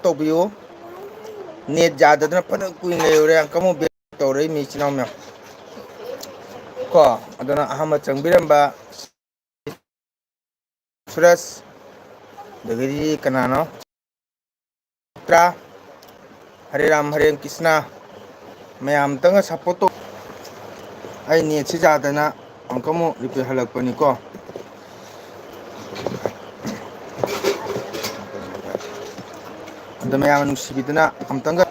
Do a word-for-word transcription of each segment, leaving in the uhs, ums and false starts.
ꯇꯧꯕꯤꯌꯨ꯫ ꯅꯦꯠ ꯌꯥꯗꯗꯅ ꯐꯅ ꯀꯨꯏꯅ ꯂꯩꯔꯨꯔꯦ꯫ ꯑꯪꯀꯃꯨꯛ ꯕꯦꯛ ꯇꯧꯔꯛꯏ ꯃꯤ ꯏꯆꯤꯟ ꯏꯅꯥꯎ ꯃꯌꯥꯝ꯫ ꯀꯣ, ꯑꯗꯨꯅ ꯑꯍꯥꯟꯕ ꯆꯪꯕꯤꯔꯝꯕ ꯁꯨꯔꯖ, ꯑꯗꯒꯤꯗꯤ ꯀꯅꯥꯅꯣ? ꯇꯔꯥ꯫ ꯍꯔꯦ ꯔꯥꯝ, ꯍꯔꯦ ꯀ꯭ꯔꯤꯁꯅ꯫ ꯃꯌꯥꯝꯇꯪꯒ ꯁꯞꯄꯣꯔꯠ ꯇꯧ꯫ ꯑꯩ ꯅꯦꯠꯁꯤ ꯌꯥꯗꯅ ꯑꯃꯨꯛꯀ ꯑꯃꯨꯛ ꯔꯤꯄ꯭ꯂꯥꯏ ꯍꯜꯂꯛꯄꯅꯤꯀꯣ꯫ ꯑꯗꯣ ꯃꯌꯥꯝꯅ ꯅꯨꯡꯁꯤꯕꯤꯗꯨꯅ ꯑꯃꯨꯛꯇꯪꯒ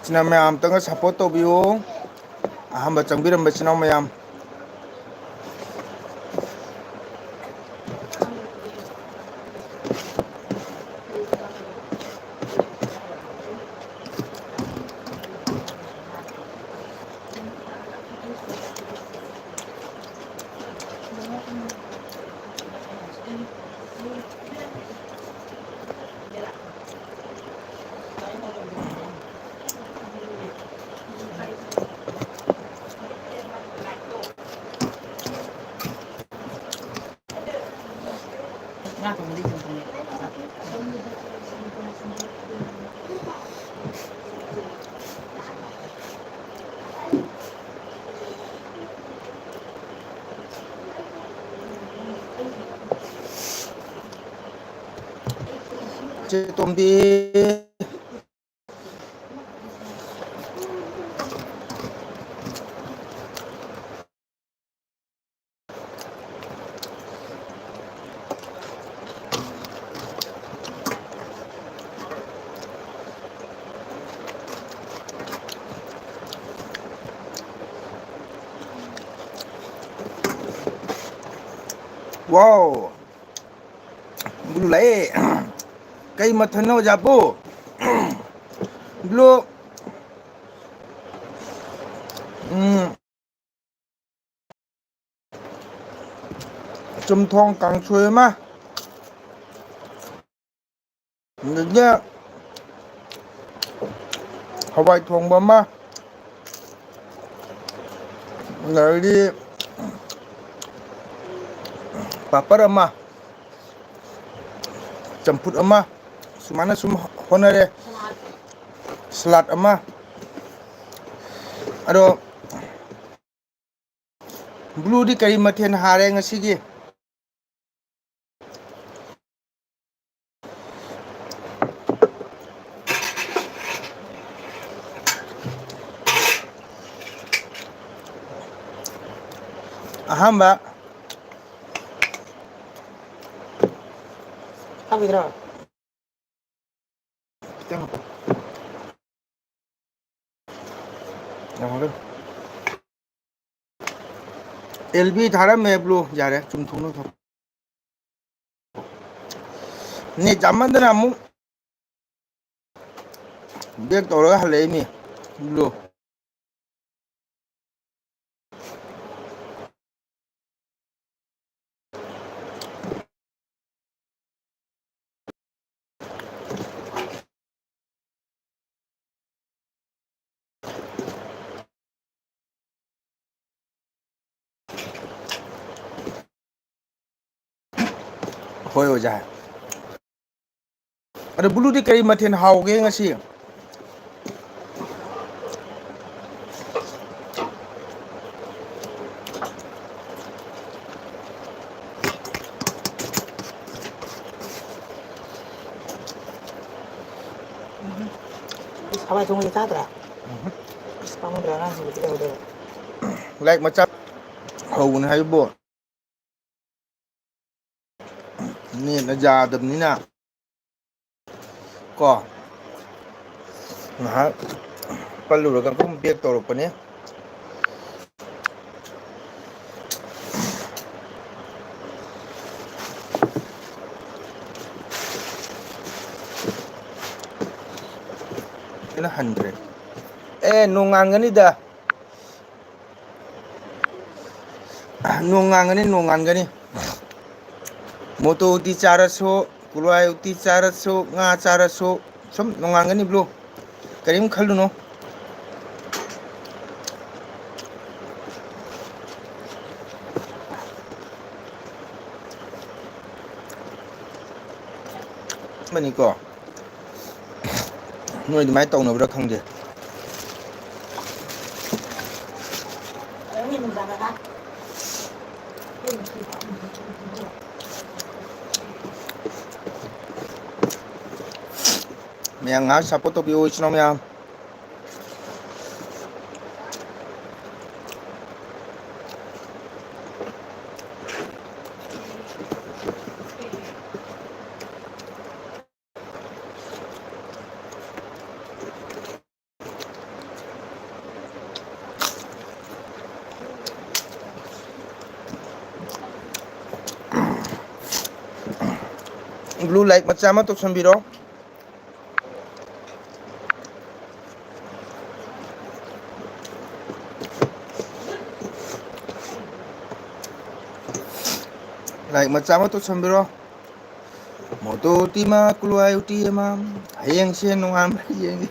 ꯏꯆꯤꯟ ꯏꯅꯥꯎ ꯃꯌꯥꯝ ꯑꯝꯇꯪꯒ ꯁꯞꯄꯣꯔꯠ ꯇꯧꯕꯤꯌꯨ꯫ ꯑꯍꯥꯟꯕ ꯆꯪꯕꯤꯔꯝꯕ ꯏꯆꯤꯟ ꯏꯅꯥꯎ ꯃꯌꯥꯝ꯫ ꯆꯦ ꯇꯣꯝꯕꯤ꯫ ꯋꯥꯎ! ꯕꯨꯂꯨ ꯂꯥꯛꯑꯦ꯫ ꯀꯩ ꯃꯊꯦꯜꯅꯣ ꯑꯣꯖꯥꯄꯨ? ꯕ꯭ꯂꯨ, ꯎꯝ, ꯆꯝꯊꯣꯡ ꯀꯥꯡꯁꯣꯏ ꯑꯃ, ꯑꯗꯒꯤ ꯍꯋꯥꯏ ꯊꯣꯡꯕ ꯑꯃ, ꯑꯗꯒꯤ ꯄꯥꯄꯔ ꯑꯃ, ꯆꯝꯐꯨꯠ ꯑꯃ, ꯁꯨꯃꯥꯏꯅ ꯁꯨꯝ ꯍꯣꯠꯅꯔꯦ꯫ ꯁꯂꯥꯗ ꯑꯃ꯫ ꯑꯗꯣ ꯕ꯭ꯂꯨꯗꯤ ꯀꯔꯤ ꯃꯊꯦꯜ ꯍꯥꯔꯦ ꯉꯁꯤꯒꯤ? ꯑꯍꯥꯟꯕ꯫ ꯍꯥꯞꯈꯤꯗ꯭ꯔꯣ? ꯈꯤꯇꯪ ꯍꯥꯞꯄꯣ꯫ ꯌꯥꯝꯃꯟꯈ꯭ꯔꯦ꯫ ꯑꯦꯜ ꯕꯤ ꯊꯥꯔꯝꯃꯦ ꯕ꯭ꯂꯨ꯫ ꯌꯥꯔꯦ, ꯆꯨꯝꯊꯣꯛꯅ ꯊꯝ-, ꯅꯦꯠ ꯌꯥꯝꯃꯟꯗꯅ ꯑꯃꯨꯛ ꯕꯦꯛ ꯇꯧꯔꯒ ꯍꯜꯂꯛꯏꯃꯤ ꯕ꯭ꯂꯨ꯫ ꯍꯣꯏ, ꯑꯣꯖꯥ꯫ ꯑꯗꯣ ꯕ꯭ꯂꯨꯗꯤ ꯀꯔꯤ ꯃꯊꯦꯜ ꯍꯥꯎꯒꯦ ꯉꯁꯤ? ꯍꯋꯥꯏ ꯊꯣꯡꯕꯗꯤ ꯆꯥꯗ꯭ꯔꯥ? ꯎꯝ꯫ ꯑꯁ, ꯄꯥꯝꯃꯨꯗ꯭ꯔꯥ ꯑꯉꯥꯡꯁꯤꯡꯗꯤ ꯀꯩꯗꯧꯗꯣꯏꯕ? ꯂꯥꯏꯔꯤꯛ ꯃꯆꯥ ꯍꯧꯕꯅꯦ ꯍꯥꯏꯕꯨ꯫ ꯅꯦꯠꯅ ꯌꯥꯗꯕꯅꯤꯅ ꯀꯣ, ꯉꯥꯏꯍꯥꯛ ꯄꯜꯂꯨꯔꯒ ꯑꯗꯨꯝ ꯕꯦꯛ ꯇꯧꯔꯛꯄꯅꯦ꯫ ꯍꯟꯈ꯭ꯔꯦ꯫ ꯑꯦ, ꯅꯣꯡꯉꯥꯟꯒꯅꯤꯗ꯫ ꯅꯣꯡꯉꯥꯟꯒꯅꯤ, ꯅꯣꯡꯉꯥꯟꯒꯅꯤ꯫ ꯃꯣꯇꯣ ꯎꯇꯤ ꯆꯥꯔꯁꯨ, ꯀꯨꯂꯥꯏ ꯎꯇꯤ ꯆꯥꯔꯁꯨ, ꯉꯥ ꯆꯥꯔꯁꯨ, ꯁꯨꯝ ꯅꯣꯡꯉꯥꯟꯒꯅꯤ ꯕ꯭ꯔꯣ꯫ ꯀꯔꯤꯝ ꯈꯜꯂꯨꯅꯨ꯫ ꯑꯃꯅꯤꯀꯣ꯫ ꯅꯣꯏ ꯑꯗꯨꯃꯥꯏꯅ ꯇꯧꯅꯕ꯭ꯔꯥ ꯈꯪꯗꯦ꯫ ꯃꯌꯥꯝ ꯉꯥꯏꯍꯥꯛ support ꯇꯧꯕꯤꯌꯨ, ꯏꯆꯤꯟ ꯏꯅꯥꯎ ꯃꯌꯥꯝ꯫ Blue like ꯃꯆꯥ ꯑꯃ ꯇꯧꯁꯟꯕꯤꯔꯣ꯫ Like ꯃꯆꯥ ꯑꯃ ꯇꯧꯁꯟꯕꯤꯔꯣ꯫ ꯃꯣꯇꯣ ꯎꯇꯤ ꯑꯃ, ꯀꯨꯂꯥꯏ ꯎꯇꯤ ꯑꯃ, ꯍꯌꯦꯡꯁꯦ ꯅꯣꯡꯉꯥꯟꯕ ꯌꯦꯡꯒꯦ꯫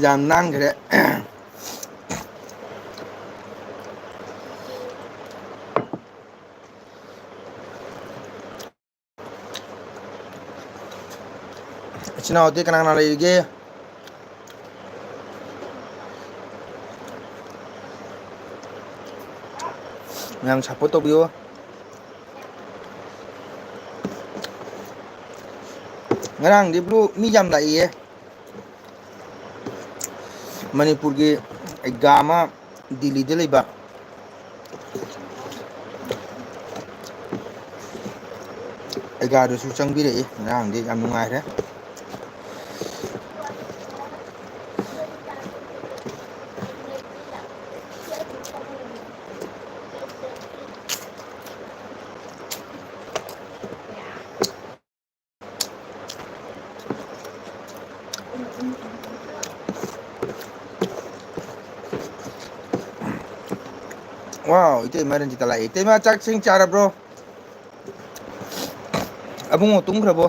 ꯌꯥꯝ ꯅꯥꯟꯈ꯭ꯔꯦ꯫ ꯏꯆꯤꯟ ꯏꯅꯥꯎꯗꯤ ꯀꯅꯥ ꯀꯅꯥ ꯂꯩꯔꯤꯒꯦ? ꯃꯌꯥꯝ support ꯇꯧꯕꯤꯌꯨ꯫ ꯉꯔꯥꯡꯗꯤ ꯕ꯭ꯔꯣ ꯃꯤ ꯌꯥꯝ ꯂꯥꯛꯏꯌꯦ꯫ ꯃꯅꯤꯄꯨꯔꯒꯤ ꯑꯦꯒꯥ ꯑꯃ ꯗꯤꯜꯂꯤꯗ ꯂꯩꯕ ꯑꯦꯒꯥꯗꯨꯁꯨ ꯆꯪꯕꯤꯔꯛꯏ ꯉꯔꯥꯡꯗꯤ, ꯌꯥꯝ ꯅꯨꯡꯉꯥꯏꯔꯦ꯫ ꯋꯥꯎ, ꯏꯇꯩꯃ ꯔꯟꯖꯤꯇꯥ ꯂꯥꯛꯑꯦ꯫ ꯏꯇꯩꯃ, ꯆꯥꯛ ꯏꯁꯤꯡ ꯆꯥꯔꯕ꯭ꯔꯣ? ꯑꯕꯨꯡꯉꯣ ꯇꯨꯝꯈ꯭ꯔꯕꯣ?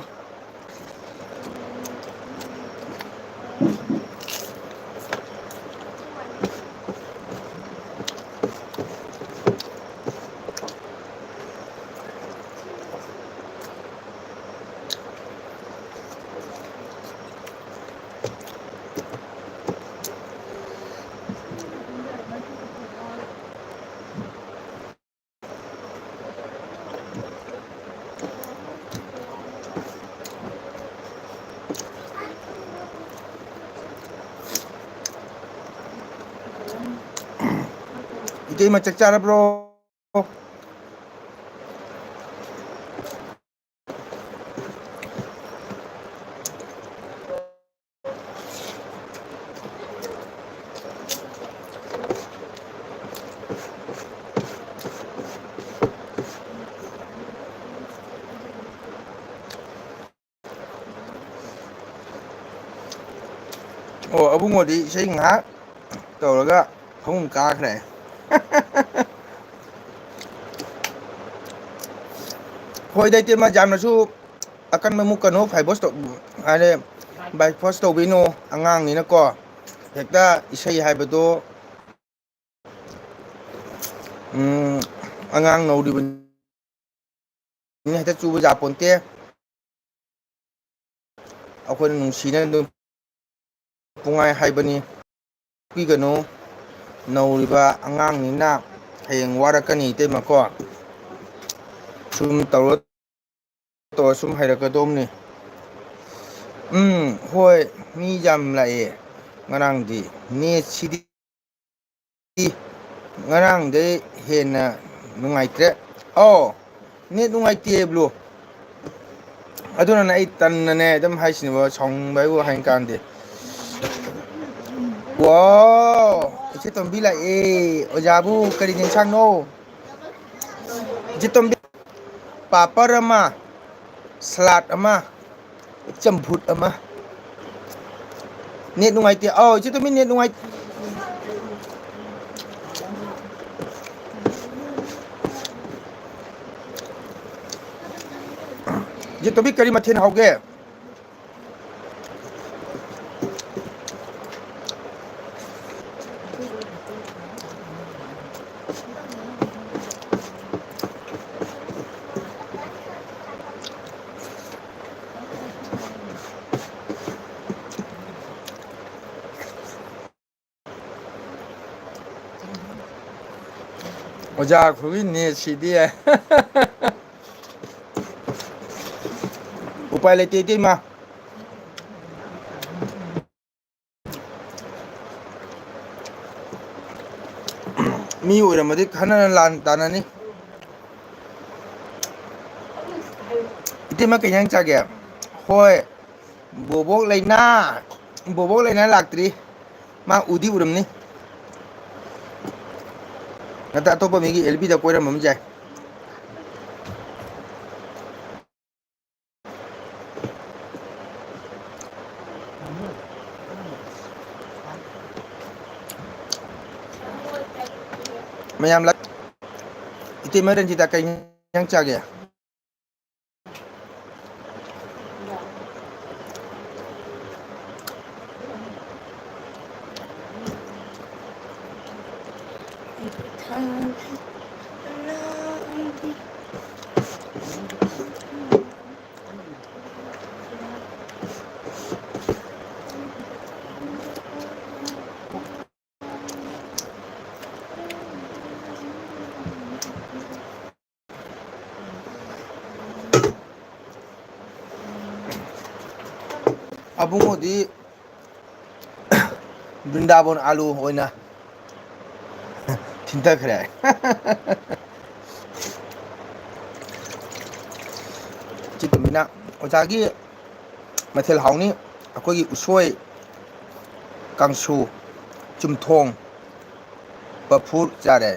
ꯏꯇꯩꯃ, ꯆꯥꯛ ꯆꯥꯔꯕ꯭ꯔꯣ? ꯑꯣ, ꯑꯕꯨꯡꯉꯣꯗꯤ ꯏꯁꯩ ꯉꯥꯏꯍꯥꯛ ꯇꯧꯔꯒ ꯐꯃꯨꯡ ꯀꯥꯈ꯭ꯔꯦ꯫ ꯍꯣꯏꯗ, ꯏꯇꯩꯃ, ꯌꯥꯝꯅꯁꯨ ꯑꯀꯟꯕ ꯃꯨꯛꯀꯅꯨ, ꯐꯥꯏꯕꯣꯁ ꯇꯧ-, ꯍꯥꯏꯗꯤ, ꯕꯥꯏꯐꯣꯁ ꯇꯧꯕꯤꯅꯨ, ꯑꯉꯥꯡꯅꯤꯅꯀꯣ꯫ ꯍꯦꯛꯇ ꯏꯁꯩ ꯍꯥꯏꯕꯗꯣ, ꯎꯝ, ꯑꯉꯥꯡ ꯅꯧꯔꯤꯕꯅꯤꯅ ꯍꯦꯛꯇ ꯆꯨꯕ ꯌꯥꯄꯣꯟꯇꯦ꯫ ꯑꯩꯈꯣꯏꯅ ꯅꯨꯡꯁꯤꯅ ꯑꯗꯨꯝ ꯄꯨꯡꯍꯥꯏ ꯍꯥꯏꯕꯅꯤ꯫ ꯄꯤꯒꯅꯨ, ꯅꯧꯔꯤꯕ ꯑꯉꯥꯡꯅꯤꯅ ꯍꯌꯦꯡ ꯋꯥꯔꯛꯀꯅꯤ, ꯏꯇꯩꯃꯀꯣ꯫ ꯁꯨꯝ ꯇꯧꯔ ꯇꯧꯔ ꯁꯨꯝ ꯍꯩꯔꯛꯀꯗꯧꯕꯅꯤ꯫ ꯎꯝ, ꯍꯣꯏ, ꯃꯤ ꯌꯥꯝ ꯂꯥꯛꯑꯦ ꯉꯔꯥꯡꯗꯤ꯫ ꯅꯦꯠꯁꯤꯗꯤ ꯉꯔꯥꯡꯗꯩ ꯍꯦꯟꯅ ꯅꯨꯡꯉꯥꯏꯇ꯭ꯔꯦ꯫ ꯑꯧ, ꯅꯦꯠ ꯅꯨꯡꯉꯥꯏꯇꯦ, ꯕ꯭ꯔꯣ꯫ ꯑꯗꯨꯅꯅꯦ ꯑꯩ ꯇꯟꯅꯅꯦ ꯑꯗꯨꯝ ꯍꯥꯏꯁꯤꯅꯦꯕ, ꯁꯥꯎꯅꯤꯡꯕ ꯍꯥꯏꯕꯨ ꯍꯥꯏꯅꯤꯡꯀꯥꯟꯗꯦ꯫ ꯋꯥꯎ, ꯏꯆꯦ ꯇꯣꯝꯕꯤ ꯂꯥꯛꯑꯦ꯫ ꯑꯣꯖꯥꯕꯨ ꯀꯔꯤ ꯌꯦꯟꯁꯥꯡꯅꯣ? ꯏꯆꯦ ꯇꯣꯝꯕꯤ, ꯄꯥꯄꯔ ꯑꯃ, ꯁꯂꯥꯗ ꯑꯃ, ꯆꯝꯐꯨꯠ ꯑꯃ꯫ ꯅꯦꯠ ꯅꯨꯡꯉꯥꯏꯇꯦ꯫ ꯑꯧ, ꯏꯆꯦ ꯇꯣꯝꯕꯤ, ꯅꯦꯠ ꯅꯨꯡꯉꯥꯏ-, ꯏꯆꯦ ꯇꯣꯝꯕꯤ, ꯀꯔꯤ ꯃꯊꯦꯜ ꯍꯥꯎꯒꯦ? ꯑꯣꯖꯥ ꯑꯩꯈꯣꯏꯒꯤ ꯅꯦꯠꯁꯤꯗꯤ꯫ ꯎꯄꯥꯏ ꯂꯩꯇꯦ, ꯏꯇꯩꯃ꯫ ꯃꯤ ꯑꯣꯏꯔꯝꯃꯗꯤ ꯈꯟꯅ ꯂꯥꯟ ꯇꯥꯅꯅꯤ꯫ ꯏꯇꯩꯃ, ꯀꯩ ꯏꯟꯖꯥꯡ ꯆꯥꯒꯦ? ꯍꯣꯏ, ꯕꯣꯕꯣꯛ ꯂꯩꯅꯥ, ꯕꯣꯕꯣꯛ ꯂꯩꯅꯥ ꯂꯥꯛꯇ꯭ꯔꯤ꯫ ꯃꯥ ꯎꯗꯤ ꯎꯔꯝꯅꯤ꯫ ꯅꯠꯇ꯭ꯔ ꯑꯇꯣꯞꯄ ꯃꯤꯒꯤ ꯑꯦꯜ ꯕꯤꯗ ꯀꯣꯏꯔꯝꯕ ꯑꯃ ꯌꯥꯏ꯫ ꯃꯌꯥꯝ ꯂꯥꯛ-, ꯏꯇꯩꯃ ꯔꯟꯖꯤꯇꯥ, ꯀꯩ ꯏꯟꯖꯥꯡ ꯆꯥꯒꯦ? ꯑꯕꯨꯡꯉꯣꯗꯤ ꯕ꯭ꯔꯤꯟꯗꯥꯕꯣꯟ ꯑꯥꯂꯨ ꯑꯣꯏꯅ ꯊꯤꯟꯊꯈ꯭ꯔꯦ꯫ ꯆꯤꯠꯇꯃꯤꯅ ꯑꯣꯖꯥꯒꯤ ꯃꯊꯦꯜ ꯍꯥꯎꯅꯤ꯫ ꯑꯩꯈꯣꯏꯒꯤ ꯎꯁꯣꯏ ꯀꯥꯡꯁꯨ, ꯆꯨꯝꯊꯣꯡ, ꯄꯐꯨꯔ ꯆꯥꯔꯦ꯫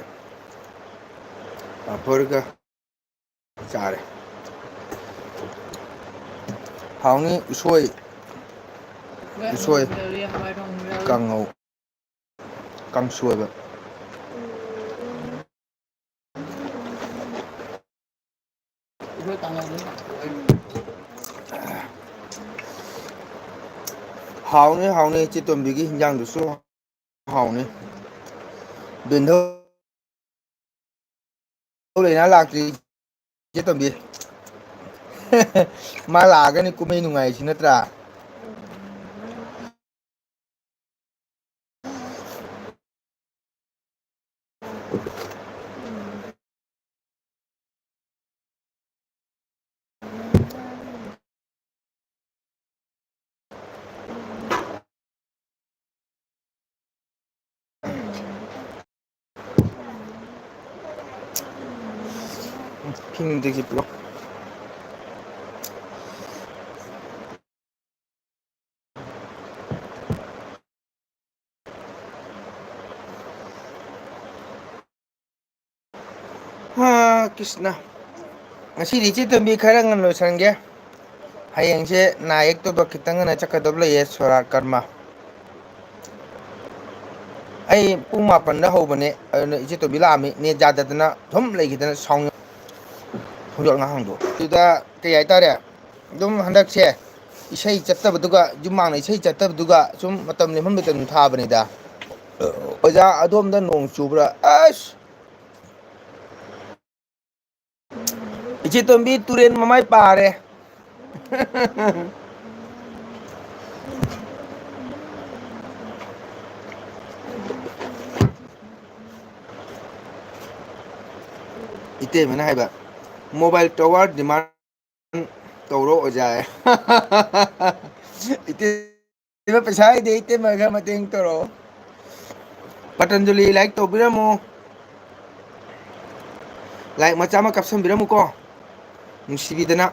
ꯄꯐꯨꯔꯒ ꯆꯥꯔꯦ꯫ ꯍꯥꯎꯅꯤ ꯎꯁꯣꯏ꯫ ꯎꯁꯣꯏ ꯀꯥꯡꯉꯧ, ꯀꯥꯡꯁꯣꯏꯕ꯫ ꯍꯥꯎꯅꯤ, ꯍꯥꯎꯅꯤ, ꯏꯆꯦ ꯇꯣꯝꯕꯤꯒꯤ ꯍꯤꯟꯖꯥꯡꯗꯨꯁꯨ ꯍꯥꯎꯅꯤ꯫ ꯕꯦꯟꯗꯧ ꯂꯩꯅꯥ ꯂꯥꯛꯇ꯭ꯔꯤ, ꯏꯆꯦ ꯇꯣꯝꯕꯤ꯫ ꯃꯥ ꯂꯥꯛꯑꯒꯅꯤ ꯀꯨꯝꯍꯩ ꯅꯨꯡꯉꯥꯏꯔꯤꯁꯤ ꯅꯠꯇ꯭ꯔꯥ? ꯐꯤꯡꯗꯒꯤ ꯄꯨꯂꯞ꯫ ꯍꯥ, ꯀ꯭ꯔꯤꯁꯅ꯫ ꯉꯁꯤꯗꯤ ꯏꯆꯦ ꯇꯣꯝꯕꯤ ꯈꯔ ꯉꯟꯅ ꯂꯣꯏꯁꯟꯒꯦ꯫ ꯍꯌꯦꯡꯁꯦ ꯅꯥ ꯌꯦꯛꯇꯧꯕ ꯈꯤꯇꯪ ꯉꯟꯅ ꯆꯠꯀꯗꯕ ꯂꯩꯌꯦ, ꯁꯣꯔꯥꯠ ꯀꯔꯃ꯫ ꯑꯩ ꯄꯨꯡ ꯃꯥꯄꯟꯗ ꯍꯧꯕꯅꯦ, ꯑꯗꯨꯅ ꯏꯆꯦ ꯇꯣꯝꯕꯤ ꯂꯥꯛꯑꯝꯃꯤ, ꯅꯦꯠ ꯌꯥꯗꯗꯅ ꯁꯨꯝ ꯂꯩꯈꯤꯗꯅ ꯁꯥꯎꯅꯤꯡ-, ꯊꯣꯡꯖꯣꯠ ꯑꯉꯥꯡꯗꯣ꯫ ꯑꯗꯨꯗ ꯀꯩ ꯍꯥꯏꯇꯥꯔꯦ, ꯑꯗꯨꯝ ꯍꯟꯗꯛꯁꯦ ꯏꯁꯩ ꯆꯠꯇꯕꯗꯨꯒ, ꯌꯨꯝꯃꯥꯡꯅ ꯏꯁꯩ ꯆꯠꯇꯕꯗꯨꯒ ꯁꯨꯝ ꯃꯇꯝ ꯂꯦꯟꯐꯝꯗ ꯑꯗꯨꯝ ꯊꯥꯕꯅꯤꯗ꯫ ꯑꯣꯖꯥ, ꯑꯗꯣꯝꯗ ꯅꯣꯡ ꯆꯨꯕ꯭ꯔꯥ? ꯑꯁ! ꯏꯆꯦ ꯇꯣꯝꯕꯤ ꯇꯨꯔꯦꯟ ꯃꯃꯥꯏ ꯄꯥꯔꯦ꯫ ꯏꯇꯩꯃꯅ ꯍꯥꯏꯕ, "Mobile tower demand ꯇꯧꯔꯣ ꯑꯣꯖꯥ"꯫ ꯏꯇꯩꯃ ꯄꯩꯁꯥ ꯍꯥꯏꯗꯦ, ꯏꯇꯩꯃ ꯈꯔ ꯃꯇꯦꯡ ꯇꯧꯔꯣ꯫ ꯄꯇꯟꯖꯂꯤ like ꯇꯧꯕꯤꯔꯝꯃꯨ꯫ Like ꯃꯆꯥ ꯑꯃ ꯀꯥꯞꯁꯟꯕꯤꯔꯝꯃꯨꯀꯣ꯫ ꯅꯨꯡꯁꯤꯕꯤꯗꯅ꯫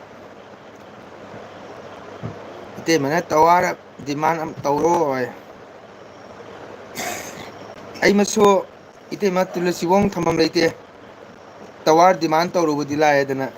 ꯏꯇꯩꯃꯅ tower demand ꯑꯃ ꯇꯧꯔꯣ ꯍꯥꯏ꯫ ꯑꯩ ꯃꯁꯨ ꯏꯇꯩꯃ ꯇꯨꯂꯁꯤꯕꯣꯡ ꯊꯝꯐꯝ ꯂꯩꯇꯦ꯫ Tower demand ꯇꯧꯔꯨꯕꯗꯤ ꯂꯥꯏꯔꯗꯅ꯫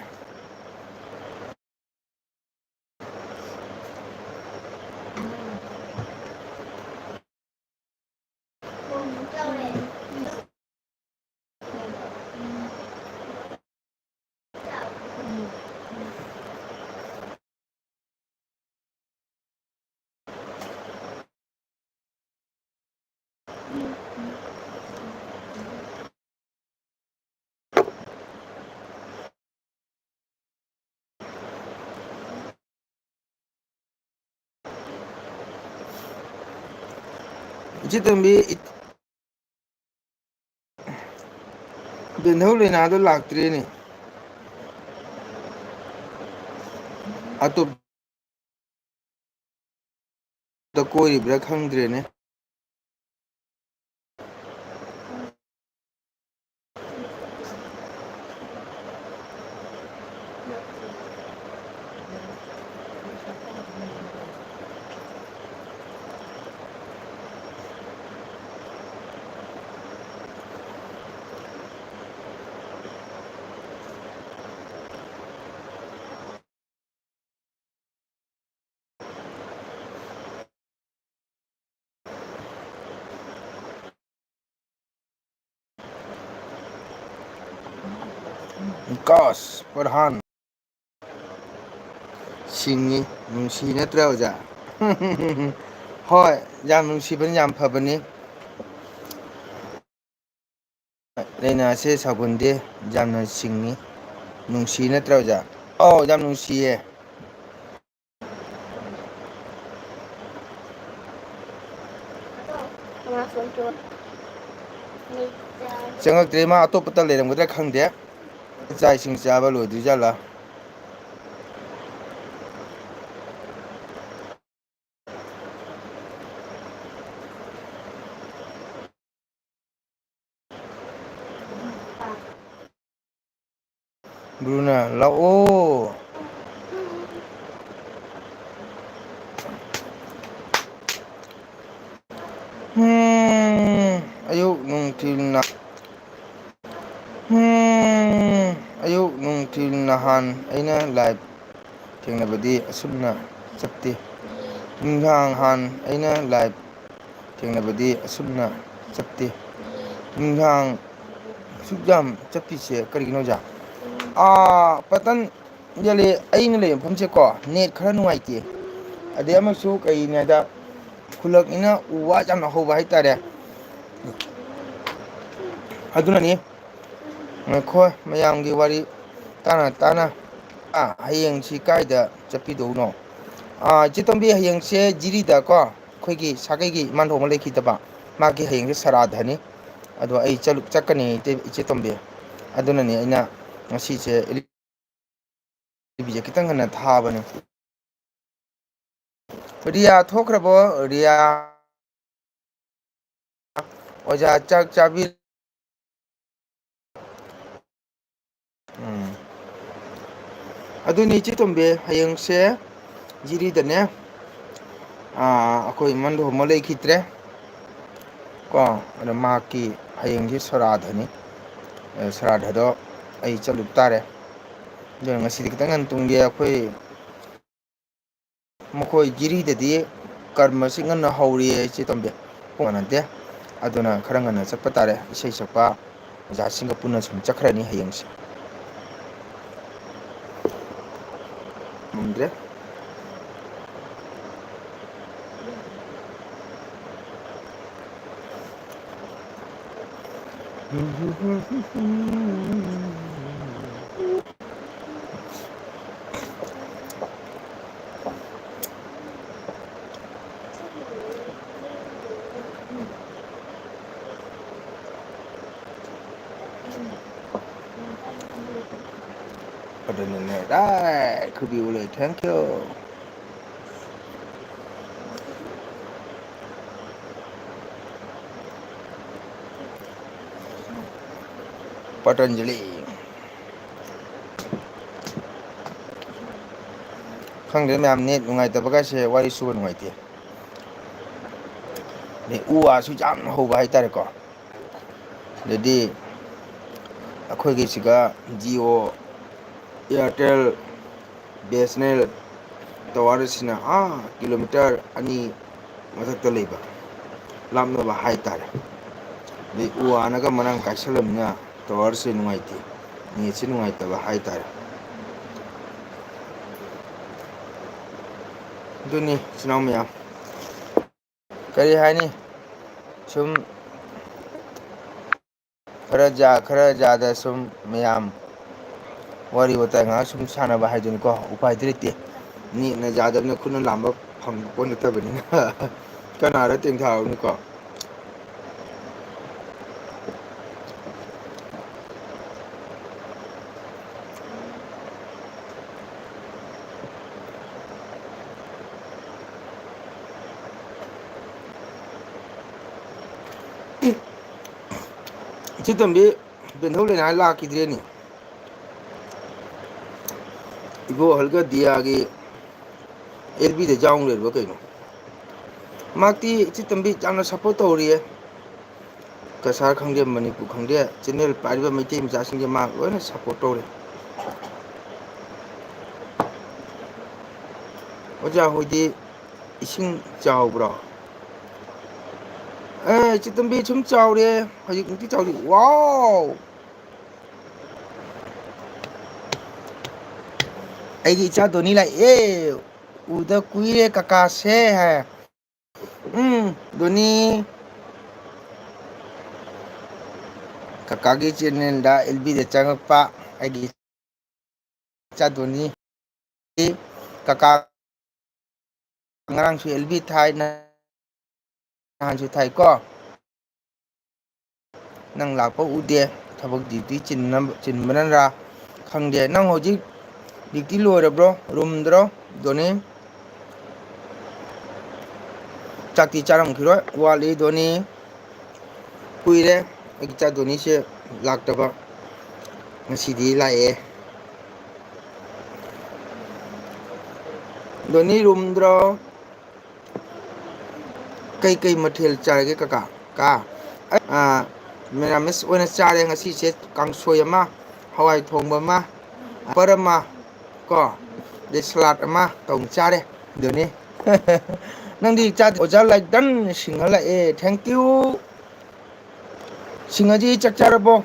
ꯏꯆꯦ ꯇꯣꯝꯕꯤ, ꯏ-, ꯕꯦꯟꯙꯧ ꯂꯩꯅꯥꯗꯣ ꯂꯥꯛꯇ꯭ꯔꯦꯅꯦ꯫ ꯑꯇꯣꯞ-, ꯀꯣꯏꯔꯤꯕ꯭ꯔꯥ ꯈꯪꯗ꯭ꯔꯦꯅꯦ꯫ ꯀꯥꯁ ꯄ꯭ꯔꯙꯥꯟ꯫ ꯁꯤꯡꯉꯤ, ꯅꯨꯡꯁꯤ ꯅꯠꯇ꯭ꯔꯥ ꯑꯣꯖꯥ? ꯍꯣꯏ, ꯌꯥꯝ ꯅꯨꯡꯁꯤꯕꯅꯤ, ꯌꯥꯝ ꯐꯕꯅꯤ꯫ ꯂꯥꯏꯅꯥꯁꯦ ꯁꯥꯎꯒꯟꯗꯦ, ꯌꯥꯝꯅ ꯁꯤꯡꯉꯤ꯫ ꯅꯨꯡꯁꯤ ꯅꯠꯇ꯭ꯔꯥ ꯑꯣꯖꯥ? ꯑꯧ, ꯌꯥꯝ ꯅꯨꯡꯁꯤꯌꯦ꯫ ꯆꯪꯉꯛꯇ꯭ꯔꯦ, ꯃꯥ ꯑꯇꯣꯞꯄꯇ ꯂꯩꯔꯝꯒꯗ꯭ꯔꯥ ꯈꯪꯗꯦ꯫ ꯆꯥꯛ ꯏꯁꯤꯡ ꯆꯥꯕ ꯂꯣꯏꯗ꯭ꯔꯤꯖꯥꯠꯂꯥ? ꯕ꯭ꯔꯨꯅ, ꯂꯥꯛꯑꯣ꯫ ꯎꯝ, ꯑꯌꯨꯛ ꯅꯨꯡꯊꯤꯜ ꯅ-, ꯎꯝ, ꯑꯌꯨꯛ ꯅꯨꯡꯊꯤꯜ ꯅꯍꯥꯟ ꯑꯩꯅ live ꯊꯦꯡꯅꯕꯗꯤ ꯑꯁꯨꯝꯅ ꯆꯠꯇꯦ꯫ ꯅꯨꯡꯗꯥꯡ ꯅꯍꯥꯟ ꯑꯩꯅ live ꯊꯦꯡꯅꯕꯗꯤ ꯑꯁꯨꯝꯅ ꯆꯠꯇꯦ꯫ ꯅꯨꯡꯗꯥꯡ ꯑꯁꯨꯛ ꯌꯥꯝ ꯆꯠꯇ꯭ꯔꯤꯁꯦ ꯀꯔꯤꯒꯤꯅꯣ ꯑꯣꯖꯥ? ꯑꯥ, ꯄꯇꯟ ꯌꯦꯜꯂꯤ, ꯑꯩꯅ ꯂꯩꯕ ꯃꯐꯝꯁꯦꯀꯣ, net ꯈꯔ ꯅꯨꯡꯉꯥꯏꯇꯦ꯫ ꯑꯗꯩ ꯑꯃꯁꯨ ꯀꯩꯅꯦ ꯍꯥꯏꯗ, ꯈꯨꯜꯂꯛꯅꯤꯅ ꯎ ꯋꯥ ꯌꯥꯝꯅ ꯍꯧꯕ ꯍꯥꯏꯇꯥꯔꯦ꯫ ꯑꯗꯨꯅꯅꯤ꯫ ꯉꯥꯏꯈꯣ, ꯃꯌꯥꯝꯒꯤ ꯋꯥꯔꯤ ꯇꯥꯅ ꯇꯥꯅ꯫ ꯑꯥ, ꯍꯌꯦꯡꯁꯤ ꯀꯥꯏꯗ ꯆꯠꯄꯤꯗꯧꯅꯣ? ꯑꯥ, ꯏꯆꯦ ꯇꯣꯝꯕꯤ, ꯍꯌꯦꯡꯁꯦ ꯖꯤꯔꯤꯗ ꯀꯣ, ꯑꯩꯈꯣꯏꯒꯤ ꯁꯥꯒꯩꯒꯤ ꯏꯃꯥꯟꯗꯧ ꯑꯃ ꯂꯩꯈꯤꯗꯕ, ꯃꯥꯒꯤ ꯍꯌꯦꯡꯁꯦ ꯁꯔꯥꯙꯅꯤ꯫ ꯑꯗꯣ ꯑꯩ ꯆꯠꯂꯨ-, ꯆꯠꯀꯅꯤ, ꯏꯆꯦ, ꯏꯆꯦ ꯇꯣꯝꯕꯤ꯫ ꯑꯗꯨꯅꯅꯦ ꯑꯩꯅ ꯉꯁꯤꯁꯦ ꯇꯤꯚꯤꯁꯦ ꯈꯤꯇꯪ ꯉꯟꯅ ꯊꯥꯕꯅꯦ꯫ ꯔꯤꯌꯥ ꯊꯣꯛꯈ꯭ꯔꯕꯣ? ꯔꯤꯌꯥ, ꯑꯣꯖꯥ ꯆꯥꯛ ꯆꯥꯕꯤ-, ꯎꯝ꯫ ꯑꯗꯨꯅꯤ ꯏꯆꯦ ꯇꯣꯝꯕꯤ, ꯍꯌꯦꯡꯁꯦ ꯖꯤꯔꯤꯗꯅꯦ, ꯑꯥ, ꯑꯩꯈꯣꯏ ꯏꯃꯟꯗꯣ ꯑꯃ ꯂꯩꯈꯤꯗ꯭ꯔꯦ ꯀꯣ, ꯑꯗꯣ ꯃꯍꯥꯛꯀꯤ ꯍꯌꯦꯡꯁꯦ ꯁꯣꯔꯥꯗꯅꯤ꯫ ꯑ, ꯁꯣꯔꯥꯗꯗꯣ ꯑꯩ ꯆꯠꯂꯨ ꯇꯥꯔꯦ꯫ ꯑꯗꯨꯅ ꯉꯁꯤꯗꯤ ꯈꯤꯇꯪ ꯉꯟꯅ ꯇꯨꯝꯒꯦ꯫ ꯑꯩꯈꯣꯏ ꯃꯈꯣꯏ ꯖꯤꯔꯤꯗꯗꯤ ꯀꯔꯃꯁꯤ ꯉꯟꯅ ꯍꯧꯔꯤꯌꯦ ꯏꯆꯦ ꯇꯣꯝꯕꯤ, ꯄꯨꯡ ꯃꯥꯟꯅꯗꯦ꯫ ꯑꯗꯨꯅ ꯈꯔ ꯉꯟꯅ ꯆꯠꯄ ꯇꯥꯔꯦ꯫ ꯏꯁꯩ ꯁꯛꯄ ꯑꯣꯖꯥꯁꯤꯡꯒ ꯄꯨꯟꯅ ꯁꯨꯝ ꯆꯠꯈ꯭ꯔꯅꯤ ꯍꯌꯦꯡꯁꯦ꯫ ꯉꯝꯗ꯭ꯔꯦ꯫ ꯑꯗꯨꯅꯅꯦ, right, ꯈꯨꯕꯤ ꯎꯂꯦ, thank you꯫ ꯄꯇꯟꯖꯂꯤ꯫ ꯈꯪꯗ꯭ꯔꯦ ꯃꯌꯥꯝ, net ꯅꯨꯡꯉꯥꯏꯇꯕꯒꯥꯏꯁꯦ ꯋꯥꯔꯤ ꯁꯨꯕ ꯅꯨꯡꯉꯥꯏꯇꯦ꯫ ꯑꯗꯩ ꯎ ꯋꯥꯁꯨ ꯌꯥꯝ ꯍꯧꯕ ꯍꯥꯏꯇꯥꯔꯦꯀꯣ꯫ ꯑꯗꯩꯗꯤ ꯑꯩꯈꯣꯏꯒꯤ ꯁꯤꯒ Jio, Airtel, BSNL tower ꯁꯤꯅ ꯑꯥ kilometre ꯑꯅꯤ ꯃꯊꯛꯇ ꯂꯩꯕ, ꯂꯥꯞꯅꯕ ꯍꯥꯏꯇꯥꯔꯦ꯫ ꯑꯗꯩ ꯎ ꯋꯥꯅꯒ ꯃꯔꯥꯡ ꯀꯥꯏꯁꯜꯂꯕꯅꯤꯅ tower ꯁꯦ ꯅꯨꯡꯉꯥꯏꯇꯦ, net ꯁꯦ ꯅꯨꯡꯉꯥꯏꯇꯕ ꯍꯥꯏꯇꯥꯔꯦ꯫ ꯑꯗꯨꯅꯤ, ꯏꯆꯤꯟ ꯏꯅꯥꯎ ꯃꯌꯥꯝ꯫ ꯀꯔꯤ ꯍꯥꯏꯅꯤ? ꯁꯨꯝ ꯈꯔ ꯖꯥ ꯈꯔ ꯖꯥꯗ ꯁꯨꯝ ꯃꯌꯥꯝ ꯋꯥꯔꯤ ꯋꯥꯇꯥꯏ ꯉꯥꯏꯍꯥꯛ ꯁꯨꯝ ꯁꯥꯟꯅꯕ ꯍꯥꯏꯗꯨꯅꯤꯀꯣ꯫ ꯎꯄꯥꯏꯗꯤ ꯂꯩꯇꯦ, ꯅꯦꯠꯅ ꯌꯥꯗꯕꯅ ꯈꯨꯠꯅ ꯂꯥꯝꯕ ꯐꯪꯕ ꯄꯣꯠ ꯅꯠꯇꯕꯅꯤꯅ꯫ ꯀꯅꯥꯗ ꯇꯦꯡꯊꯥꯔꯨꯅꯤꯀꯣ꯫ ꯏꯆꯦ ꯇꯣꯝꯕꯤ, ꯕꯦꯟꯊꯧ ꯂꯩꯅꯥ ꯂꯥꯛꯈꯤꯗ꯭ꯔꯦꯅꯦ꯫ ꯏꯕꯣꯍꯜꯒ ꯗꯤꯌꯥꯒꯤ ꯑꯦꯜ ꯕꯤꯗ ꯌꯥꯎ ꯂꯩꯔꯕ ꯀꯩꯅꯣ? ꯃꯍꯥꯛꯇꯤ ꯏꯆꯦ ꯇꯣꯝꯕꯤ ꯌꯥꯝꯅ ꯁꯞꯄꯣꯔꯠ ꯇꯧꯔꯤꯌꯦ꯫ ꯀꯁꯥꯔ ꯈꯪꯗꯦ, ꯃꯅꯤꯄꯨꯔ ꯈꯪꯗꯦ, ꯆꯦꯟꯅꯦꯜ ꯄꯥꯏꯔꯤꯕ ꯃꯩꯇꯩ ꯃꯆꯥꯁꯤꯡꯁꯦ ꯃꯥ ꯂꯣꯏꯅ ꯁꯞꯄꯣꯔꯠ ꯇꯧꯔꯦ꯫ ꯑꯣꯖꯥ ꯍꯣꯏꯗꯤ ꯏꯁꯤꯡ ꯆꯥꯎꯕ꯭ꯔꯣ? ꯑꯦ, ꯏꯆꯦ ꯇꯣꯝꯕꯤ ꯁꯨꯝ ꯆꯥꯎꯔꯦ, ꯍꯧꯖꯤꯛꯃꯨꯛꯇꯤ ꯆꯥꯎꯗꯦ꯫ ꯋꯥꯎ! ꯑꯩꯒꯤ ꯏꯆꯥ ꯗꯣꯅꯤ ꯂꯥꯛꯑꯦ, ꯎꯗ ꯀꯨꯏꯔꯦ ꯀꯀꯥꯁꯦ ꯍꯥꯏ꯫ ꯎꯝ, ꯗꯣꯅꯤ꯫ ꯀꯀꯥꯒꯤ ꯆꯦꯅꯦꯜꯗ ꯑꯦꯜ ꯕꯤꯗ ꯆꯪꯉꯛꯄ ꯑꯩꯒꯤ ꯏꯆꯥ ꯗꯣꯅꯤ꯫ ꯀꯀꯥ ꯉꯔꯥꯡꯁꯨ ꯑꯦꯜ ꯕꯤ ꯊꯥꯏ, ꯅꯍꯥꯟꯁꯨ ꯊꯥꯏꯀꯣ꯫ ꯅꯪ ꯂꯥꯛꯄ ꯎꯗꯦ, ꯊꯕꯛ ꯗ꯭ꯌꯨꯇꯤ ꯆꯤꯟꯅ-, ꯆꯤꯟꯕꯅꯔꯥ ꯈꯪꯗꯦ꯫ ꯅꯪ ꯍꯧꯖꯤꯛ ꯗ꯭ꯌꯨꯇꯤ ꯂꯣꯏꯔꯕ꯭ꯔꯣ? ꯔꯨꯝꯗꯔꯣ, ꯗꯣꯅꯤ? ꯆꯥꯛꯇꯤ ꯆꯥꯔꯝꯈꯤꯔꯣꯏ, ꯋꯥꯠꯂꯤ ꯗꯣꯅꯤ꯫ ꯀꯨꯏꯔꯦ ꯑꯩꯒꯤ ꯏꯆꯥ ꯗꯣꯅꯤꯁꯦ ꯂꯥꯛꯇꯕ, ꯉꯁꯤꯗꯤ ꯂꯥꯛꯑꯦ꯫ ꯗꯣꯅꯤ ꯔꯨꯝꯗ꯭ꯔꯣ? ꯀꯩ ꯀꯩ ꯃꯊꯦꯜ ꯆꯥꯔꯒꯦ ꯀꯀꯥ? ꯀꯥ, ꯑ, ꯃꯦꯔꯥꯃꯤꯁ ꯑꯣꯏꯅ ꯆꯥꯔꯦ ꯉꯁꯤꯁꯦ, ꯀꯥꯡꯁꯣꯏ ꯑꯃ, ꯍꯋꯥꯏ ꯊꯣꯡꯕ ꯑꯃ, ꯄꯥꯄꯔ ꯑꯃ, ꯀꯣ, ꯑꯗꯩ ꯁꯂꯥꯗ ꯑꯃ ꯇꯧꯅ ꯆꯥꯔꯦ꯫ ꯑꯗꯨꯅꯤ꯫ ꯅꯪꯗꯤ ꯆꯥꯗ-, ꯑꯣꯖꯥ ꯂꯥꯏꯗꯟ ꯁꯤꯡꯍ ꯂꯥꯛꯑꯦ, thank you꯫ ꯁꯤꯡꯍꯖꯤ ꯆꯥꯛ ꯆꯥꯔꯕꯣ?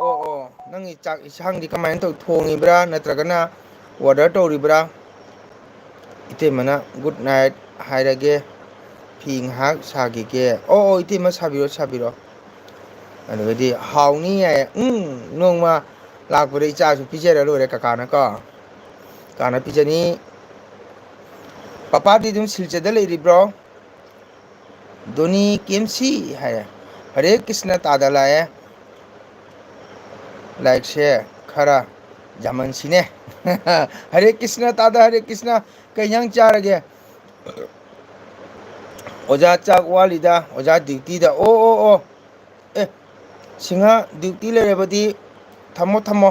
ꯑꯣ, ꯑꯣ, ꯅꯪꯒꯤ ꯆꯥꯛ ꯏꯟꯁꯥꯡꯗꯤ ꯀꯃꯥꯏꯅ ꯇꯧ, ꯊꯣꯡꯉꯤꯕ꯭ꯔꯥ ꯅꯠꯇ꯭ꯔꯒꯅ order ꯇꯧꯔꯤꯕ꯭ꯔꯥ? ꯏꯇꯩꯃꯅ good night ꯍꯥꯏꯔꯒꯦ꯫ ꯐꯤ ꯉꯥꯏꯍꯥꯛ ꯁꯥꯈꯤꯒꯦ꯫ ꯑꯣ, ꯑꯣ, ꯏꯇꯩꯃ, ꯁꯥꯕꯤꯔꯣ, ꯁꯥꯕꯤꯔꯣ꯫ ꯑꯗꯨꯒꯗꯤ ꯍꯥꯎꯅꯤ ꯍꯥꯏꯌꯦ꯫ ꯎꯝ, ꯅꯣꯡꯃ ꯂꯥꯛꯄꯗ ꯏꯆꯥꯁꯨ ꯄꯤꯖꯔ ꯂꯣꯏꯔꯦ ꯀꯀꯥꯅꯀꯣ꯫ ꯀꯀꯥꯅ ꯄꯤꯖꯅꯤ꯫ ꯄꯄꯥꯗꯤ ꯑꯗꯨꯝ ꯁꯤꯜꯆꯔꯗ ꯂꯩꯔꯤꯕ꯭ꯔꯣ? ꯗꯣꯅꯤ ꯀꯦꯝꯁꯤ ꯍꯥꯏꯌꯦ꯫ ꯍꯔꯦ ꯀ꯭ꯔꯤꯁꯅ ꯇꯥꯗ ꯂꯥꯛꯑꯦ꯫ ꯂꯥꯏꯔꯤꯛꯁꯦ ꯈꯔ ꯌꯥꯝꯃꯟꯁꯤꯅꯦ꯫ ꯍꯔꯦ ꯀ꯭ꯔꯤꯁꯅ ꯇꯥꯗ, ꯍꯔꯦ ꯀ꯭ꯔꯤꯁꯅ꯫ ꯀꯩ ꯏꯟꯖꯥꯡ ꯆꯥꯔꯒꯦ? ꯑꯣꯖꯥ ꯆꯥꯛ ꯋꯥꯠꯂꯤꯗ, ꯑꯣꯖꯥ ꯗ꯭ꯌꯨꯇꯤꯗ꯫ ꯑꯣ, ꯑꯣ, ꯑꯣ꯫ ꯑꯦ, ꯁꯤꯡꯍ ꯗ꯭ꯌꯨꯇꯤ ꯂꯩꯔꯕꯗꯤ ꯊꯝꯃꯣ, ꯊꯝꯃꯣ꯫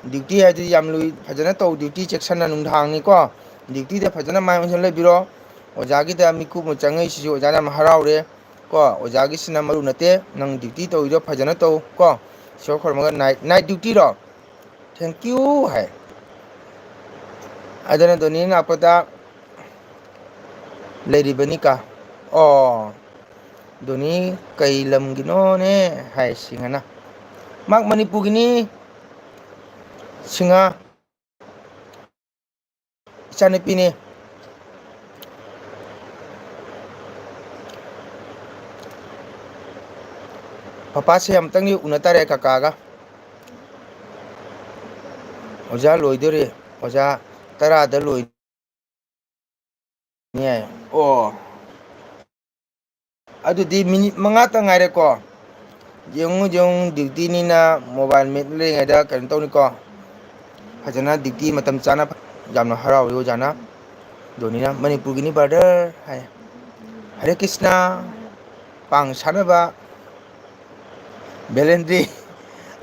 ꯗ꯭ꯌꯨꯇꯤ ꯍꯥꯏꯗꯨꯗꯤ ꯌꯥꯝ ꯂꯨꯏ꯫ ꯐꯖꯅ ꯇꯧ, ꯗ꯭ꯌꯨꯇꯤ ꯆꯦꯛꯁꯟꯅ ꯅꯨꯡꯗꯥꯡꯅꯤꯀꯣ꯫ ꯗ꯭ꯌꯨꯇꯤꯗ ꯐꯖꯅ ꯃꯥꯏ ꯑꯣꯟꯁꯤꯟ ꯂꯩꯕꯤꯔꯣ꯫ ꯑꯣꯖꯥꯒꯤꯗ ꯃꯤꯀꯨꯞ ꯑꯃ ꯆꯪꯉꯛꯏꯁꯤꯁꯨ ꯑꯣꯖꯥꯅ ꯌꯥꯝ ꯍꯔꯥꯎꯔꯦ ꯀꯣ꯫ ꯑꯣꯖꯥꯒꯤꯁꯤꯅ ꯃꯔꯨ ꯅꯠꯇꯦ, ꯅꯪ ꯗ꯭ꯌꯨꯇꯤ ꯇꯧꯔꯤꯗꯣ ꯐꯖꯅ ꯇꯧ ꯀꯣ꯫ ꯏꯁꯣꯔ ꯈꯨꯔꯨꯝꯃꯒ night, night duty ꯔꯣ? Thank you ꯍꯥꯏ꯫ ꯑꯗꯨꯅ ꯗꯣꯅꯤ ꯂꯥꯛꯄꯗ ꯂꯩꯔꯤꯕꯅꯤꯀ꯫ ꯑꯣ, ꯗꯣꯅꯤ ꯀꯩ ꯂꯝꯒꯤꯅꯣꯅꯦ ꯍꯥꯏ ꯁꯤꯡꯍꯅ꯫ ꯃꯍꯥꯛ ꯃꯅꯤꯄꯨꯔꯒꯤꯅꯤ ꯁꯤꯡꯍ꯫ ꯏꯆꯥꯅꯨꯄꯤꯅꯤ꯫ ꯄꯄꯥꯁꯦ ꯑꯃꯨꯛꯇꯪꯗꯤ ꯎꯅ ꯇꯥꯔꯦ ꯀꯀꯥꯒ꯫ ꯑꯣꯖꯥ ꯂꯣꯏꯗꯣꯔꯦ꯫ ꯑꯣꯖꯥ ꯇꯔꯥꯗ ꯂꯣꯏ-, ꯌꯥꯏ꯫ ꯑꯣ꯫ ꯑꯗꯨꯗꯤ ꯃꯤꯅꯤꯠ ꯃꯉꯥꯇ ꯉꯥꯏꯔꯦꯀꯣ꯫ ꯌꯦꯡꯉꯨ, ꯌꯦꯡꯉꯨ, ꯗ꯭ꯌꯨꯇꯤꯅꯤꯅ ꯃꯣꯕꯥꯏꯜ ꯃꯦꯠ ꯂꯩꯔꯤꯉꯩꯗ ꯀꯩꯅꯣ ꯇꯧꯅꯤꯀꯣ꯫ ꯐꯖꯅ ꯗ꯭ꯌꯨꯇꯤ ꯃꯇꯝ ꯆꯥꯅ꯫ ꯌꯥꯝꯅ ꯍꯔꯥꯎꯏ ꯑꯣꯖꯥꯅ꯫ ꯗꯣꯅꯤꯅ, "ꯃꯅꯤꯄꯨꯔꯒꯤꯅꯤ brother" ꯍꯥꯏ꯫ ꯍꯔꯦ ꯀ꯭ꯔꯤꯁꯅ, ꯄꯥꯡ ꯁꯥꯟꯅꯕ, ꯕꯦꯂꯦꯟꯗ꯭ꯔꯤ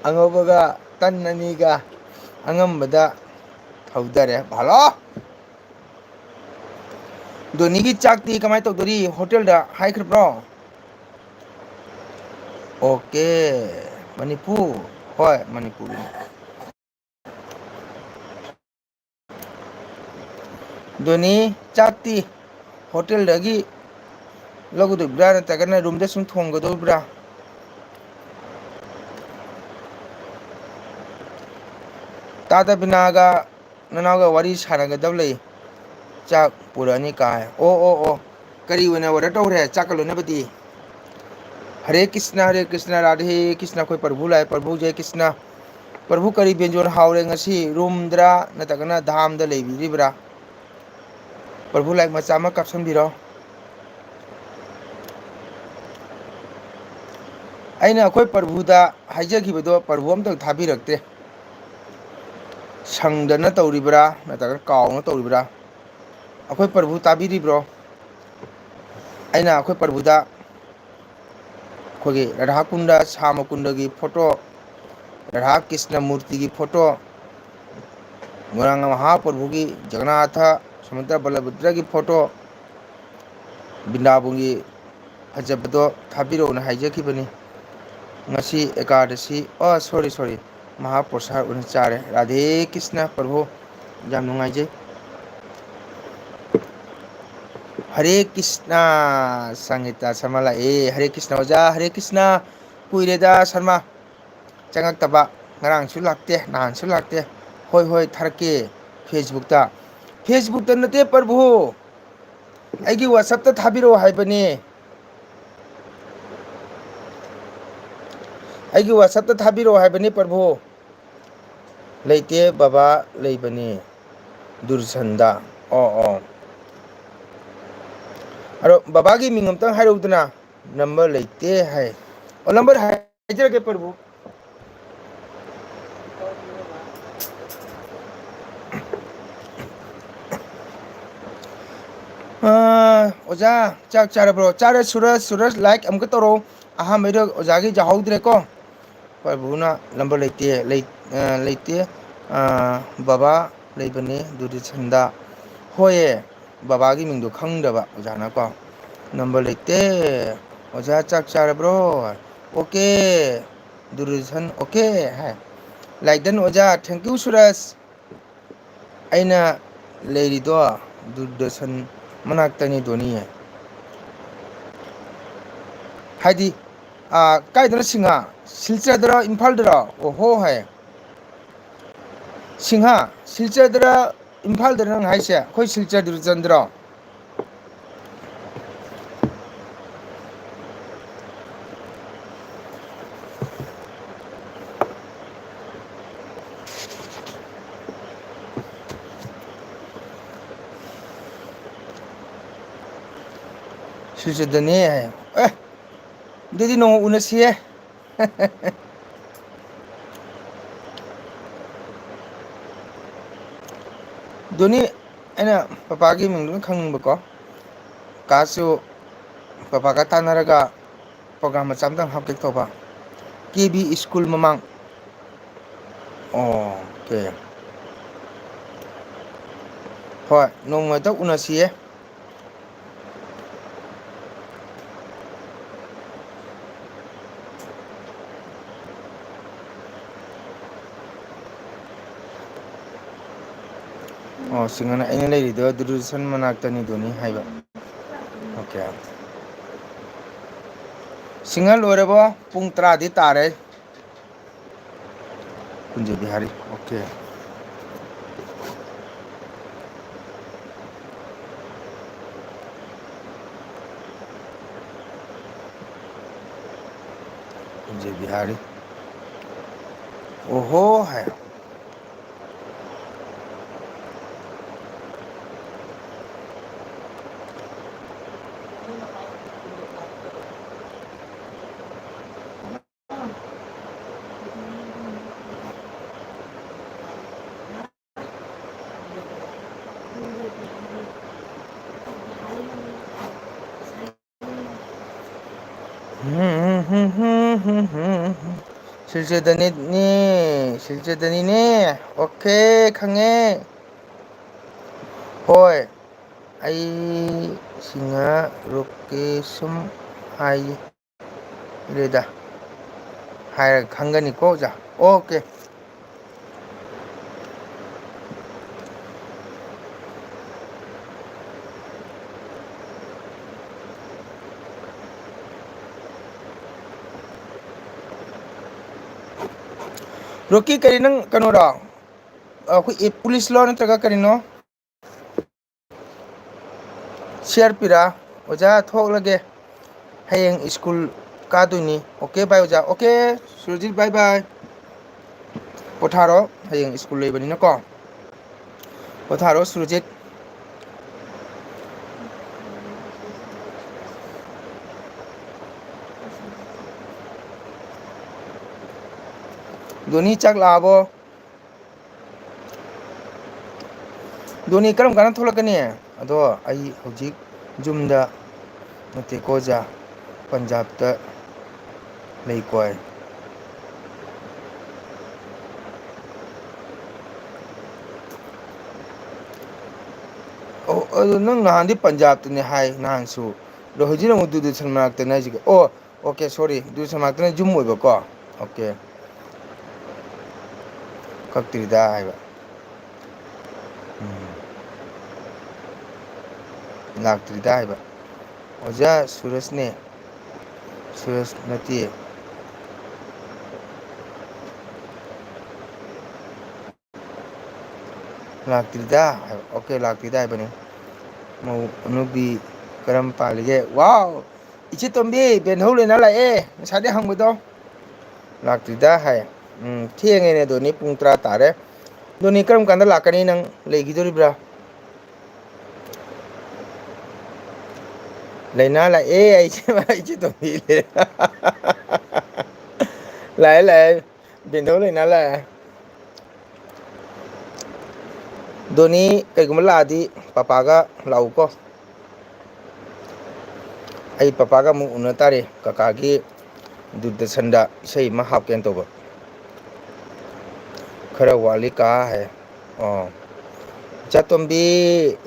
ꯑꯉꯧꯕꯒ ꯇꯟ ꯑꯅꯤꯒ ꯑꯉꯝꯕꯗ ꯊꯧꯗꯔꯦ꯫ ꯍꯜꯂꯣ! ꯗꯣꯅꯤꯒꯤ ꯆꯥꯛꯇꯤ ꯀꯃꯥꯏꯅ ꯇꯧꯗꯣꯔꯤ? ꯍꯣꯇꯦꯜꯗ ꯍꯥꯏꯈ꯭ꯔꯕ꯭ꯔꯣ? ꯑꯣꯀꯦ, ꯃꯅꯤꯄꯨꯔ꯫ ꯍꯣꯏ, ꯃꯅꯤꯄꯨꯔꯒꯤꯅꯤ꯫ ꯗꯣꯅꯤ, ꯆꯥꯛꯇꯤ ꯍꯣꯇꯦꯜꯗꯒꯤ ꯂꯧꯒꯗꯧꯔꯤꯕ꯭ꯔꯥ, ꯅꯠꯇ꯭ꯔꯒꯅ ꯔꯨꯝꯗ ꯁꯨꯝ ꯊꯣꯡꯒꯗꯧꯔꯤꯕ꯭ꯔꯥ? ꯇꯥꯗ ꯕꯤꯅꯥꯒ ꯅꯅꯥꯎꯒ ꯋꯥꯔꯤ ꯁꯥꯟꯅꯒꯗꯕ ꯂꯩ꯫ ꯆꯥꯛ ꯄꯨꯔꯛꯑꯅꯤ ꯀꯥꯏ꯫ ꯑꯣ, ꯑꯣ, ꯑꯣ꯫ ꯀꯔꯤ ꯑꯣꯏꯅ order ꯇꯧꯈ꯭ꯔꯦ ꯆꯥꯛꯀ ꯂꯣꯏꯅꯕꯗꯤ? ꯍꯔꯦ ꯀ꯭ꯔꯤꯁꯅ, ꯍꯔꯦ ꯀ꯭ꯔꯤꯁꯅ, ꯔꯥꯙꯦ ꯀ꯭ꯔꯤꯁꯅ꯫ ꯑꯩꯈꯣꯏ ꯄ꯭ꯔꯚꯨ ꯂꯥꯛꯑꯦ, ꯄ꯭ꯔꯚꯨ ꯖꯦ ꯀ꯭ꯔꯤꯁꯅ꯫ ꯄ꯭ꯔꯚꯨ, ꯀꯔꯤ ꯕꯦꯟꯖꯣꯟ ꯍꯥꯎꯔꯦ ꯉꯁꯤ? ꯔꯣꯝꯗ꯭ꯔꯥ ꯅꯠꯇ꯭ꯔꯒꯅ ꯙꯥꯝꯗ ꯂꯩꯕꯤꯔꯤꯕ꯭ꯔꯥ? ꯄ꯭ꯔꯚꯨ, like ꯃꯆꯥ ꯑꯃ ꯀꯥꯞꯁꯟꯕꯤꯔꯣ꯫ ꯑꯩꯅ ꯑꯩꯈꯣꯏ ꯄ꯭ꯔꯚꯨꯗ ꯍꯥꯏꯖꯈꯤꯕꯗꯣ ꯄ꯭ꯔꯚꯨ ꯑꯝꯇ ꯊꯥꯕꯤꯔꯛꯇꯦ꯫ ꯁꯪꯗꯅ ꯇꯧꯔꯤꯕ꯭ꯔꯥ ꯅꯠꯇ꯭ꯔꯒ ꯀꯥꯎꯅ ꯇꯧꯔꯤꯕ꯭ꯔꯥ? ꯑꯩꯈꯣꯏ ꯄ꯭ꯔꯚꯨ ꯇꯥꯕꯤꯔꯤꯕ꯭ꯔꯣ? ꯑꯩꯅ ꯑꯩꯈꯣꯏ ꯄ꯭ꯔꯚꯨꯗ ꯑꯩꯈꯣꯏꯒꯤ ꯔꯥꯙꯥꯀꯨꯟꯗ, ꯁ꯭ꯌꯥꯃꯀꯨꯟꯗꯒꯤ photo, Radha Krishna ꯃꯨꯔꯇꯤꯒꯤ photo, ꯒꯧꯔꯥꯡꯒ ꯃꯍꯥꯄ꯭ꯔꯚꯨꯒꯤ, Jagannath, ꯁꯨꯃꯟꯇ ꯕꯂꯚꯗ꯭ꯔꯒꯤ photo, ꯕ꯭ꯔꯤꯟꯗꯥꯕꯟꯒꯤ ꯐꯖꯕꯗꯣ ꯊꯥꯕꯤꯔꯛꯎꯅ ꯍꯥꯏꯖꯈꯤꯕꯅꯤ꯫ ꯉꯁꯤ ꯑꯦꯀꯥꯗꯁꯤ, ꯑꯣ, sorry, sorry, ꯃꯍꯥꯄ꯭ꯔꯁꯥꯗ ꯑꯣꯏꯅ ꯆꯥꯔꯦ꯫ ꯔꯥꯙꯦ ꯀ꯭ꯔꯤꯁꯅ ꯄ꯭ꯔꯚꯨ, ꯌꯥꯝ ꯅꯨꯡꯉꯥꯏꯖꯩ꯫ ꯍꯔꯦ ꯀ꯭ꯔꯤꯁꯅ, ꯁꯪꯒꯤꯇꯥ ꯁꯔꯃ ꯂꯥꯛꯑꯦ꯫ ꯍꯔꯦ ꯀ꯭ꯔꯤꯁꯅ ꯑꯣꯖꯥ, ꯍꯔꯦ ꯀ꯭ꯔꯤꯁꯅ꯫ ꯀꯨꯏꯔꯦꯗ ꯁꯔꯃ ꯆꯪꯉꯛꯇꯕ, ꯉꯔꯥꯡꯁꯨ ꯂꯥꯛꯇꯦ, ꯅꯍꯥꯟꯁꯨ ꯂꯥꯛꯇꯦ꯫ ꯍꯣꯏ, ꯍꯣꯏ, ꯊꯥꯔꯛꯀꯦ꯫ Facebookꯇ, Facebookꯇ ꯅꯠꯇꯦ ꯄ꯭ꯔꯚꯨ, ꯑꯩꯒꯤ WhatsAppꯇ ꯊꯥꯕꯤꯔꯛꯑꯣ ꯍꯥꯏꯕꯅꯦ꯫ ꯑꯩꯒꯤ WhatsAppꯇ ꯊꯥꯕꯤꯔꯛꯑꯣ ꯍꯥꯏꯕꯅꯤ ꯄ꯭ꯔꯚꯨ꯫ ꯂꯩꯇꯦ ꯕꯕꯥ, ꯂꯩꯕꯅꯤ ꯗꯨꯔꯁꯟꯗ꯫ ꯑꯣ, ꯑꯣ꯫ ꯑꯗꯣ ꯕꯕꯥꯒꯤ ꯃꯤꯡ ꯑꯝꯇꯪ ꯍꯥꯏꯔꯛꯎꯗꯅ꯫ Number ꯂꯩꯇꯦ ꯍꯥꯏ꯫ ꯑꯣ, number ꯍꯥꯏꯖꯔꯛꯀꯦ ꯄ꯭ꯔꯚꯨ꯫ ꯑꯥ, ꯑꯣꯖꯥ, ꯆꯥꯛ ꯆꯥꯔꯕ꯭ꯔꯣ? ꯆꯥꯔꯦ ꯁꯨꯔꯖ, ꯁꯨꯔꯖ, like ꯑꯃꯨꯛꯀ ꯇꯧꯔꯛꯑꯣ꯫ ꯑꯍꯥꯟꯕꯩꯗꯣ ꯑꯣꯖꯥꯒꯤ ꯌꯥꯍꯧꯗ꯭ꯔꯦꯀꯣ꯫ ꯄ꯭ꯔꯚꯨꯅ number ꯂꯩꯇꯦ, ꯂꯩ-, ꯑ, ꯂꯩꯇꯦ꯫ ꯑ, ꯕꯕꯥ ꯂꯩꯕꯅꯦ ꯗꯨꯔꯗꯔꯁꯟꯗ꯫ ꯍꯣꯏꯌꯦ, ꯕꯕꯥꯒꯤ ꯃꯤꯡꯗꯣ ꯈꯪꯗꯕ ꯑꯣꯖꯥꯅꯀꯣ꯫ Number ꯂꯩꯇꯦ꯫ ꯑꯣꯖꯥ ꯆꯥꯛ ꯆꯥꯔꯕ꯭ꯔꯣ? Okay꯫ ꯗꯨꯔꯗꯔꯁꯟ okay ꯍꯥꯏ꯫ Like done ꯑꯣꯖꯥ, thank you ꯁꯨꯔꯖ꯫ ꯑꯩꯅ ꯂꯩꯔꯤꯗꯣ ꯗꯨꯔꯗꯔꯁꯟ ꯃꯅꯥꯛꯇꯅꯤ ꯗꯣꯅꯤ꯫ ꯍꯥꯏꯗꯤ, ꯑꯥ, ꯀꯥꯏꯗꯅꯣ ꯁꯤꯡꯍ? ꯁꯤꯜꯆꯔꯗꯔꯣ, ꯏꯝꯐꯥꯜꯗꯔꯣ? ꯑꯣꯍꯣ ꯍꯥꯏ꯫ ꯁꯤꯡꯍ, ꯁꯤꯜꯆꯔꯗꯔ ꯏꯝꯐꯥꯜꯗꯔ ꯅꯪ ꯍꯥꯏꯁꯦ? ꯑꯩꯈꯣꯏ ꯁꯤꯜꯆꯔ ꯗꯨꯔꯗꯔꯁꯟꯗꯔꯣ? ꯁꯤꯜꯆꯔꯗꯅꯦ ꯍꯥꯏ꯫ ꯑꯦ, ꯑꯗꯨꯗꯤ ꯅꯣꯡꯃ ꯎꯅꯁꯤꯌꯦ꯫ ꯗꯣꯅꯤ, ꯑꯩꯅ ꯄꯄꯥꯒꯤ ꯃꯤꯡꯗꯨꯅ ꯈꯪꯅꯤꯡꯕꯀꯣ꯫ ꯀꯥꯁꯨ ꯄꯄꯥꯒ ꯇꯥꯟꯅꯔꯒ program ꯃꯆꯥ ꯑꯃꯇꯪ ꯍꯥꯞꯀꯦ ꯇꯧꯕ꯫ ꯀꯦ ꯕꯤ ꯁ꯭ꯀꯨꯜ ꯃꯃꯥꯡ꯫ ꯑꯣꯀꯦ꯫ ꯍꯣꯏ, ꯅꯣꯡꯃ ꯍꯦꯛꯇ ꯎꯅꯁꯤꯌꯦ꯫ ꯑꯣ, ꯁꯤꯡꯒꯅ ꯑꯩꯅ ꯂꯩꯔꯤꯗꯣ ꯗꯨꯔꯗꯔꯁꯟ ꯃꯅꯥꯛꯇꯅꯤꯗꯨꯅꯤ ꯍꯥꯏꯕ꯫ ꯑꯣꯀꯦ꯫ ꯁꯤꯡꯍ ꯂꯣꯏꯔꯕꯣ? ꯄꯨꯡ ꯇꯔꯥꯗꯤ ꯇꯥꯔꯦ꯫ ꯀꯨꯟꯖ ꯕꯤꯍꯥꯔꯤ, ꯑꯣꯀꯦ꯫ ꯀꯨꯟꯖ ꯕꯤꯍꯥꯔꯤ꯫ ꯑꯣꯍꯣ ꯍꯥꯏ꯫ ꯁꯤꯜꯆꯔꯗꯅꯤꯅꯦ, ꯁꯤꯜꯆꯔꯗꯅꯤꯅꯦ꯫ ꯑꯣꯀꯦ, ꯈꯪꯉꯦ꯫ ꯍꯣꯏ, ꯑꯩ ꯁꯤꯡꯍ ꯔꯣꯀꯦꯁꯨꯝ ꯍꯥꯏ꯫ ꯏꯔꯦꯗ꯫ ꯍꯥꯏꯔꯒ ꯈꯪꯒꯅꯤꯀꯣ, ꯑꯣꯖꯥ꯫ ꯑꯣꯀꯦ꯫ ꯔꯣꯀꯤ, ꯀꯔꯤ ꯅꯪ ꯀꯩꯅꯣꯔꯣ? ꯑꯩꯈꯣꯏ ꯑꯦ, ꯄꯨꯂꯤꯁꯂꯣ ꯅꯠꯇ꯭ꯔꯒ ꯀꯔꯤꯅꯣ? C R ꯄꯤꯔꯥ? ꯑꯣꯖꯥ ꯊꯣꯛꯂꯒꯦ, ꯍꯌꯦꯡ ꯁ꯭ꯀꯨꯜ ꯀꯥꯗꯣꯏꯅꯤ꯫ ꯑꯣꯀꯦ ꯕꯥꯏ ꯑꯣꯖꯥ, ꯑꯣꯀꯦ ꯁꯨꯔꯖꯤꯠ, ꯕꯥꯏ ꯕꯥꯏ꯫ ꯄꯣꯊꯥꯔꯣ, ꯍꯌꯦꯡ ꯁ꯭ꯀꯨꯜ ꯂꯩꯕꯅꯤꯅꯀꯣ꯫ ꯄꯣꯊꯥꯔꯣ ꯁꯨꯔꯖꯤꯠ꯫ ꯗꯣꯅꯤ, ꯆꯥꯛ ꯂꯥꯛꯑꯕꯣ? ꯗꯣꯅꯤ, ꯀꯔꯝ ꯀꯥꯟꯗ ꯊꯣꯛꯂꯛꯀꯅꯤ? ꯑꯗꯣ ꯑꯩ ꯍꯧꯖꯤꯛ ꯌꯨꯝꯗ ꯅꯠꯇꯦꯀꯣ ꯑꯣꯖꯥ, ꯄꯟꯖꯥꯕꯇ ꯂꯩꯀꯣ ꯑꯩ꯫ ꯑꯣ, ꯑꯗꯨ ꯅꯪ ꯅꯍꯥꯟꯗꯤ ꯄꯟꯖꯥꯕꯇꯅꯦ ꯍꯥꯏ ꯅꯍꯥꯟꯁꯨ, ꯑꯗꯣ ꯍꯧꯖꯤꯛ ꯑꯃꯨꯛ ꯗꯨꯔꯗꯔꯁꯟ ꯃꯅꯥꯛꯇꯅꯦ ꯍꯥꯏꯁꯤꯒ꯫ ꯑꯣ, ꯑꯣꯀꯦ, ꯁꯣꯔꯤ, ꯗꯨꯔꯗꯔꯁꯟ ꯃꯅꯥꯛꯇꯅ ꯌꯨꯝ ꯑꯣꯏꯕꯀꯣ꯫ ꯑꯣꯀꯦ, ꯀꯛꯇ꯭ꯔꯤꯗ ꯍꯥꯏꯕ꯫ ꯎꯝ꯫ ꯂꯥꯛꯇ꯭ꯔꯤꯗ ꯍꯥꯏꯕ꯫ ꯑꯣꯖꯥ ꯁꯨꯔꯖꯅꯦ꯫ ꯁꯨꯔꯖ ꯅꯠꯇꯦ꯫ ꯂꯥꯛꯇ꯭ꯔꯤꯗ ꯍꯥꯏꯕ꯫ ꯑꯣꯀꯦ, ꯂꯥꯛꯇ꯭ꯔꯤꯗ ꯍꯥꯏꯕꯅꯤ꯫ ꯃꯧ ꯑꯅꯧꯕꯤ ꯀꯔꯝ ꯄꯥꯜꯂꯤꯒꯦ? ꯋꯥꯎ! ꯏꯆꯦ ꯇꯣꯝꯕꯤ, ꯕꯦꯟꯍꯧ ꯂꯩꯅ ꯂꯥꯛꯑꯦ꯫ ꯉꯁꯥꯏꯗꯩ ꯍꯪꯕꯗꯣ꯫ ꯂꯥꯛꯇ꯭ꯔꯤꯗ ꯍꯥꯏ꯫ ꯎꯝ, ꯊꯦꯡꯉꯦꯅꯦ ꯗꯣꯅꯤ, ꯄꯨꯡ ꯇꯔꯥ ꯇꯥꯔꯦ꯫ ꯗꯣꯅꯤ, ꯀꯔꯝ ꯀꯥꯟꯗ ꯂꯥꯛꯀꯅꯤ? ꯅꯪ ꯂꯩꯈꯤꯗꯣꯔꯤꯕ꯭ꯔꯥ? ꯂꯩꯅꯥ ꯂꯥꯛꯑꯦ, ꯑꯩꯁꯦ, ꯑꯩꯁꯦ ꯇꯣꯝꯕꯤ ꯂꯩ꯫ ꯂꯥꯛꯑꯦ, ꯂꯥꯛꯑꯦ꯫ ꯕꯦꯟꯗꯧ ꯂꯩꯅꯥ ꯂꯥꯛꯑꯦ꯫ ꯗꯣꯅꯤ, ꯀꯩꯒꯨꯝꯕ ꯂꯥꯛꯑꯗꯤ ꯄꯄꯥꯒ ꯂꯥꯛꯎꯀꯣ꯫ ꯑꯩ ꯄꯄꯥꯒ ꯑꯃꯨꯛ ꯎꯅ ꯇꯥꯔꯦ꯫ ꯀꯀꯥꯒꯤ ꯗꯨꯔꯗꯔꯁꯟꯗ ꯏꯁꯩ ꯑꯃ ꯍꯥꯞꯀꯦꯅ ꯇꯧꯕ꯫ ꯈꯔ ꯋꯥꯠꯂꯤ ꯀꯥ ꯍꯥꯏ꯫ ꯑꯣ꯫ "ꯏꯆꯥꯇꯣꯝꯕꯤ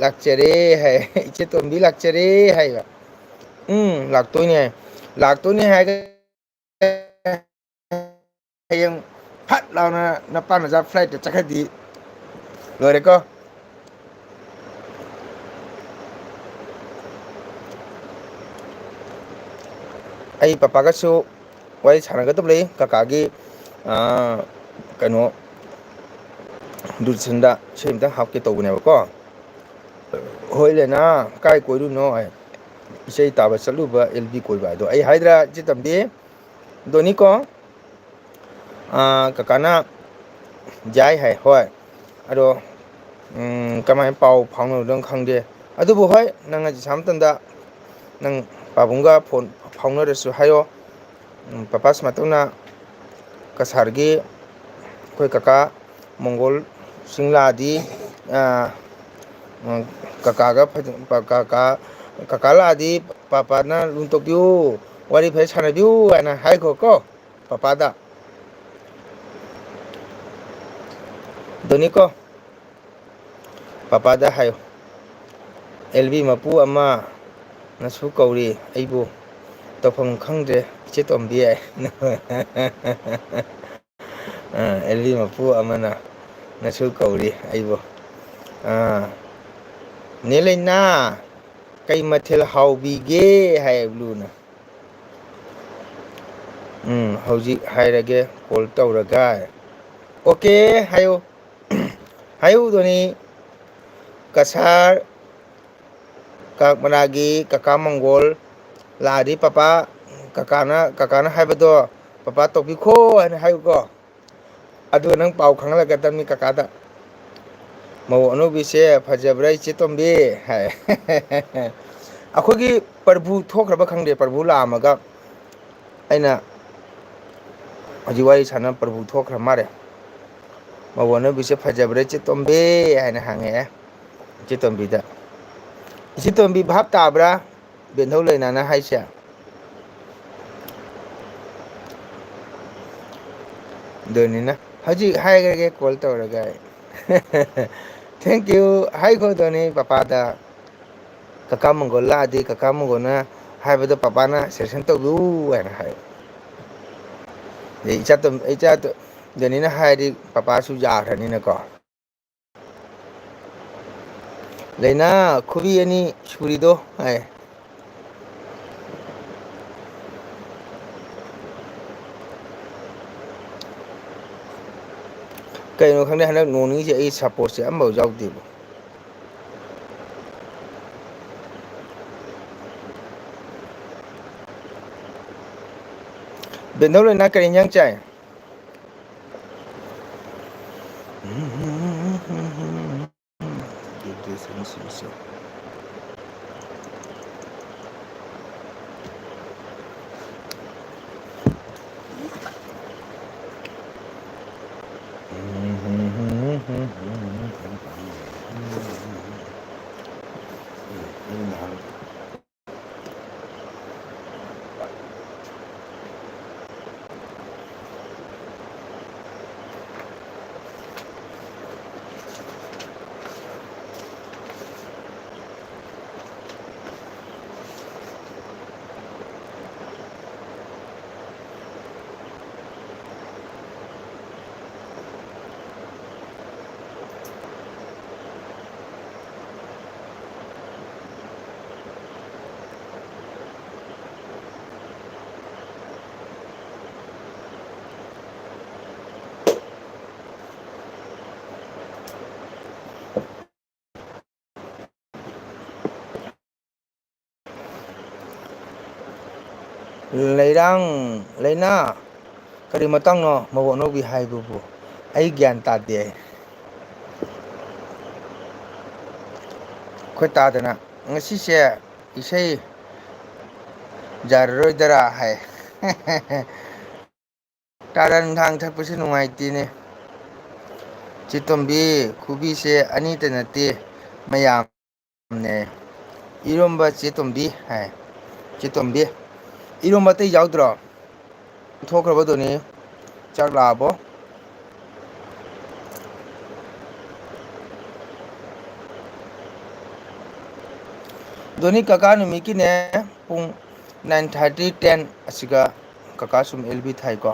ꯂꯥꯛꯆꯔꯦ" ꯍꯥꯏ꯫ "ꯏꯆꯦꯇꯣꯝꯕꯤ ꯂꯥꯛꯆꯔꯦ" ꯍꯥꯏꯕ꯫ ꯎꯝ, ꯂꯥꯛꯇꯣꯏꯅꯦ ꯍꯥꯏ꯫ ꯂꯥꯛꯇꯣꯏꯅꯦ ꯍꯥꯏꯔꯒ ꯍꯌꯦꯡ ꯐꯠ ꯂꯥꯎꯅ ꯅꯄꯥ ꯅꯆꯥ flightꯇ ꯆꯠꯈ꯭ꯔꯗꯤ ꯂꯣꯏꯔꯦꯀꯣ꯫ ꯑꯩ ꯄꯄꯥꯒꯁꯨ ꯋꯥꯔꯤ ꯁꯥꯟꯅꯒꯗꯕ ꯂꯩ꯫ ꯀꯀꯥꯒꯤ, ꯑꯥ, ꯀꯩꯅꯣ, ꯗꯨꯔꯗꯔꯁꯟꯗ ꯏꯁꯩ ꯑꯝꯇ ꯍꯥꯞꯀꯦ ꯇꯧꯕꯅꯦꯕꯀꯣ꯫ "ꯍꯣꯏ ꯂꯦꯅꯥ, ꯀꯥꯏ ꯀꯣꯏꯔꯨꯅꯣ?" ꯍꯥꯏ꯫ "ꯏꯁꯩ ꯇꯥꯕ ꯆꯠꯂꯨꯕ, ꯑꯦꯜ ꯕꯤ ꯀꯣꯏꯕ" ꯍꯥꯏꯗꯣ꯫ ꯑꯩ ꯍꯥꯏꯗ꯭ꯔꯥ, ꯏꯆꯦ ꯇꯝꯕꯤ? ꯗꯣꯅꯤꯀꯣ? ꯑꯥ, ꯀꯀꯥꯅ ꯌꯥꯏ ꯍꯥꯏ, ꯍꯣꯏ꯫ ꯑꯗꯣ, ꯎꯝ, ꯀꯃꯥꯏꯅ ꯄꯥꯎ ꯐꯥꯎꯅꯔꯨꯗꯣꯏꯅꯣ ꯈꯪꯗꯦ꯫ ꯑꯗꯨꯕꯨ ꯍꯣꯏ, ꯅꯪ ꯉꯁꯤ ꯁꯥꯟꯅꯕ ꯃꯇꯝꯗ ꯅꯪ ꯄꯥꯕꯨꯡꯒ ꯐꯣꯟ ꯐꯥꯎꯅꯔꯁꯨ ꯍꯥꯏꯌꯣ꯫ ꯎꯝ, ꯄꯄꯥ ꯁꯨꯃꯥꯏꯅ ꯇꯧꯅ ꯀꯁꯥꯔꯒꯤ ꯑꯩꯈꯣꯏ ꯀꯀꯥ ꯃꯪꯒꯣꯜꯁꯤꯡ ꯂꯥꯛꯑꯗꯤ, ꯑ, ꯎꯝ, ꯀꯀꯥꯒ ꯐꯖ-, ꯄ-, ꯀꯀꯥ, ꯀꯀꯥ ꯂꯥꯛꯑꯗꯤ ꯄꯥꯄꯥꯅ ꯂꯨꯅ ꯇꯧꯕꯤꯌꯨ, ꯋꯥꯔꯤ ꯐꯖ ꯁꯥꯟꯅꯕꯤꯌꯨ ꯍꯥꯏꯅ ꯍꯥꯏꯈꯣꯀꯣ ꯄꯥꯄꯥꯗ꯫ ꯗꯣꯅꯤꯀꯣ, ꯄꯥꯄꯥꯗ ꯍꯥꯏꯌꯨ, "ꯑꯦꯜ ꯕꯤ ꯃꯄꯨ ꯑꯃ ꯅꯁꯨ ꯀꯧꯔꯤ ꯑꯩꯕꯨ, ꯇꯧꯐꯝ ꯈꯪꯗ꯭ꯔꯦ ꯏꯆꯦ ꯇꯣꯝꯕꯤ" ꯍꯥꯏ꯫ ꯑ, ꯑꯦꯜ ꯕꯤ ꯃꯄꯨ ꯑꯃꯅ ꯅꯁꯨ ꯀꯧꯔꯤ ꯑꯩꯕꯨ꯫ ꯑ, "ꯅꯦ ꯂꯩꯅꯥ, ꯀꯩ ꯃꯊꯦꯜ ꯍꯥꯎꯕꯤꯒꯦ?" ꯍꯥꯏ ꯕ꯭ꯂꯨꯅ꯫ "ꯎꯝ, ꯍꯧꯖꯤꯛ ꯍꯥꯏꯔꯒꯦ ꯀꯣꯜ ꯇꯧꯔꯒ"꯫ ꯑꯣꯀꯦ ꯍꯥꯏꯌꯨ꯫ ꯍꯥꯏꯌꯨ ꯗꯣꯅꯤ꯫ ꯀꯁꯥꯔ ꯀꯥꯛ ꯃꯅꯥꯒꯤ ꯀꯀꯥ ꯃꯪꯒꯣꯜ ꯂꯥꯛꯑꯗꯤ ꯄꯄꯥ, ꯀꯀꯥꯅ, ꯀꯀꯥꯅ ꯍꯥꯏꯕꯗꯣ ꯄꯄꯥ ꯇꯧꯕꯤꯈꯣ ꯍꯥꯏꯅ ꯍꯥꯏꯌꯨꯀꯣ꯫ ꯑꯗꯨꯒ ꯅꯪ ꯄꯥꯎ ꯈꯪꯍꯜꯂꯛꯀꯗꯕꯅꯤ ꯀꯀꯥꯗ꯫ "ꯃꯧ ꯑꯅꯧꯕꯤꯁꯦ ꯐꯖꯕ꯭ꯔꯥ ꯏꯆꯦ ꯇꯣꯝꯕꯤ?" ꯍꯥꯏ꯫ ꯑꯩꯈꯣꯏꯒꯤ ꯄ꯭ꯔꯚꯨ ꯊꯣꯛꯈ꯭ꯔꯕ ꯈꯪꯗꯦ, ꯄ꯭ꯔꯚꯨ ꯂꯥꯛꯑꯝꯃꯒ ꯑꯩꯅ ꯍꯧꯖꯤꯛ ꯋꯥꯔꯤ ꯁꯥꯟꯅ ꯄ꯭ꯔꯚꯨ ꯊꯣꯛꯈ꯭ꯔ ꯃꯥꯜꯂꯦ꯫ "ꯃꯧ ꯑꯅꯧꯕꯤꯁꯦ ꯐꯖꯕ꯭ꯔꯥ ꯏꯆꯦ ꯇꯣꯝꯕꯤ?" ꯍꯥꯏꯅ ꯍꯪꯉꯛꯑꯦ ꯏꯆꯦ ꯇꯣꯝꯕꯤꯗ꯫ ꯏꯆꯦ ꯇꯣꯝꯕꯤ ꯚꯥꯞ ꯇꯥꯕ꯭ꯔꯥ ꯕꯦꯟꯙꯧ ꯂꯩꯅꯥꯅ ꯍꯥꯏꯁꯦ? ꯗꯣꯅꯤꯅ, "ꯍꯧꯖꯤꯛ ꯍꯥꯏꯈ꯭ꯔꯒꯦ ꯀꯣꯜ ꯇꯧꯔꯒ ꯑꯩ"꯫ Thank you꯫ ꯍꯥꯏꯈꯣ ꯗꯣꯅꯤ ꯄꯄꯥꯗ꯫ "ꯀꯀꯥ ꯃꯪꯒꯣꯜ ꯂꯥꯛꯑꯗꯤ ꯀꯀꯥ ꯃꯪꯒꯣꯜꯅ ꯍꯥꯏꯕꯗꯣ ꯄꯄꯥꯅ ꯁꯦꯁꯟ ꯇꯧꯕꯤꯌꯨ" ꯍꯥꯏꯅ ꯍꯥꯏꯌꯨ꯫ ꯑꯗꯩ ꯏꯆꯥ ꯇꯣꯝ-, ꯏꯆꯥ ꯇꯣ-, ꯗꯣꯅꯤꯅ ꯍꯥꯏꯔꯗꯤ ꯄꯄꯥꯁꯨ ꯌꯥꯈ꯭ꯔꯅꯤꯅꯀꯣ꯫ "ꯂꯩꯅꯥ, ꯈꯨꯕꯤ ꯑꯅꯤ ꯁꯨꯔꯤꯗꯣ" ꯍꯥꯏ꯫ ꯀꯩꯅꯣ ꯈꯪꯗꯦ, ꯍꯟꯗꯛ ꯅꯣꯡ ꯅꯤꯅꯤꯁꯦ ꯑꯩ ꯁꯞꯄꯣꯔꯠꯁꯦ ꯑꯃꯐꯥꯎ ꯌꯥꯎꯗꯦꯕ꯫ ꯕꯦꯟꯗꯧ ꯂꯩꯅꯥ ꯀꯔꯤ ꯏꯟꯖꯥꯡ ꯆꯥꯏ? ꯂꯩꯔꯥꯡ, ꯂꯩꯅꯥ, ꯀꯔꯤ ꯃꯇꯥꯡꯅꯣ ꯃꯧ ꯑꯅꯧꯕꯤ ꯍꯥꯏꯕꯕꯨ? ꯑꯩ ꯒ꯭ꯌꯥꯟ ꯇꯥꯗꯦ꯫ ꯑꯩꯈꯣꯏ ꯇꯥꯗꯅ ꯉꯁꯤꯁꯦ ꯏꯁꯩ ꯌꯥꯔꯔꯣꯏꯗꯔꯥ ꯍꯥꯏ꯫ ꯀꯥꯔꯟ ꯊꯥꯡ ꯊꯛꯄꯁꯦ ꯅꯨꯡꯉꯥꯏꯇꯦꯅꯦ꯫ ꯆꯦꯇꯣꯝꯕꯤ, ꯈꯨꯕꯤꯁꯦ ꯑꯅꯤꯇ ꯅꯠꯇꯦ, ꯃꯌꯥꯝꯅꯦ꯫ ꯏꯔꯣꯝꯕ ꯆꯦꯇꯣꯝꯕꯤ ꯍꯥꯏ꯫ ꯆꯦꯇꯣꯝꯕꯤ, ꯏꯔꯣꯝꯕ ꯑꯇꯩ ꯌꯥꯎꯗ꯭ꯔꯣ? ꯊꯣꯛꯈ꯭ꯔꯕ ꯗꯣꯅꯤ? ꯆꯥꯛ ꯂꯥꯛꯑꯕꯣ? ꯗꯣꯅꯤ, ꯀꯀꯥ ꯅꯨꯃꯤꯠꯀꯤꯅꯦ, ꯄꯨꯡ nine thirty, ten ꯑꯁꯤꯒ ꯀꯀꯥ ꯁꯨꯝ ꯑꯦꯜ ꯕꯤ ꯊꯥꯏꯀꯣ꯫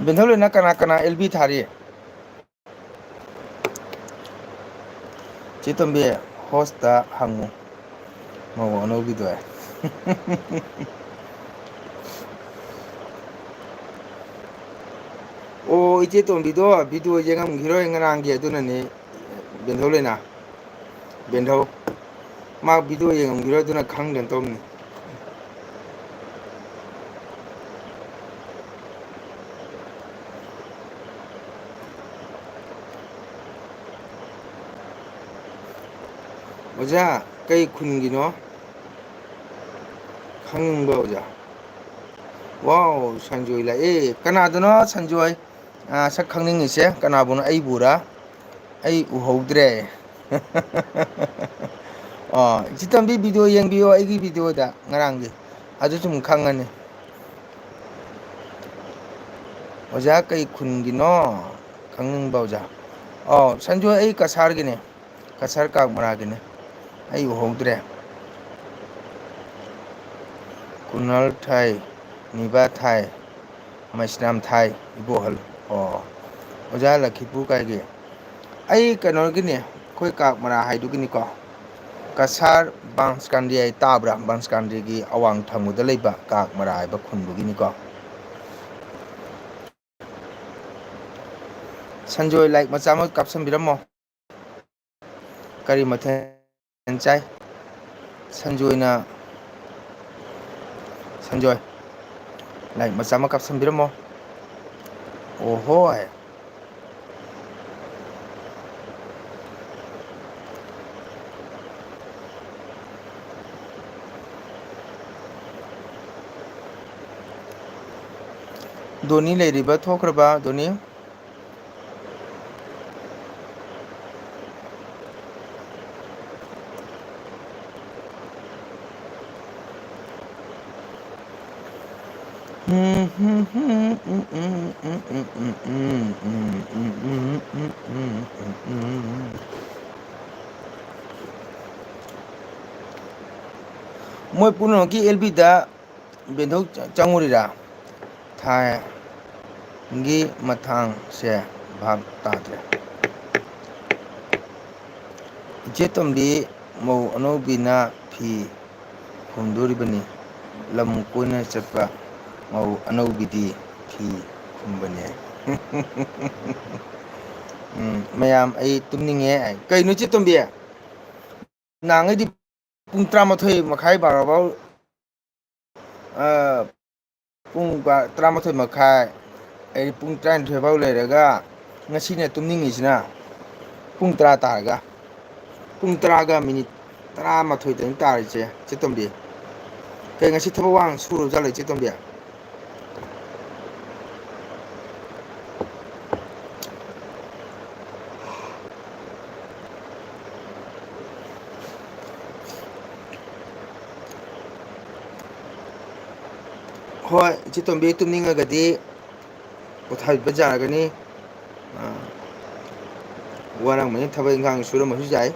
ꯕꯦꯟꯊꯧꯂꯣꯏꯅ ꯀꯅꯥ ꯀꯅꯥ ꯑꯦꯜ ꯕꯤ ꯊꯥꯔꯤ? ꯆꯦ ꯇꯣꯝꯕꯤ, ꯍꯣꯁꯇ ꯍꯪꯉꯨ, ꯃꯧ ꯑꯅꯧꯕꯤꯗꯣ꯫ ꯑꯣ, ꯏꯆꯦ ꯇꯣꯝꯕꯤꯗꯣ ꯚꯤꯗꯤꯑꯣ ꯌꯦꯡꯉꯝꯈꯤꯔꯣꯏ ꯉꯔꯥꯡꯒꯤ, ꯑꯗꯨꯅꯅꯦ꯫ ꯕꯦꯟꯊꯧ ꯂꯩꯅꯥ, ꯕꯦꯟꯊꯧ, ꯃꯥ ꯚꯤꯗꯤꯑꯣ ꯌꯦꯡꯉꯝꯈꯤꯔꯣꯏ, ꯑꯗꯨꯅ ꯈꯪꯗꯅ ꯇꯧꯔꯝꯅꯤ꯫ ꯑꯣꯖꯥ, ꯀꯩ ꯈꯨꯟꯒꯤꯅꯣ? ꯈꯪꯅꯤꯡꯕ ꯑꯣꯖꯥ꯫ ꯋꯥꯎ, ꯁꯟꯖꯣꯏ ꯂꯥꯛꯑꯦ꯫ ꯀꯅꯥꯗꯅꯣ ꯁꯟꯖꯣꯏ? ꯑꯥ, ꯁꯛ ꯈꯪꯅꯤꯡꯉꯤꯁꯦ ꯀꯅꯥꯕꯨꯅꯣ? ꯑꯩꯕꯨꯔꯥ? ꯑꯩ ꯎꯍꯧꯗ꯭ꯔꯦ꯫ ꯑꯣ, ꯏꯆꯦ ꯇꯣꯝꯕꯤ, ꯚꯤꯗꯤꯑꯣ ꯌꯦꯡꯕꯤꯌꯣ ꯑꯩꯒꯤ ꯚꯤꯗꯤꯑꯣꯗ ꯉꯔꯥꯡꯒꯤ꯫ ꯑꯗꯨ ꯁꯨꯝ ꯈꯪꯉꯅꯤ꯫ ꯑꯣꯖꯥ, ꯀꯩ ꯈꯨꯟꯒꯤꯅꯣ? ꯈꯪꯅꯤꯡꯕ ꯑꯣꯖꯥ꯫ ꯑꯣ, ꯁꯟꯖꯣꯏ, ꯑꯩ ꯀꯁꯥꯔꯒꯤꯅꯦ꯫ ꯀꯁꯥꯔ ꯀꯥꯛ ꯃꯔꯥꯒꯤꯅꯦ꯫ ꯑꯩ ꯎꯍꯧꯗ꯭ꯔꯦ꯫ ꯀꯨꯅꯥꯜ ꯊꯥꯏ, ꯅꯤꯕꯥ ꯊꯥꯏ, ꯃꯩꯁꯅꯥꯝ ꯊꯥꯏ, ꯏꯕꯣꯍꯜ꯫ ꯑꯣ, ꯑꯣꯖꯥ ꯂꯛꯈꯤꯄꯨꯔ ꯀꯥꯏꯒꯤ? ꯑꯩ ꯀꯩꯅꯣꯒꯤꯅꯦ, ꯑꯩꯈꯣꯏ ꯀꯥꯛ ꯃꯔꯥ ꯍꯥꯏꯗꯨꯒꯤꯅꯤꯀꯣ꯫ ꯀꯁꯥꯔ ꯕꯥꯟꯁꯀꯥꯟꯗꯤ ꯍꯥꯏ ꯇꯥꯕ꯭ꯔꯥ? ꯕꯥꯟꯁꯀꯥꯟꯗꯤꯒꯤ ꯑꯋꯥꯡ ꯊꯪꯕꯗ ꯂꯩꯕ ꯀꯥꯛ ꯃꯔꯥ ꯍꯥꯏꯕ ꯈꯨꯟꯗꯨꯒꯤꯅꯤꯀꯣ꯫ ꯁꯟꯖꯣꯏ, ꯂꯥꯏꯛ ꯃꯆꯥ ꯑꯃ ꯀꯥꯞꯁꯟꯕꯤꯔꯝꯃꯣ꯫ ꯀꯔꯤ ꯃꯊꯦꯜ ꯆꯥꯏ? ꯁꯟꯖꯣꯏꯅ ꯁꯟꯖꯣꯏ, ꯂꯥꯏꯛ ꯃꯆꯥ ꯑꯃ ꯀꯥꯞꯁꯟꯕꯤꯔꯝꯃꯣ꯫ ꯑꯣꯍꯣꯏ꯫ ꯗꯣꯅꯤ ꯂꯩꯔꯤꯕ, ꯊꯣꯛꯈ꯭ꯔꯕ ꯗꯣꯅꯤ? ꯃꯣꯏ ꯄꯨꯝꯅꯃꯛꯀꯤ ꯑꯦꯜ ꯕꯤꯗ ꯕꯦꯟꯊꯧ ꯆꯪꯉꯨꯔꯤꯔꯥ? ꯊꯥꯒꯤ ꯃꯇꯥꯡꯁꯦ ꯚꯥꯞ ꯇꯥꯗ꯭ꯔꯦ꯫ ꯏꯆꯦ ꯇꯣꯝꯕꯤ, ꯃꯧ ꯑꯅꯧꯕꯤꯅ ꯐꯤ ꯈꯨꯝꯗꯣꯔꯤꯕꯅꯤ꯫ ꯂꯝ ꯀꯣꯏꯅ ꯆꯠꯄ ꯃꯧ ꯑꯅꯧꯕꯤꯗꯤ ꯐꯤ ꯈꯨꯝꯕꯅꯦ꯫ ꯎꯝ, ꯃꯌꯥꯝ, ꯑꯩ ꯇꯨꯝꯅꯤꯡꯉꯦ꯫ ꯀꯩꯅꯣ ꯏꯆꯦ ꯇꯣꯝꯕꯤ? ꯅꯍꯥꯟꯉꯩꯗꯤ ꯄꯨꯡ ꯇꯔꯥꯃꯥꯊꯣꯏ ꯃꯈꯥꯏ, ꯕꯥꯔꯣ ꯐꯥꯎ, ꯑ, ꯄꯨꯡ ꯕꯥ-, ꯇꯔꯥꯃꯥꯊꯣꯏ ꯃꯈꯥꯏ, ꯑꯩ ꯄꯨꯡ ꯇꯔꯥꯅꯤꯊꯣꯏ ꯐꯥꯎ ꯂꯩꯔꯒ, ꯉꯁꯤꯅ ꯇꯨꯝꯅꯤꯡꯉꯤꯁꯤꯅ ꯄꯨꯡ ꯇꯔꯥ ꯇꯥꯔꯒ, ꯄꯨꯡ ꯇꯔꯥꯒ ꯃꯤꯅꯤꯠ ꯇꯔꯥꯃꯥꯊꯣꯏꯗꯅꯤ ꯇꯥꯔꯤꯁꯦ, ꯆꯦ ꯇꯣꯝꯕꯤ꯫ ꯀꯩ, ꯉꯁꯤ ꯊꯕꯛ ꯋꯥꯡ ꯁꯨꯔꯨ ꯖꯥꯠꯂꯣ, ꯆꯦ ꯇꯣꯝꯕꯤ? ꯍꯣꯏ, ꯏꯆꯦ ꯇꯣꯝꯕꯤ, ꯇꯨꯝꯅꯤꯡꯉꯒꯗꯤ ꯄꯣꯊꯥꯕꯤꯕ ꯌꯥꯔꯒꯅꯤ꯫ ꯑꯥ, ꯋꯥꯔꯝꯒꯅꯤ, ꯊꯕꯛ ꯏꯪꯈꯥꯡ ꯁꯨꯔꯝꯕꯁꯨ ꯌꯥꯏ꯫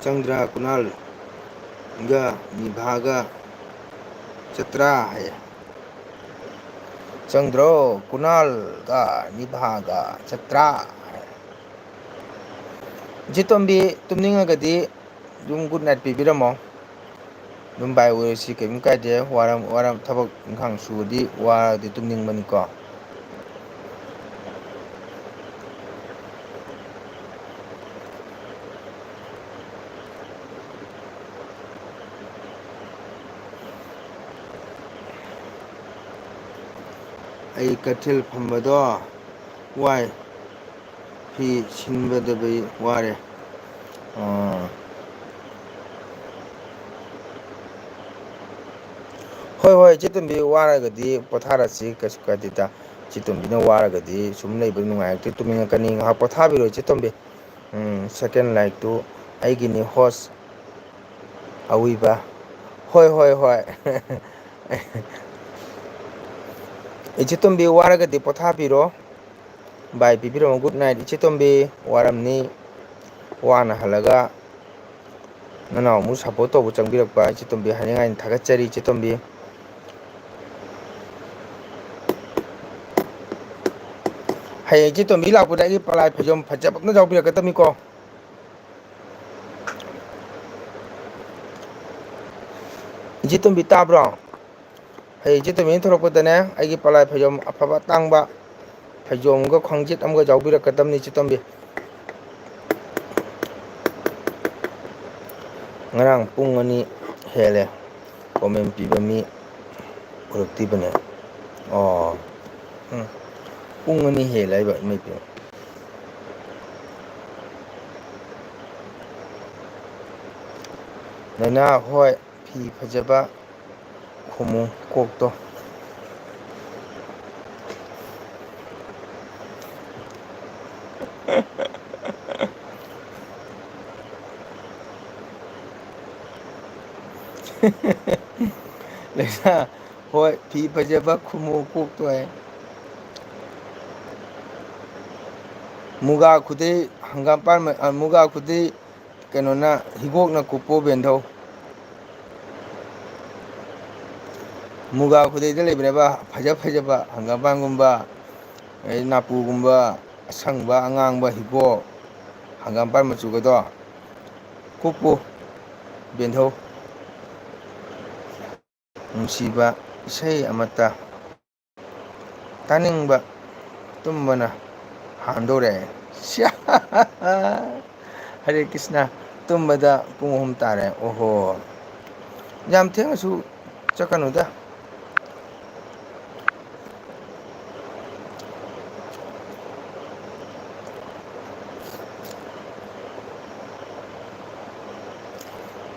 ꯆꯪꯗ꯭ꯔꯥ ꯀꯨꯅꯥꯜꯒ ꯅꯤꯚꯥꯒ ꯆꯠꯇ꯭ꯔꯥ ꯍꯥꯏꯌꯦ꯫ ꯆꯪꯗ꯭ꯔꯣ ꯀꯨꯅꯥꯜꯒ ꯅꯤꯚꯥꯒ ꯆꯠꯇ꯭ꯔꯥ ꯍꯥꯏꯌꯦ꯫ ꯏꯆꯦ ꯇꯣꯝꯕꯤ, ꯇꯨꯝꯅꯤꯡꯉꯒꯗꯤ ꯑꯗꯨꯝ good night ꯄꯤꯕꯤꯔꯝꯃꯣ꯫ ꯑꯗꯨꯝ bye ꯑꯣꯏꯔꯁꯤ, ꯀꯩꯝ ꯀꯥꯏꯗꯦ꯫ ꯋꯥꯔꯝ-, ꯋꯥꯔꯝ-, ꯊꯕꯛ ꯏꯪꯈꯥꯡ ꯁꯨꯕꯗꯤ ꯋꯥꯔꯗꯤ ꯇꯨꯝꯅꯤꯡꯕꯅꯤꯀꯣ꯫ ꯑꯩ ꯀꯩꯊꯦꯜ ꯐꯝꯕꯗꯣ ꯋꯥꯏ꯫ ꯐꯤ ꯁꯤꯟꯕꯗꯕꯨ ꯋꯥꯔꯦ꯫ ꯑꯥ꯫ ꯍꯣꯏ, ꯍꯣꯏ, ꯏꯆꯦ ꯇꯣꯝꯕꯤ, ꯋꯥꯔꯒꯗꯤ ꯄꯣꯊꯥꯔꯁꯤ, ꯀꯩꯁꯨ ꯀꯥꯏꯗꯦꯗ꯫ ꯏꯆꯦ ꯇꯣꯝꯕꯤꯅ ꯋꯥꯔꯒꯗꯤ ꯁꯨꯝ ꯂꯩꯕ ꯅꯨꯡꯉꯥꯏꯔꯛꯇꯦ, ꯇꯨꯝꯅꯤꯡꯉꯛꯀꯅꯤ꯫ ꯉꯥꯏꯍꯥꯛ ꯄꯣꯊꯥꯕꯤꯔꯣ, ꯏꯆꯦ ꯇꯣꯝꯕꯤ꯫ ꯎꯝ, second like ꯇꯨ ꯑꯩꯒꯤꯅꯤ, host ꯑꯋꯤꯕ꯫ ꯍꯣꯏ, ꯍꯣꯏ, ꯍꯣꯏ꯫ ꯏꯆꯦ ꯇꯣꯝꯕꯤ, ꯋꯥꯔꯒꯗꯤ ꯄꯣꯊꯥꯕꯤꯔꯣ꯫ Bye ꯄꯤꯕꯤꯔꯝꯃꯣ꯫ Good night, ꯏꯆꯦ ꯇꯣꯝꯕꯤ꯫ ꯋꯥꯔꯝꯅꯤ꯫ ꯋꯥꯅ ꯍꯜꯂꯒ ꯅꯅꯥꯎ ꯑꯃꯨꯛ support ꯇꯧꯕ ꯆꯪꯕꯤꯔꯛꯄ ꯏꯆꯦ ꯇꯣꯝꯕꯤ, ꯍꯥꯏꯅꯤꯡꯉꯥꯏ ꯊꯥꯒꯠꯆꯔꯤ, ꯏꯆꯦ ꯇꯣꯝꯕꯤ꯫ ꯍꯌꯦꯡ ꯏꯆꯦ ꯇꯣꯝꯕꯤ ꯂꯥꯛꯄꯗ ꯑꯩꯒꯤ ꯄꯂꯥꯏ ꯐꯩꯖꯣꯝ ꯐꯖꯕ ꯑꯃ ꯌꯥꯎꯕꯤꯔꯛꯀꯗꯕꯅꯤꯀꯣ꯫ ꯏꯆꯦ ꯇꯣꯝꯕꯤ, ꯇꯥꯕ꯭ꯔꯣ? ꯍꯌꯦꯡ ꯏꯆꯦ ꯇꯣꯝꯕꯤꯅ ꯊꯣꯛꯂꯛꯄꯗꯅꯦ, ꯑꯩꯒꯤ ꯄꯂꯥꯏ ꯐꯩꯖꯣꯝ ꯑꯐꯕ ꯑꯇꯥꯡꯕ, ꯐꯩꯖꯣꯝꯒ ꯈ꯭ꯋꯥꯡꯖꯦꯠ ꯑꯃꯒ ꯌꯥꯎꯕꯤꯔꯛꯀꯗꯕꯅꯤ, ꯏꯆꯦ ꯇꯣꯝꯕꯤ꯫ ꯉꯔꯥꯡ ꯄꯨꯡ ꯑꯅꯤ ꯍꯦꯜꯂꯦ꯫ Comment ꯄꯤꯕ ꯃꯤ ꯎꯔꯛꯇ꯭ꯔꯤꯕꯅꯦ꯫ ꯑꯣ꯫ ꯎꯝ꯫ ꯄꯨꯡ ꯑꯅꯤ ꯍꯦꯜꯂꯦ ꯍꯥꯏꯕ, ꯏꯃꯩ ꯄꯦꯝꯃ꯫ ꯅꯅꯥ ꯍꯣꯏ, ꯐꯤ ꯐꯖꯕ ꯈꯨꯃꯨ ꯀꯣꯛꯇꯣ꯫ ꯂꯩꯁꯥ, ꯍꯣꯏ, ꯐꯤ ꯐꯖꯕ ꯈꯨꯃꯨ ꯀꯣꯛꯇꯣ ꯍꯥꯏ꯫ ꯃꯨꯒꯥ ꯈꯨꯗꯩ, ꯍꯪꯒꯥꯝꯄꯥꯟ ꯃ-, ꯑ, ꯃꯨꯒꯥ ꯈꯨꯗꯩ, ꯀꯩꯅꯣꯅ, ꯍꯤꯒꯣꯛꯅ ꯀꯨꯞꯄꯣ ꯕꯦꯟꯙꯧ꯫ ꯃꯨꯒꯥ ꯈꯨꯗꯩꯗ ꯂꯩꯕꯅꯦꯕ ꯐꯖ ꯐꯖꯕ ꯍꯪꯒꯥꯝꯄꯥꯟꯒꯨꯝꯕ, ꯑꯗꯩ ꯅꯥꯄꯨꯒꯨꯝꯕ, ꯑꯁꯪꯕ, ꯑꯉꯥꯡꯕ, ꯍꯤꯒꯣꯛ, ꯍꯪꯒꯥꯝꯄꯥꯟ ꯃꯆꯨꯒꯗꯣ꯫ ꯀꯨꯞꯄꯨ ꯕꯦꯟꯙꯧ꯫ ꯅꯨꯡꯁꯤꯕ ꯏꯁꯩ ꯑꯃꯠꯇ ꯇꯥꯅꯤꯡꯕ, ꯇꯨꯝꯕꯅ ꯍꯥꯟꯗꯣꯔꯦ꯫ ꯁ꯭ꯌꯥ! ꯍꯔꯦ ꯀ꯭ꯔꯤꯁꯅ, ꯇꯨꯝꯕꯗ ꯄꯨꯡ ꯑꯍꯨꯝ ꯇꯥꯔꯦ꯫ ꯑꯣꯍꯣ! ꯌꯥꯝ ꯊꯦꯡꯅꯁꯨ ꯆꯠꯀꯅꯨꯗ꯫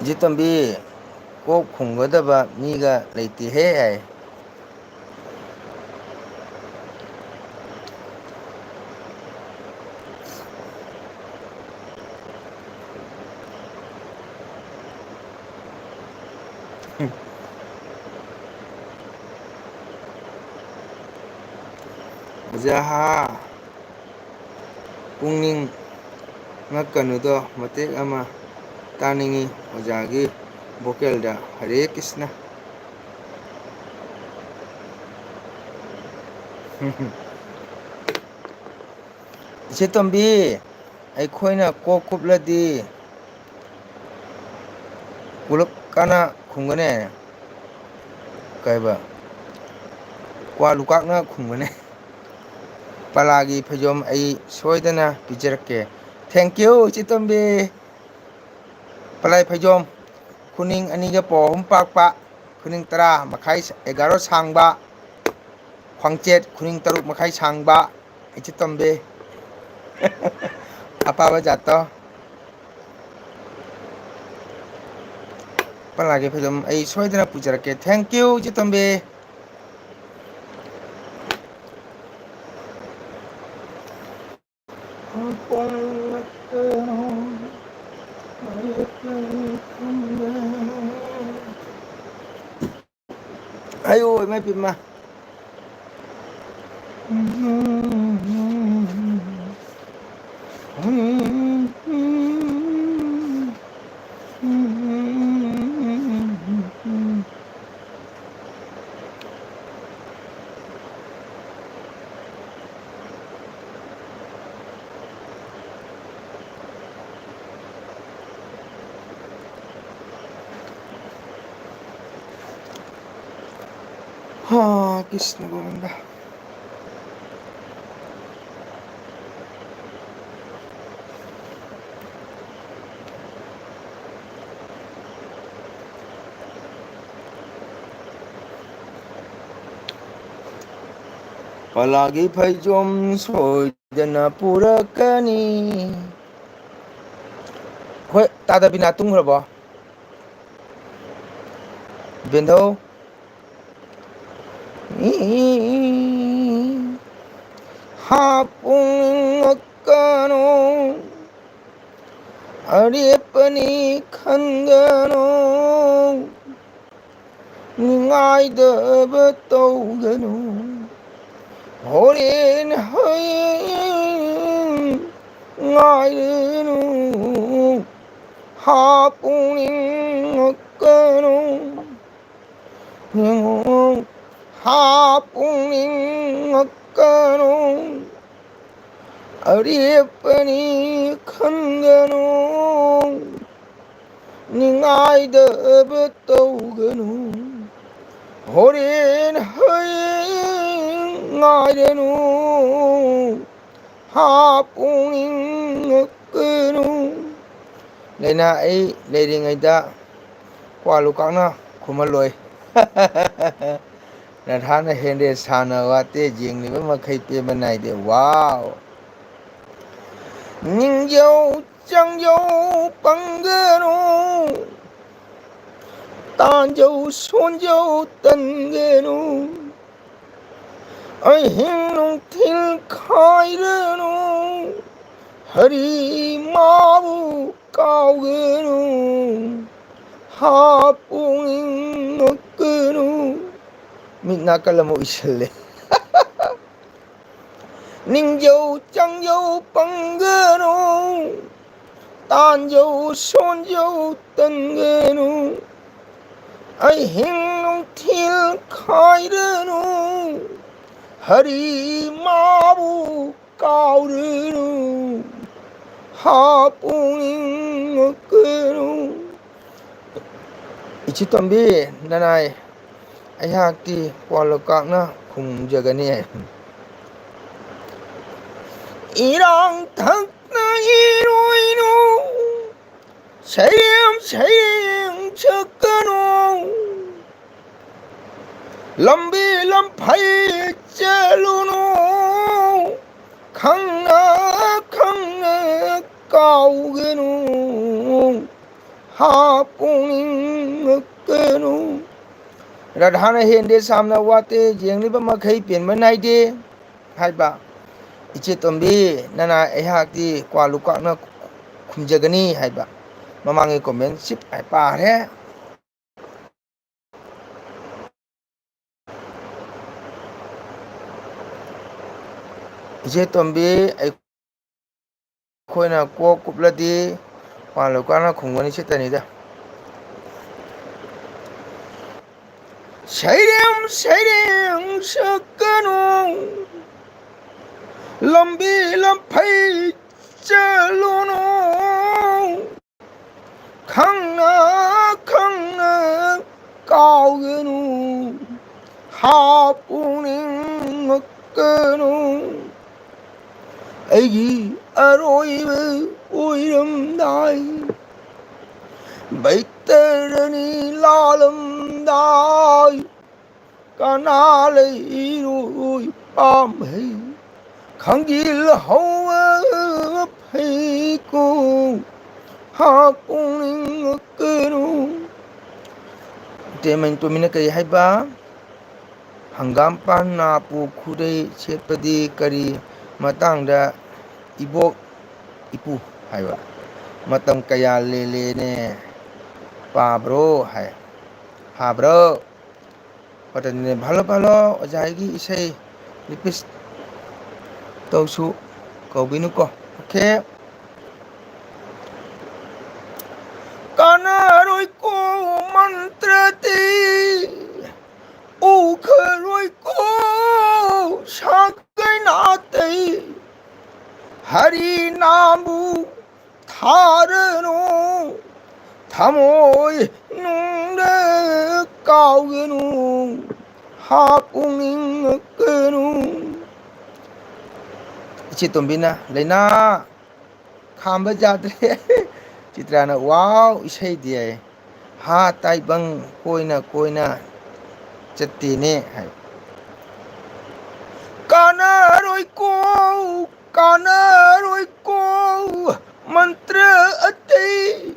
ꯏꯆꯦ ꯇꯣꯝꯕꯤ, ꯀꯣꯛ ꯈꯨꯝꯒꯗꯕ ꯃꯤꯒ ꯂꯩꯇꯦꯍꯦ ꯍꯥꯏ꯫ ꯑꯣꯖꯥ ꯍꯥ, ꯄꯨꯛꯅꯤꯡ ꯉꯛꯀꯅꯨꯗꯣ, ꯃꯇꯦꯛ ꯑꯃ ꯇꯥꯅꯤꯡꯉꯤ ꯑꯣꯖꯥꯒꯤ vocalꯗ꯫ ꯍꯔꯦ ꯀ꯭ꯔꯤꯁꯅ꯫ ꯏꯆꯦ ꯇꯣꯝꯕꯤ, ꯑꯩꯈꯣꯏꯅ ꯀꯣꯛ ꯀꯨꯞꯂꯗꯤ ꯀꯨꯂꯨꯞ ꯀꯥꯅ ꯈꯨꯝꯒꯅꯦ꯫ ꯀꯩꯕ? ꯀ꯭ꯋꯥ ꯂꯨꯀꯥꯛꯅ ꯈꯨꯝꯒꯅꯦ꯫ ꯄꯂꯥꯒꯤ ꯐꯩꯖꯣꯝ ꯑꯩ ꯁꯣꯏꯗꯅ ꯄꯤꯖꯔꯛꯀꯦ꯫ Thank you, ꯏꯆꯦ ꯇꯣꯝꯕꯤ꯫ ꯄꯂꯥꯏ ꯐꯩꯖꯣꯝ, ꯈꯨꯅꯤꯡ ꯑꯅꯤꯒ ꯄꯧ ꯑꯍꯨꯝ ꯄꯥꯛꯄ, ꯈꯨꯅꯤꯡ ꯇꯔꯥ ꯃꯈꯥꯏ, ꯑꯦꯒꯥꯔꯣ ꯁꯥꯡꯕ, ꯈ꯭ꯋꯥꯡꯆꯦꯠ ꯈꯨꯅꯤꯡ ꯇꯔꯨꯛ ꯃꯈꯥꯏ ꯁꯥꯡꯕ, ꯏꯆꯦ ꯇꯣꯝꯕꯤ꯫ ꯑꯄꯥꯕ ꯖꯥꯠꯇꯣ꯫ ꯄꯂꯥꯒꯤ ꯐꯩꯖꯣꯝ ꯑꯩ ꯁꯣꯏꯗꯅ ꯄꯨꯖꯔꯛꯀꯦ꯫ Thank you, ꯏꯆꯦ ꯇꯣꯝꯕꯤ꯫ ꯑꯌꯣ, ꯏꯃꯥ ꯏꯄꯦꯝꯃ꯫ ꯍꯥ, ꯀ꯭ꯔꯤꯁꯅ ꯒꯣꯕꯤꯟꯗ꯫ ꯄꯂꯥꯒꯤ ꯐꯩꯖꯣꯝ ꯁꯣꯏꯗꯅ ꯄꯨꯔꯛꯀꯅꯤ꯫ ꯍꯣꯏ, ꯇꯥꯗꯕꯤꯅꯥ ꯇꯨꯝꯈ꯭ꯔꯕꯣ? ꯏꯕꯦꯟꯙꯧ꯫ ꯍꯥ ꯄꯨꯛꯅꯤꯡ ꯉꯛꯀꯅꯨ, ꯑꯔꯦꯞꯄꯅꯤ ꯈꯟꯒꯅꯨ, ꯅꯤꯡꯉꯥꯏꯗꯕ ꯇꯧꯒꯅꯨ, ꯍꯣꯔꯦꯟ ꯍꯌꯦꯡ ꯉꯥꯏꯔꯅꯨ, ꯍꯥ ꯄꯨꯛꯅꯤꯡ ꯉꯛꯀꯅꯨ꯫ ꯌꯦꯡꯉꯨ, ꯍꯥ ꯄꯨꯛꯅꯤꯡ ꯉꯛꯀꯅꯨ, ꯑꯔꯦꯞꯄꯅꯤ ꯈꯟꯒꯅꯨ, ꯅꯤꯡꯉꯥꯏꯗꯕ ꯇꯧꯒꯅꯨ, ꯍꯣꯔꯦꯟ ꯍꯌꯦꯡ ꯉꯥꯏꯔꯅꯨ, ꯍꯥ ꯄꯨꯛꯅꯤꯡ ꯉꯛꯀꯅꯨ꯫ ꯂꯩꯅꯥ ꯑꯩ ꯂꯩꯔꯤꯉꯩꯗ ꯀ꯭ꯋꯥ ꯂꯨꯀꯥꯛꯅ ꯈꯨꯝꯍꯜꯂꯣꯏ꯫ ꯔꯥꯙꯥꯅ ꯍꯦꯟꯗꯦ ꯁꯥꯟꯅ ꯋꯥꯇꯦ ꯌꯦꯡꯂꯤꯕ ꯃꯈꯩ ꯄꯦꯟꯕ ꯅꯥꯏꯗꯦ꯫ ꯋꯥꯎ! ꯅꯤꯡꯖꯧ ꯆꯪꯖꯧ ꯄꯪꯒꯅꯨ, ꯇꯥꯟꯖꯧ ꯁꯣꯟꯖꯧ ꯇꯟꯒꯅꯨ, ꯑꯍꯤꯡ ꯅꯨꯡꯊꯤꯜ ꯈꯥꯏꯔꯅꯨ, ꯍꯔꯤ ꯃꯥꯕꯨ ꯀꯥꯎꯒꯅꯨ, ꯍꯥ ꯄꯨꯛꯅꯤꯡ ꯉꯛꯀꯅꯨ꯫ ꯃꯤꯠ ꯅꯥꯀꯜ ꯑꯃ ꯎꯏꯁꯜꯂꯦ꯫ ꯅꯤꯡꯖꯧ ꯆꯪꯖꯧ ꯄꯪꯒꯅꯨ, ꯇꯥꯟꯖꯧ ꯁꯣꯟꯖꯧ ꯇꯟꯒꯅꯨ, ꯑꯍꯤꯡ ꯅꯨꯡꯊꯤꯜ ꯈꯥꯏꯔꯅꯨ, ꯍꯔꯤ ꯃꯥꯕꯨ ꯀꯥꯎꯔꯅꯨ, ꯍꯥ ꯄꯨꯛꯅꯤꯡ ꯉꯛꯀꯅꯨ꯫ ꯏꯆꯦ ꯇꯣꯝꯕꯤ, ꯅꯅꯥꯏ ꯑꯩꯍꯥꯛꯇꯤ ꯀ꯭ꯋꯥ ꯂꯨꯀꯥꯛꯅ ꯈꯨꯝꯖꯒꯅꯤ꯫ ꯏꯔꯥꯡ ꯊꯛꯅ ꯏꯔꯣꯏꯅꯨ, ꯁꯩꯔꯦꯡ ꯁꯩꯔꯦꯡ ꯁꯛꯀꯅꯨ, ꯂꯝꯕꯤ ꯂꯝꯐꯩ ꯆꯦꯜꯂꯨꯅꯨ, ꯈꯪꯅ ꯈꯪꯅ ꯀꯥꯎꯒꯅꯨ, ꯍꯥ ꯄꯨꯛꯅꯤꯡ ꯉꯛꯀꯅꯨ꯫ ꯔꯥꯙꯥꯅ ꯍꯦꯟꯗꯦ ꯁꯥꯝꯅ ꯋꯥꯠꯇꯦ, ꯌꯦꯡꯂꯤꯕ ꯃꯈꯩ ꯄꯦꯟꯕ ꯅꯥꯏꯗꯦ ꯍꯥꯏꯕ꯫ ꯏꯆꯦ ꯇꯣꯝꯕꯤ, ꯅꯅꯥꯏ ꯑꯩꯍꯥꯛꯇꯤ ꯀ꯭ꯋꯥ ꯂꯨꯀꯥꯛꯅ ꯈꯨꯝꯖꯒꯅꯤ ꯍꯥꯏꯕ꯫ ꯃꯃꯥꯡꯒꯤ comment ꯁꯤꯞ ꯍꯥꯏ ꯄꯥꯔꯦ꯫ ꯏꯆꯦ ꯇꯣꯝꯕꯤ, ꯑꯩꯈꯣꯏꯅ ꯀꯣꯛ ꯀꯨꯞꯂꯗꯤ ꯀ꯭ꯋꯥ ꯂꯨꯀꯥꯛꯅ ꯈꯨꯝꯒꯅꯤ ꯁꯤꯇꯅꯤꯗ꯫ ꯁꯩꯔꯦꯡ ꯁꯩꯔꯦꯡ ꯁꯛꯀꯅꯨ, ꯂꯝꯕꯤ ꯂꯝꯐꯩ ꯆꯠꯂꯨꯅꯨ, ꯈꯪꯅ ꯈꯪꯅ ꯀꯥꯎꯒꯅꯨ, ꯍꯥ ꯄꯨꯛꯅꯤꯡ ꯉꯛꯀꯅꯨ꯫ ꯑꯩꯒꯤ ꯑꯔꯣꯏꯕ ꯑꯣꯏꯔꯝꯗꯥꯏ, ꯕꯩꯇꯔꯅꯤ ꯂꯥꯜꯂꯝꯗꯥꯏ, ꯀꯅꯥ ꯂꯩꯔꯣꯏ ꯄꯥꯝꯍꯩ, ꯈꯪꯖꯤꯜꯍꯧꯕ ꯐꯩꯀꯣ, ꯍꯥ ꯄꯨꯛꯅꯤꯡ ꯉꯛꯀꯅꯨ꯫ ꯏꯇꯩꯃ ꯇꯣꯝꯕꯤꯅ ꯀꯔꯤ ꯍꯥꯏꯕ? ꯍꯪꯒꯥꯝ ꯄꯥꯟ ꯅꯥꯄꯨ ꯈꯨꯗꯩ ꯁꯦꯠꯄꯗꯤ ꯀꯔꯤ ꯃꯇꯥꯡꯗ ꯏꯕꯣꯛ ꯏꯄꯨ ꯍꯥꯏꯕ? ꯃꯇꯝ ꯀꯌꯥ ꯂꯦꯜꯂꯦꯅꯦ ꯄꯥꯕ꯭ꯔꯣ ꯍꯥꯏ꯫ ꯍꯥꯕ꯭ꯔꯣ? ꯄꯇꯟꯖꯂꯤ, ꯚꯥꯂꯣ ꯚꯥꯂꯣ ꯑꯣꯖꯥꯒꯤ ꯏꯁꯩ repeat ꯇꯧꯁꯨ ꯀꯧꯕꯤꯅꯨꯀꯣ꯫ Okay꯫ ꯀꯥꯟꯅꯔꯣꯏꯀꯣ ꯃꯟꯇ꯭ꯔꯗꯤ, ꯎꯈꯔꯣꯏꯀꯣ ꯁꯥꯒꯩ ꯅꯥꯇꯩ, ꯍꯔꯤ ꯅꯥꯝꯕꯨ ꯊꯥꯔꯅꯨ, ꯊꯃꯣꯏ ꯅꯨꯡꯗ ꯀꯥꯎꯒꯅꯨ, ꯍꯥ ꯄꯨꯛꯅꯤꯡ ꯉꯛꯀꯅꯨ꯫ ꯏꯆꯦ ꯇꯣꯝꯕꯤꯅ ꯂꯥꯏꯅꯥ ꯈꯥꯝꯕ ꯌꯥꯗ꯭ꯔꯦ꯫ ꯆꯤꯇ꯭ꯔꯥꯅ, "ꯋꯥꯎ, ꯏꯁꯩꯗꯤ" ꯍꯥꯏ꯫ "ꯍꯥ ꯇꯥꯏꯕꯪ ꯀꯣꯏꯅ ꯀꯣꯏꯅ ꯆꯠꯇꯦꯅꯦ" ꯍꯥꯏ꯫ ꯀꯥꯟꯅꯔꯣꯏꯀꯣ, ꯀꯥꯟꯅꯔꯣꯏꯀꯣ, ꯃꯟꯇ꯭ꯔ ꯑꯇꯩ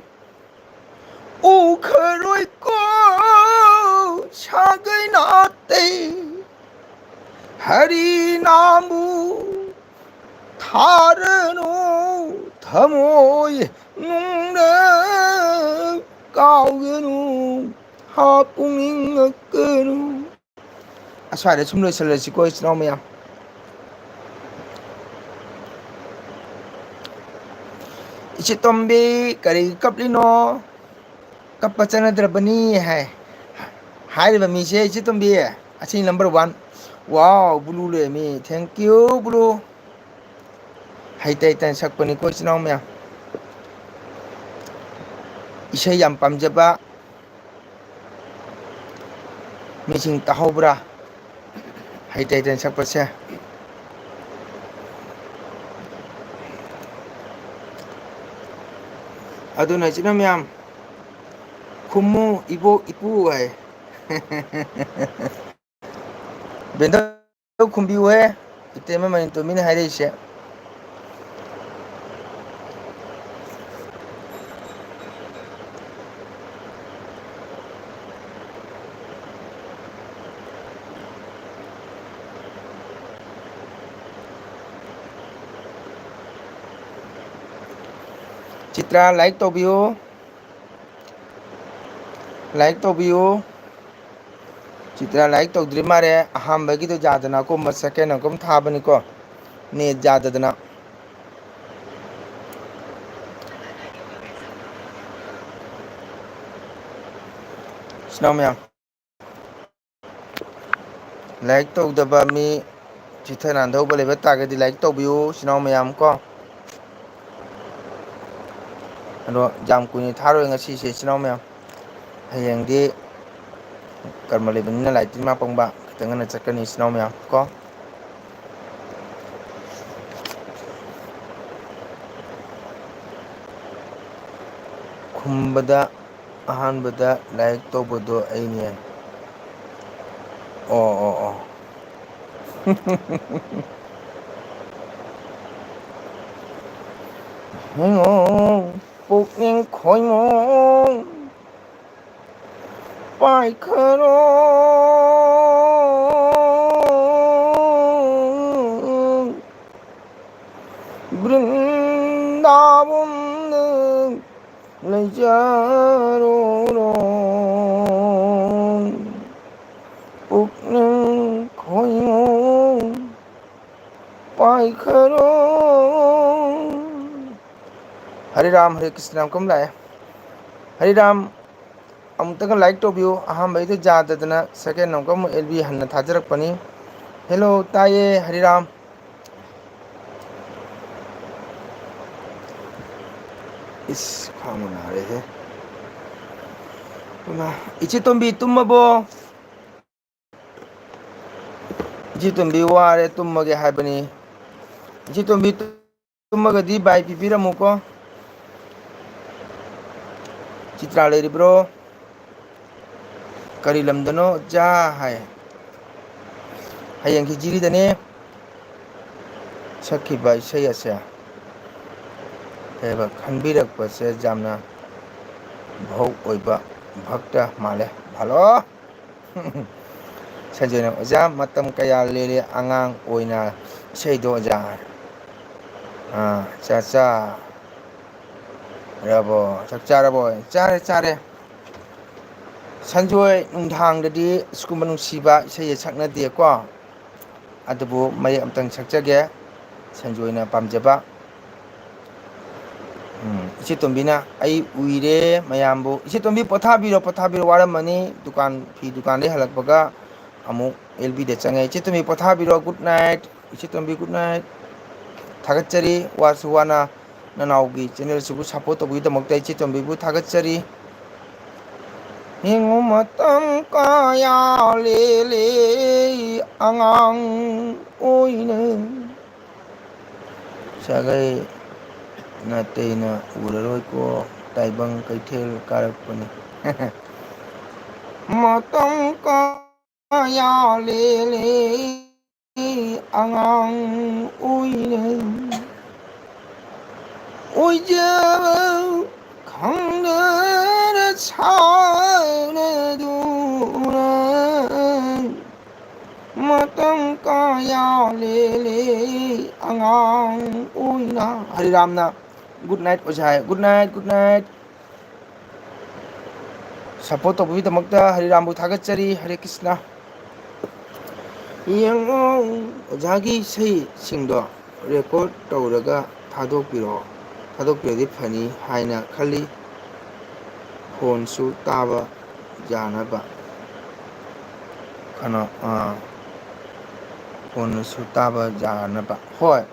ꯎꯈꯔꯣꯏꯀꯣ, ꯁꯥꯒꯩ ꯅꯥꯇꯩ ꯍꯔꯤ ꯅꯥꯝꯕꯨ ꯊꯥꯔꯅꯨ ꯊꯃꯣꯏ ꯅꯨꯡꯗ ꯀꯥꯎꯒꯅꯨ ꯍꯥ ꯄꯨꯛꯅꯤꯡꯉꯛꯀꯅꯨ꯫ ꯑꯁ꯭ꯋꯥꯏꯗ ꯁꯨꯝ ꯂꯣꯏꯁꯤꯜꯂꯁꯤꯀꯣ ꯏꯆꯤꯟ ꯏꯅꯥꯎ ꯃꯌꯥꯝ꯫ ꯏꯆꯦ ꯇꯣꯝꯕꯤ, ꯀꯔꯤꯒꯤ ꯀꯞꯂꯤꯅꯣ? ꯀꯞꯄ ꯆꯠꯅꯗ꯭ꯔꯕꯅꯤ ꯍꯥꯏ꯫ ꯍꯥꯏꯔꯤꯕ ꯃꯤꯁꯦ ꯏꯆꯦ ꯇꯣꯝꯕꯤ, ꯑꯁꯤ number one꯫ ꯋꯥꯎ, ꯕ꯭ꯂꯨ ꯂꯩꯔꯝꯃꯤ꯫ Thank you, blue. ꯍꯩꯇ ꯍꯩꯇꯅ ꯁꯛꯄꯅꯤꯀꯣ ꯏꯆꯤꯟ ꯏꯅꯥꯎ ꯃꯌꯥꯝ꯫ ꯏꯁꯩ ꯌꯥꯝ ꯄꯥꯝꯖꯕ ꯃꯤꯁꯤꯡ ꯇꯥꯍꯧꯕ꯭ꯔꯥ? ꯍꯩꯇ ꯍꯩꯇꯅ ꯁꯛꯄꯁꯦ꯫ ꯑꯗꯨꯅ ꯏꯆꯤꯟ ꯏꯅꯥꯎ ꯃꯌꯥꯝ, ꯈꯨꯝꯃꯨ ꯏꯕꯣꯛ ꯏꯄꯨ ꯍꯥꯏ꯫ ꯕꯦꯟꯗꯔ ꯈꯨꯝꯕꯤꯌꯨꯍꯦ, ꯏꯇꯩꯃ ꯃꯅꯤꯇꯣꯝꯕꯤꯅ ꯍꯥꯏꯔꯛꯏꯁꯦ꯫ ꯆꯤꯇ꯭ꯔꯥ, like ꯇꯧꯕꯤꯌꯨ, like ꯇꯧꯕꯤꯌꯨ꯫ ꯆꯤꯇ꯭ꯔꯥ like ꯇꯧꯗ꯭ꯔꯤ ꯃꯥꯜꯂꯦ꯫ ꯑꯍꯥꯟꯕꯒꯤꯗꯣ ꯌꯥꯗꯅ ꯑꯀꯣꯝꯕ second ꯑꯀꯣꯝ ꯊꯥꯕꯅꯤꯀꯣ, net ꯌꯥꯗꯗꯅ꯫ ꯏꯆꯤꯟ ꯏꯅꯥꯎ ꯃꯌꯥꯝ, like ꯇꯧꯗꯕ ꯃꯤ, ꯆꯤꯠꯊ ꯅꯥꯟꯗꯧꯕ ꯂꯩꯕ ꯇꯥꯔꯒꯗꯤ like ꯇꯧꯕꯤꯌꯨ, ꯏꯆꯤꯟ ꯏꯅꯥꯎ ꯃꯌꯥꯝ ꯀꯣ꯫ ꯑꯗꯣ ꯌꯥꯝ ꯀꯨꯏꯅ ꯊꯥꯔꯣꯏ ꯉꯁꯤꯁꯦ, ꯏꯆꯤꯟ ꯏꯅꯥꯎ ꯃꯌꯥꯝ꯫ ꯍꯌꯦꯡꯗꯤ ꯀꯔꯃ ꯂꯩꯕꯅꯤꯅ ꯂꯥꯏ ꯇꯤꯟ ꯃꯥ ꯄꯪꯕ ꯈꯤꯇꯪ ꯉꯟꯅ ꯆꯠꯀꯅꯤ, ꯏꯆꯤꯟ ꯏꯅꯥꯎ ꯃꯌꯥꯝ ꯀꯣ꯫ ꯈꯨꯝꯕꯗ ꯑꯍꯥꯟꯕꯗ like ꯇꯧꯕꯗꯣ ꯑꯩꯅꯦ꯫ ꯑꯣ, ꯑꯣ, ꯑꯣ꯫ ꯄꯨꯛꯅꯤꯡ ꯈꯣꯏꯃꯣ꯫ ꯄꯥꯏꯈꯔꯣ꯫ ꯕ꯭ꯔꯤꯟꯗꯥꯕꯟꯗ ꯂꯩꯖꯔꯨꯔꯣ꯫ ꯄꯨꯛꯅꯤꯡ ꯈꯣꯏꯃꯨ ꯄꯥꯏꯈꯔꯣ꯫ ꯍꯔꯦ ꯔꯥꯝ, ꯍꯔꯦ ꯀ꯭ꯔꯤꯁꯅ꯫ ꯌꯥꯝ ꯀꯝ ꯂꯥꯛꯑꯦ꯫ ꯍꯔꯦ ꯔꯥꯝ꯫ ꯑꯃꯨꯛꯇꯒ ꯂꯥꯏꯛ ꯇꯧꯕꯤꯌꯨ꯫ ꯑꯍꯥꯟꯕꯩꯗ ꯌꯥꯗꯗꯅ ꯁꯦꯀꯦꯟ ꯑꯃꯨꯛꯀ ꯑꯃꯨꯛ ꯑꯦꯜ ꯕꯤ ꯍꯟꯅ ꯊꯥꯖꯔꯛꯄꯅꯤ꯫ ꯍꯦꯜꯂꯣ, ꯇꯥꯏꯌꯦ ꯍꯔꯤꯔꯥꯝ꯫ ꯏꯁ, ꯈ꯭ꯋꯥꯡ ꯅꯥꯔꯦꯍꯦ꯫ ꯏꯃꯥ, ꯏꯆꯦ ꯇꯣꯝꯕꯤ ꯇꯨꯝꯃꯕꯣ? ꯏꯆꯦ ꯇꯣꯝꯕꯤ ꯋꯥꯔꯦ, ꯇꯨꯝꯃꯒꯦ ꯍꯥꯏꯕꯅꯤ꯫ ꯏꯆꯦ ꯇꯣꯝꯕꯤ ꯇꯨꯝꯃꯒꯗꯤ ꯕꯥꯏ ꯄꯤꯕꯤꯔꯝꯃꯨꯀꯣ꯫ ꯆꯤꯇ꯭ꯔꯥ ꯂꯩꯔꯤꯕ꯭ꯔꯣ? ꯀꯔꯤ ꯂꯝꯗꯅꯣ ꯑꯣꯖꯥ ꯍꯥꯏ꯫ ꯍꯌꯦꯡ ꯈꯤꯆꯤꯔꯤꯗꯅꯦ ꯁꯛꯈꯤꯕ ꯏꯁꯩ ꯑꯁꯦ꯫ ꯀꯩ ꯍꯥꯏꯕ, ꯈꯟꯕꯤꯔꯛꯄꯁꯦ ꯌꯥꯝꯅ ꯚꯧ ꯑꯣꯏꯕ ꯚꯛꯇ ꯃꯥꯜꯂꯦ꯫ ꯍꯜꯂꯣ꯫ ꯁꯟꯖꯣꯏꯅ, "ꯑꯣꯖꯥ, ꯃꯇꯝ ꯀꯌꯥ ꯂꯦꯜꯂꯦ ꯑꯉꯥꯡ ꯑꯣꯏꯅ ꯏꯁꯩꯗꯣ ꯑꯣꯖꯥ?" ꯑꯥ, ꯆꯥ, ꯆꯥ꯫ ꯔꯕꯣ? ꯆꯥꯛ ꯆꯥꯔꯕꯣ? ꯆꯥꯔꯦ, ꯆꯥꯔꯦ꯫ ꯁꯟꯖꯣꯏ ꯅꯨꯡꯗꯥꯡꯗꯗꯤ ꯁꯤꯒꯨꯝꯕ ꯅꯨꯡꯁꯤꯕ ꯏꯁꯩꯁꯦ ꯁꯛꯅꯗꯦꯀꯣ꯫ ꯑꯗꯨꯕꯨ ꯃꯌꯦꯛ ꯑꯝꯇꯪ ꯁꯛꯆꯒꯦ꯫ ꯁꯟꯖꯣꯏꯅ ꯄꯥꯝꯖꯕ꯫ ꯎꯝ, ꯏꯆꯦ ꯇꯣꯝꯕꯤꯅ, "ꯑꯩ ꯎꯏꯔꯦ ꯃꯌꯥꯝꯕꯨ"꯫ ꯏꯆꯦ ꯇꯣꯝꯕꯤ, ꯄꯣꯊꯥꯕꯤꯔꯣ, ꯄꯣꯊꯥꯕꯤꯔꯣ, ꯋꯥꯔꯝꯃꯅꯤ꯫ ꯗꯨꯀꯥꯟ, ꯐꯤ ꯗꯨꯀꯥꯟꯗꯩ ꯍꯜꯂꯛꯄꯒ ꯑꯃꯨꯛ ꯑꯦꯜ ꯕꯤꯗ ꯆꯪꯉꯦ꯫ ꯏꯆꯦ ꯇꯣꯝꯕꯤ, ꯄꯣꯊꯥꯕꯤꯔꯣ, good night꯫ ꯏꯆꯦ ꯇꯣꯝꯕꯤ, good night꯫ ꯊꯥꯒꯠꯆꯔꯤ, ꯋꯥꯁꯨ ꯋꯥꯅ ꯅꯅꯥꯎꯒꯤ ꯆꯦꯅꯦꯜꯁꯤꯕꯨ ꯁꯞꯄꯣꯔꯠ ꯇꯧꯕꯒꯤꯗꯃꯛꯇ ꯏꯆꯦ ꯇꯣꯝꯕꯤꯕꯨ ꯊꯥꯒꯠꯆꯔꯤ꯫ ꯌꯦꯡꯉꯨ, ꯃꯇꯝ ꯀꯌꯥ ꯂꯦꯜꯂꯦ ꯑꯉꯥꯡ ꯑꯣꯏꯅ꯫ ꯁꯥꯒꯩ ꯅꯥꯇꯩꯅ ꯎꯔꯔꯣꯏꯀꯣ, ꯇꯥꯏꯕꯪ ꯀꯩꯊꯦꯜ ꯀꯥꯔꯛꯄꯅꯤ꯫ ꯃꯇꯝ ꯀꯌꯥ ꯂꯦꯜꯂꯦ ꯑꯉꯥꯡ ꯑꯣꯏꯅ꯫ ꯑꯣꯏꯖꯕ ꯈꯪꯗꯅ ꯁꯥꯟꯅꯗꯨꯅ ꯃꯇꯝ ꯀꯌꯥ ꯂꯦꯜꯂꯦ ꯑꯉꯥꯡ ꯑꯣꯏꯅ꯫ ꯍꯔꯤꯔꯥꯝꯅ good night ꯑꯣꯖꯥ ꯍꯥꯏ꯫ Good night, good night꯫ Support ꯇꯧꯕꯤꯕꯒꯤꯗꯃꯛꯇ ꯍꯔꯤꯔꯥꯝꯕꯨ ꯊꯥꯒꯠꯆꯔꯤ꯫ ꯍꯔꯦ ꯀ꯭ꯔꯤꯁꯅ꯫ ꯌꯦꯡꯉꯣ, ꯑꯣꯖꯥꯒꯤ ꯏꯁꯩꯁꯤꯡꯗꯣ record ꯇꯧꯔꯒ ꯊꯥꯗꯣꯛꯄꯤꯔꯛꯑꯣ꯫ ꯊꯥꯗꯣꯛꯄꯤꯔꯗꯤ ꯐꯅꯤ ꯍꯥꯏꯅ ꯈꯜꯂꯤ꯫ ꯐꯣꯟꯁꯨ ꯇꯥꯕ ꯌꯥꯅꯕ꯫ ꯀꯩꯅꯣ, ꯑꯥ, ꯐꯣꯟꯗꯁꯨ ꯇꯥꯕ ꯌꯥꯅꯕ꯫ ꯍꯣꯏ꯫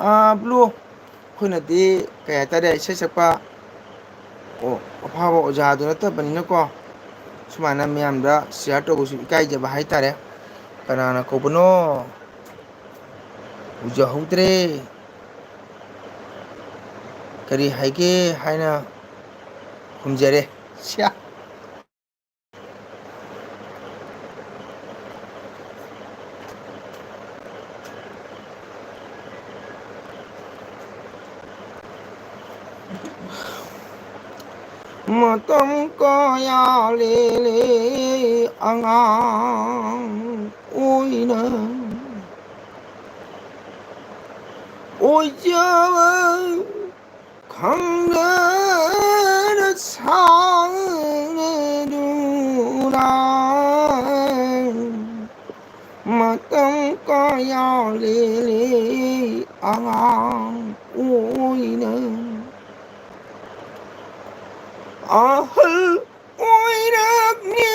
ꯑꯥ, ꯕ꯭ꯂꯨ, ꯑꯩꯈꯣꯏꯅꯗꯤ ꯀꯩ ꯍꯥꯏꯇꯥꯔꯦ, ꯏꯁꯩ ꯁꯛꯄ, ꯑꯣ, ꯑꯐꯥꯎꯕ ꯑꯣꯖꯥꯗꯨ ꯅꯠꯇꯕꯅꯤꯅꯀꯣ, ꯁꯨꯃꯥꯏꯅ ꯃꯌꯥꯝꯗ share ꯇꯧꯕꯁꯨ ꯏꯀꯥꯏꯖꯕ ꯍꯥꯏꯇꯥꯔꯦ꯫ ꯀꯅꯥꯅ ꯀꯧꯕꯅꯣ? ꯎꯖꯍꯧꯗ꯭ꯔꯦ꯫ ꯀꯔꯤ ꯍꯥꯏꯒꯦ ꯍꯥꯏꯅ ꯈꯨꯝꯖꯔꯦ꯫ ꯁ꯭ꯌꯥ꯫ ꯃꯇꯝ ꯀꯌꯥ ꯂꯦꯜꯂꯦ ꯑꯉꯥꯡ ꯑꯣꯏꯅ꯫ ꯑꯣꯏꯖꯕ ꯈꯪꯗꯅ ꯁꯥꯟꯅꯗꯨꯅ ꯃꯇꯝ ꯀꯌꯥ ꯂꯦꯜꯂꯦ ꯑꯉꯥꯡ ꯑꯣꯏꯅ꯫ ꯑꯍꯜ ꯑꯣꯏꯔꯛꯂꯦ,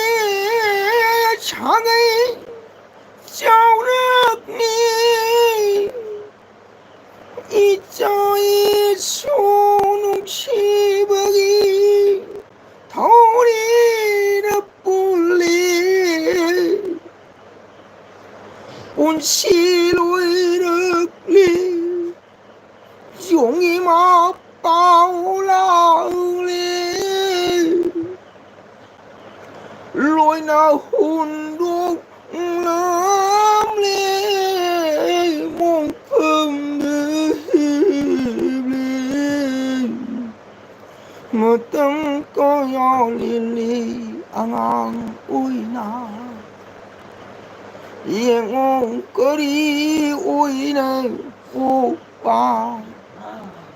ꯁꯥꯒꯩ ꯆꯥꯎꯔꯛꯂꯦ, ꯏꯆꯥ ꯏꯁꯨ ꯅꯨꯡꯁꯤꯕꯒꯤ ꯊꯧꯔꯤꯅ ꯄꯨꯜꯂꯤ꯫ ꯄꯨꯟꯁꯤ ꯂꯣꯏꯔꯛꯂꯤ, ꯌꯣꯡ ꯏꯃꯥ ꯄꯥꯎ ꯂꯥꯎꯂꯤ꯫ ꯂꯣꯏꯅ ꯍꯨꯟꯗꯣꯛꯂꯝꯂꯦ, ꯃꯣꯡꯐꯝꯗ ꯍꯤꯞꯂꯤ꯫ ꯃꯇꯝ ꯀꯌꯥ ꯂꯤꯜꯂꯤ ꯑꯉꯥꯡ ꯑꯣꯏꯅ꯫ ꯌꯦꯡꯉꯣ ꯀꯔꯤ ꯑꯣꯏꯅ ꯄꯣꯛꯄ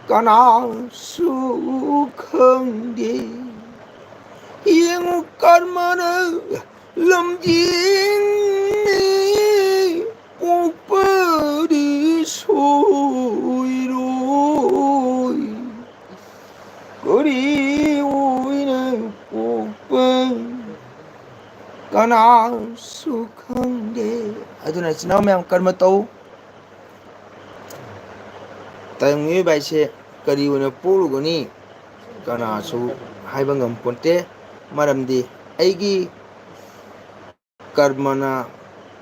ꯀꯅꯥꯁꯨ ꯈꯪꯗꯦ꯫ ꯌꯦꯡꯉꯨ ꯀꯔꯃꯅ ꯂꯝꯖꯤꯡꯅꯤ ꯄꯣꯛꯄꯗꯤ ꯁꯣꯏꯔꯣꯏ꯫ ꯀꯔꯤ ꯑꯣꯏꯅ ꯄꯣꯛꯄ ꯀꯅꯥꯁꯨ ꯈꯪꯗꯦ꯫ ꯑꯗꯨꯅ ꯏꯆꯤꯟ ꯏꯅꯥꯎ ꯃꯌꯥꯝ ꯀꯔꯃ ꯇꯧ꯫ ꯇꯥꯏꯕꯪ ꯃꯤꯑꯣꯏꯕ ꯍꯥꯏꯁꯦ ꯀꯔꯤ ꯑꯣꯏꯅ ꯄꯣꯛꯂꯨꯒꯅꯤ? ꯀꯅꯥꯁꯨ ꯍꯥꯏꯕ ꯉꯝꯄꯣꯟꯇꯦ꯫ ꯃꯔꯝꯗꯤ ꯑꯩꯒꯤ ꯀꯔꯃꯅ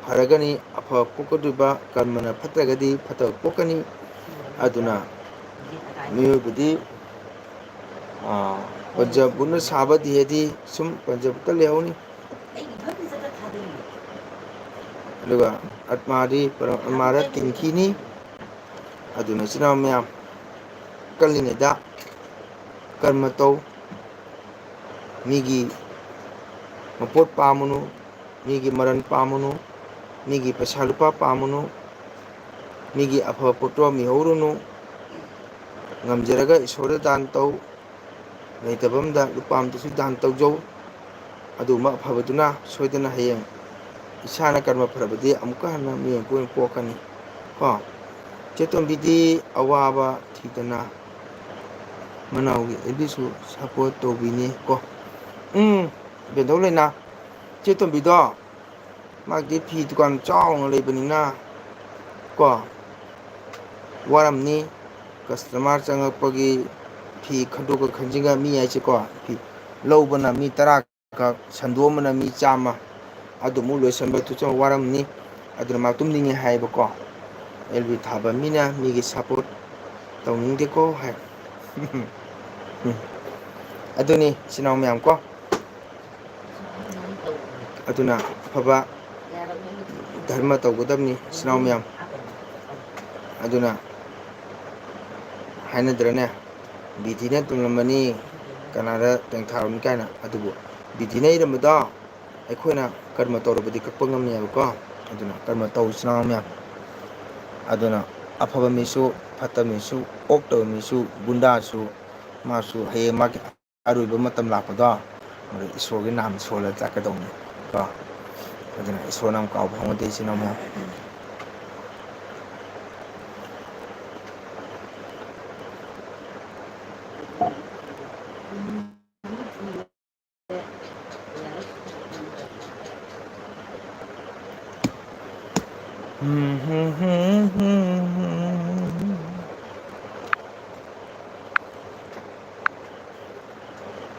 ꯐꯔꯒꯅꯤ ꯑꯐꯕ ꯄꯣꯛꯀꯗꯣꯏꯕ, ꯀꯔꯃꯅ ꯐꯠꯇ꯭ꯔꯒꯗꯤ ꯐꯠꯇꯕ ꯄꯣꯛꯀꯅꯤ꯫ ꯑꯗꯨꯅ ꯃꯤꯑꯣꯏꯕꯗꯤ, ꯑ, ꯄꯟꯖ ꯕꯨꯠꯅ ꯁꯥꯕ ꯗꯦꯍꯗꯤ ꯁꯨꯝ ꯄꯟꯖ ꯕꯨꯠꯇ ꯂꯩꯍꯧꯅꯤ꯫ ꯑꯗꯨꯒ ꯑꯠꯃꯥꯗꯤ ꯄꯔꯃꯥꯠꯃꯥꯗ ꯇꯤꯟꯈꯤꯅꯤ꯫ ꯑꯗꯨꯅ ꯏꯆꯤꯟ ꯏꯅꯥꯎ ꯃꯌꯥꯝ, ꯀꯜꯂꯤꯉꯩꯗ ꯀꯔꯃ ꯇꯧ꯫ ꯃꯤꯒꯤ ꯃꯄꯣꯠ ꯄꯥꯝꯃꯨꯅꯨ, ꯃꯤꯒꯤ ꯃꯔꯟ ꯄꯥꯝꯃꯨꯅꯨ, ꯃꯤꯒꯤ ꯄꯩꯁꯥ ꯂꯨꯄꯥ ꯄꯥꯝꯃꯨꯅꯨ, ꯃꯤꯒꯤ ꯑꯐꯕ ꯄꯣꯠꯇꯣ ꯃꯤꯍꯧꯔꯨꯅꯨ꯫ ꯉꯝꯖꯔꯒ ꯏꯁꯣꯔꯗ ꯗꯥꯟ ꯇꯧ, ꯂꯩꯇꯕ ꯑꯃꯗ ꯂꯨꯄꯥ ꯑꯃꯗꯁꯨ ꯗꯥꯟ ꯇꯧꯖꯧ꯫ ꯑꯗꯨꯒꯨꯝꯕ ꯑꯐꯕꯗꯨꯅ ꯁꯣꯏꯗꯅ ꯍꯌꯦꯡ ꯏꯁꯥꯅ ꯀꯔꯃ ꯐꯔꯕꯗꯤ ꯑꯃꯨꯛꯀ ꯍꯟꯅ ꯃꯤꯑꯣꯏꯕ ꯑꯣꯏꯅ ꯄꯣꯛꯀꯅꯤ ꯀꯣ꯫ ꯆꯦꯇꯣꯝꯕꯤꯗꯤ ꯑꯋꯥꯕ ꯊꯤꯗꯅ ꯃꯅꯥꯎꯒꯤ ꯑꯦꯜꯕꯤꯁꯨ ꯁꯞꯄꯣꯔꯠ ꯇꯧꯕꯤꯅꯤ ꯀꯣ꯫ ꯎꯝ, ꯕꯦꯟꯗꯧ ꯂꯩꯅꯥ, ꯆꯦꯇꯣꯝꯕꯤꯗꯣ ꯃꯥꯒꯤꯗꯤ ꯐꯤ ꯗꯨꯀꯥꯟ ꯆꯥꯎꯅ ꯂꯩꯕꯅꯤꯅ ꯀꯣ, ꯋꯥꯔꯝꯅꯤ꯫ ꯀꯁꯇꯃꯔ ꯆꯪꯉꯛꯄꯒꯤ ꯐꯤ ꯈꯟꯗꯣꯛꯀ ꯈꯟꯖꯤꯟꯒ ꯃꯤ ꯍꯥꯏꯁꯦꯀꯣ, ꯐꯤ ꯂꯧꯕꯅ ꯃꯤ ꯇꯔꯥ ꯈꯛ, ꯁꯟꯗꯣꯛꯑꯝꯕꯅ ꯃꯤ ꯆꯥꯝꯃ, ꯑꯗꯨꯃꯨꯛ ꯂꯣꯏꯁꯟꯕ ꯇꯨꯆꯝ ꯋꯥꯔꯝꯅꯤ꯫ ꯑꯗꯨꯅ ꯃꯥ ꯇꯨꯝꯅꯤꯡꯉꯦ ꯍꯥꯏꯌꯦꯕꯀꯣ꯫ ꯑꯦꯜ ꯕꯤ ꯊꯥꯕ ꯃꯤꯅ ꯃꯤꯒꯤ ꯁꯞꯄꯣꯔꯠ ꯇꯧꯅꯤꯡꯗꯦꯀꯣ ꯍꯥꯏ꯫ ꯑꯗꯨꯅꯤ ꯏꯆꯤꯟ ꯏꯅꯥꯎ ꯃꯌꯥꯝ ꯀꯣ꯫ ꯑꯗꯨꯅ ꯑꯐꯕ ꯙꯔꯃ ꯇꯧꯒꯗꯕꯅꯤ ꯏꯆꯤꯟ ꯏꯅꯥꯎ ꯃꯌꯥꯝ꯫ ꯑꯗꯨꯅ ꯍꯥꯏꯅꯗ꯭ꯔꯅꯦ, ꯕꯤꯙꯤꯅ ꯇꯨꯡꯂꯝꯕꯅꯤ, ꯀꯅꯥꯗ ꯇꯦꯡꯊꯥꯔꯝꯃꯤ ꯀꯥꯏꯅ꯫ ꯑꯗꯨꯕꯨ ꯕꯤꯙꯤꯅ ꯏꯔꯝꯕꯗꯣ ꯑꯩꯈꯣꯏꯅ ꯀꯔꯃ ꯇꯧꯔꯕꯗꯤ ꯀꯛꯄ ꯉꯝꯃꯦꯕꯀꯣ꯫ ꯑꯗꯨꯅ ꯀꯔꯃ ꯇꯧ, ꯏꯆꯤꯟ ꯏꯅꯥꯎ ꯃꯌꯥꯝ꯫ ꯑꯗꯨꯅ ꯑꯐꯕ ꯃꯤꯁꯨ, ꯐꯠꯇꯕ ꯃꯤꯁꯨ, ꯑꯣꯛꯇꯕ ꯃꯤꯁꯨ, ꯒꯨꯟꯗꯥꯁꯨ, ꯃꯥꯁꯨ ꯍꯌꯦꯡ ꯃꯥꯒꯤ ꯑꯔꯣꯏꯕ ꯃꯇꯝ ꯂꯥꯛꯄꯗꯣ, ꯑꯗꯨ ꯏꯁꯣꯔꯒꯤ ꯅꯥꯝ ꯁꯣꯜꯂ ꯆꯠꯀꯗꯧꯅꯤ ꯀꯣ꯫ ꯑꯗꯨꯅ ꯏꯁꯣꯔ ꯅꯥꯝ ꯀꯥꯎꯕ ꯍꯧꯅꯗꯦ, ꯏꯆꯤꯟ ꯏꯅꯥꯎ ꯃꯌꯥꯝ꯫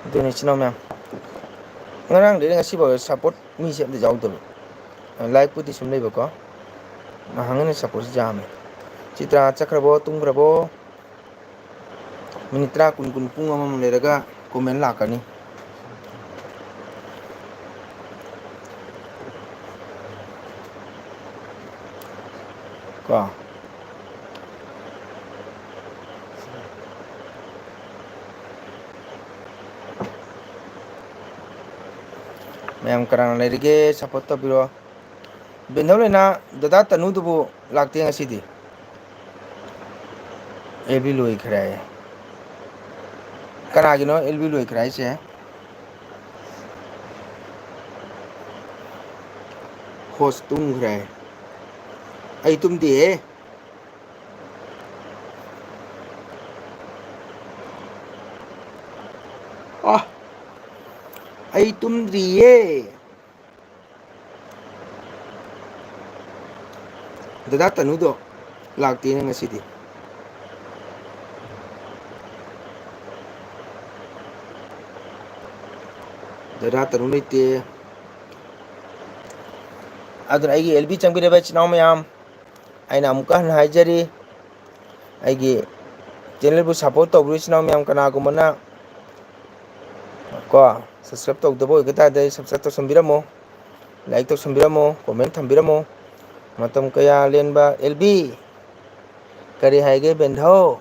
ꯑꯗꯨꯅꯤ, ꯏꯆꯤꯟ ꯏꯅꯥꯎ ꯃꯌꯥꯝ, ꯉꯔꯥꯡꯗꯩꯅ ꯉꯁꯤꯐꯥꯎ ꯁꯞꯄꯣꯔꯠ ꯃꯤꯁꯦ ꯑꯝꯇ ꯌꯥꯎꯗꯕ꯫ ꯂꯥꯏꯛꯄꯨꯗꯤ ꯁꯨꯝ ꯂꯩꯕꯀꯣ, ꯉꯍꯥꯡ ꯑꯩꯅ ꯁꯞꯄꯣꯔꯠꯁꯤ ꯌꯥꯝꯃꯦ꯫ ꯆꯤꯇ꯭ꯔꯥ ꯆꯠꯈ꯭ꯔꯕꯣ, ꯇꯨꯝꯈ꯭ꯔꯕꯣ? ꯃꯤꯅꯤꯠ ꯇꯔꯥ, ꯀꯨꯟ, ꯀꯨꯟ, ꯄꯨꯡ ꯑꯃꯃꯨꯛ ꯂꯩꯔꯒ ꯀꯣꯃꯦꯟ ꯂꯥꯛꯀꯅꯤ꯫ ꯀꯣ꯫ ꯃꯌꯥꯝ ꯀꯅꯥ ꯂꯩꯔꯤꯒꯦ? ꯁꯞꯄꯣꯔꯠ ꯇꯧꯕꯤꯔꯣ꯫ ꯕꯦꯟꯗꯧ ꯂꯩꯅꯥ, ꯗꯗꯥ ꯇꯅꯨꯗꯨꯕꯨ ꯂꯥꯛꯇꯦ ꯉꯁꯤꯗꯤ꯫ ꯑꯦꯜ ꯕꯤ ꯂꯣꯏꯈ꯭ꯔꯦ꯫ ꯀꯅꯥꯒꯤꯅꯣ ꯑꯦꯜ ꯕꯤ ꯂꯣꯏꯈ꯭ꯔꯦ ꯍꯥꯏꯁꯦ? ꯍꯣꯁ ꯇꯨꯝꯈ꯭ꯔꯦ꯫ ꯑꯩ ꯇꯨꯝꯗꯦꯍꯦ꯫ ꯑ, ꯑꯩ ꯇꯨꯝꯗ꯭ꯔꯤꯌꯦ꯫ ꯗꯗꯥ ꯇꯅꯨꯗꯣ ꯂꯥꯛꯇꯦꯅꯦ ꯉꯁꯤꯗꯤ꯫ ꯗꯗꯥ ꯇꯅꯨ ꯂꯩꯇꯦ꯫ ꯑꯗꯨꯅ ꯑꯩꯒꯤ ꯑꯦꯜ ꯕꯤ ꯆꯪꯕꯤꯔꯕ ꯏꯆꯤꯟ ꯏꯅꯥꯎ ꯃꯌꯥꯝ, ꯑꯩꯅ ꯑꯃꯨꯛꯀ ꯍꯟꯅ ꯍꯥꯏꯖꯔꯤ, ꯑꯩꯒꯤ ꯆꯦꯅꯦꯜꯕꯨ ꯁꯞꯄꯣꯔꯠ ꯇꯧꯕꯤꯔꯤꯕ ꯏꯆꯤꯟ ꯏꯅꯥꯎ ꯃꯌꯥꯝ, ꯀꯅꯥꯒꯨꯝꯕꯅ ꯀꯣ, ꯁꯕꯁꯀ꯭ꯔꯥꯏꯕ ꯇꯧꯗꯕ ꯑꯣꯏꯕ ꯇꯥꯔꯗꯤ ꯁꯕꯁꯀ꯭ꯔꯥꯏꯕ ꯇꯧꯁꯟꯕꯤꯔꯝꯃꯣ, ꯂꯥꯏꯛ ꯇꯧꯁꯟꯕꯤꯔꯝꯃꯣ, ꯀꯣꯃꯦꯟ ꯊꯝꯕꯤꯔꯝꯃꯣ꯫ ꯃꯇꯝ ꯀꯌꯥ ꯂꯦꯟꯕ ꯑꯦꯜ ꯕꯤ, ꯀꯔꯤ ꯍꯥꯏꯒꯦ ꯕꯦꯟꯙꯧ?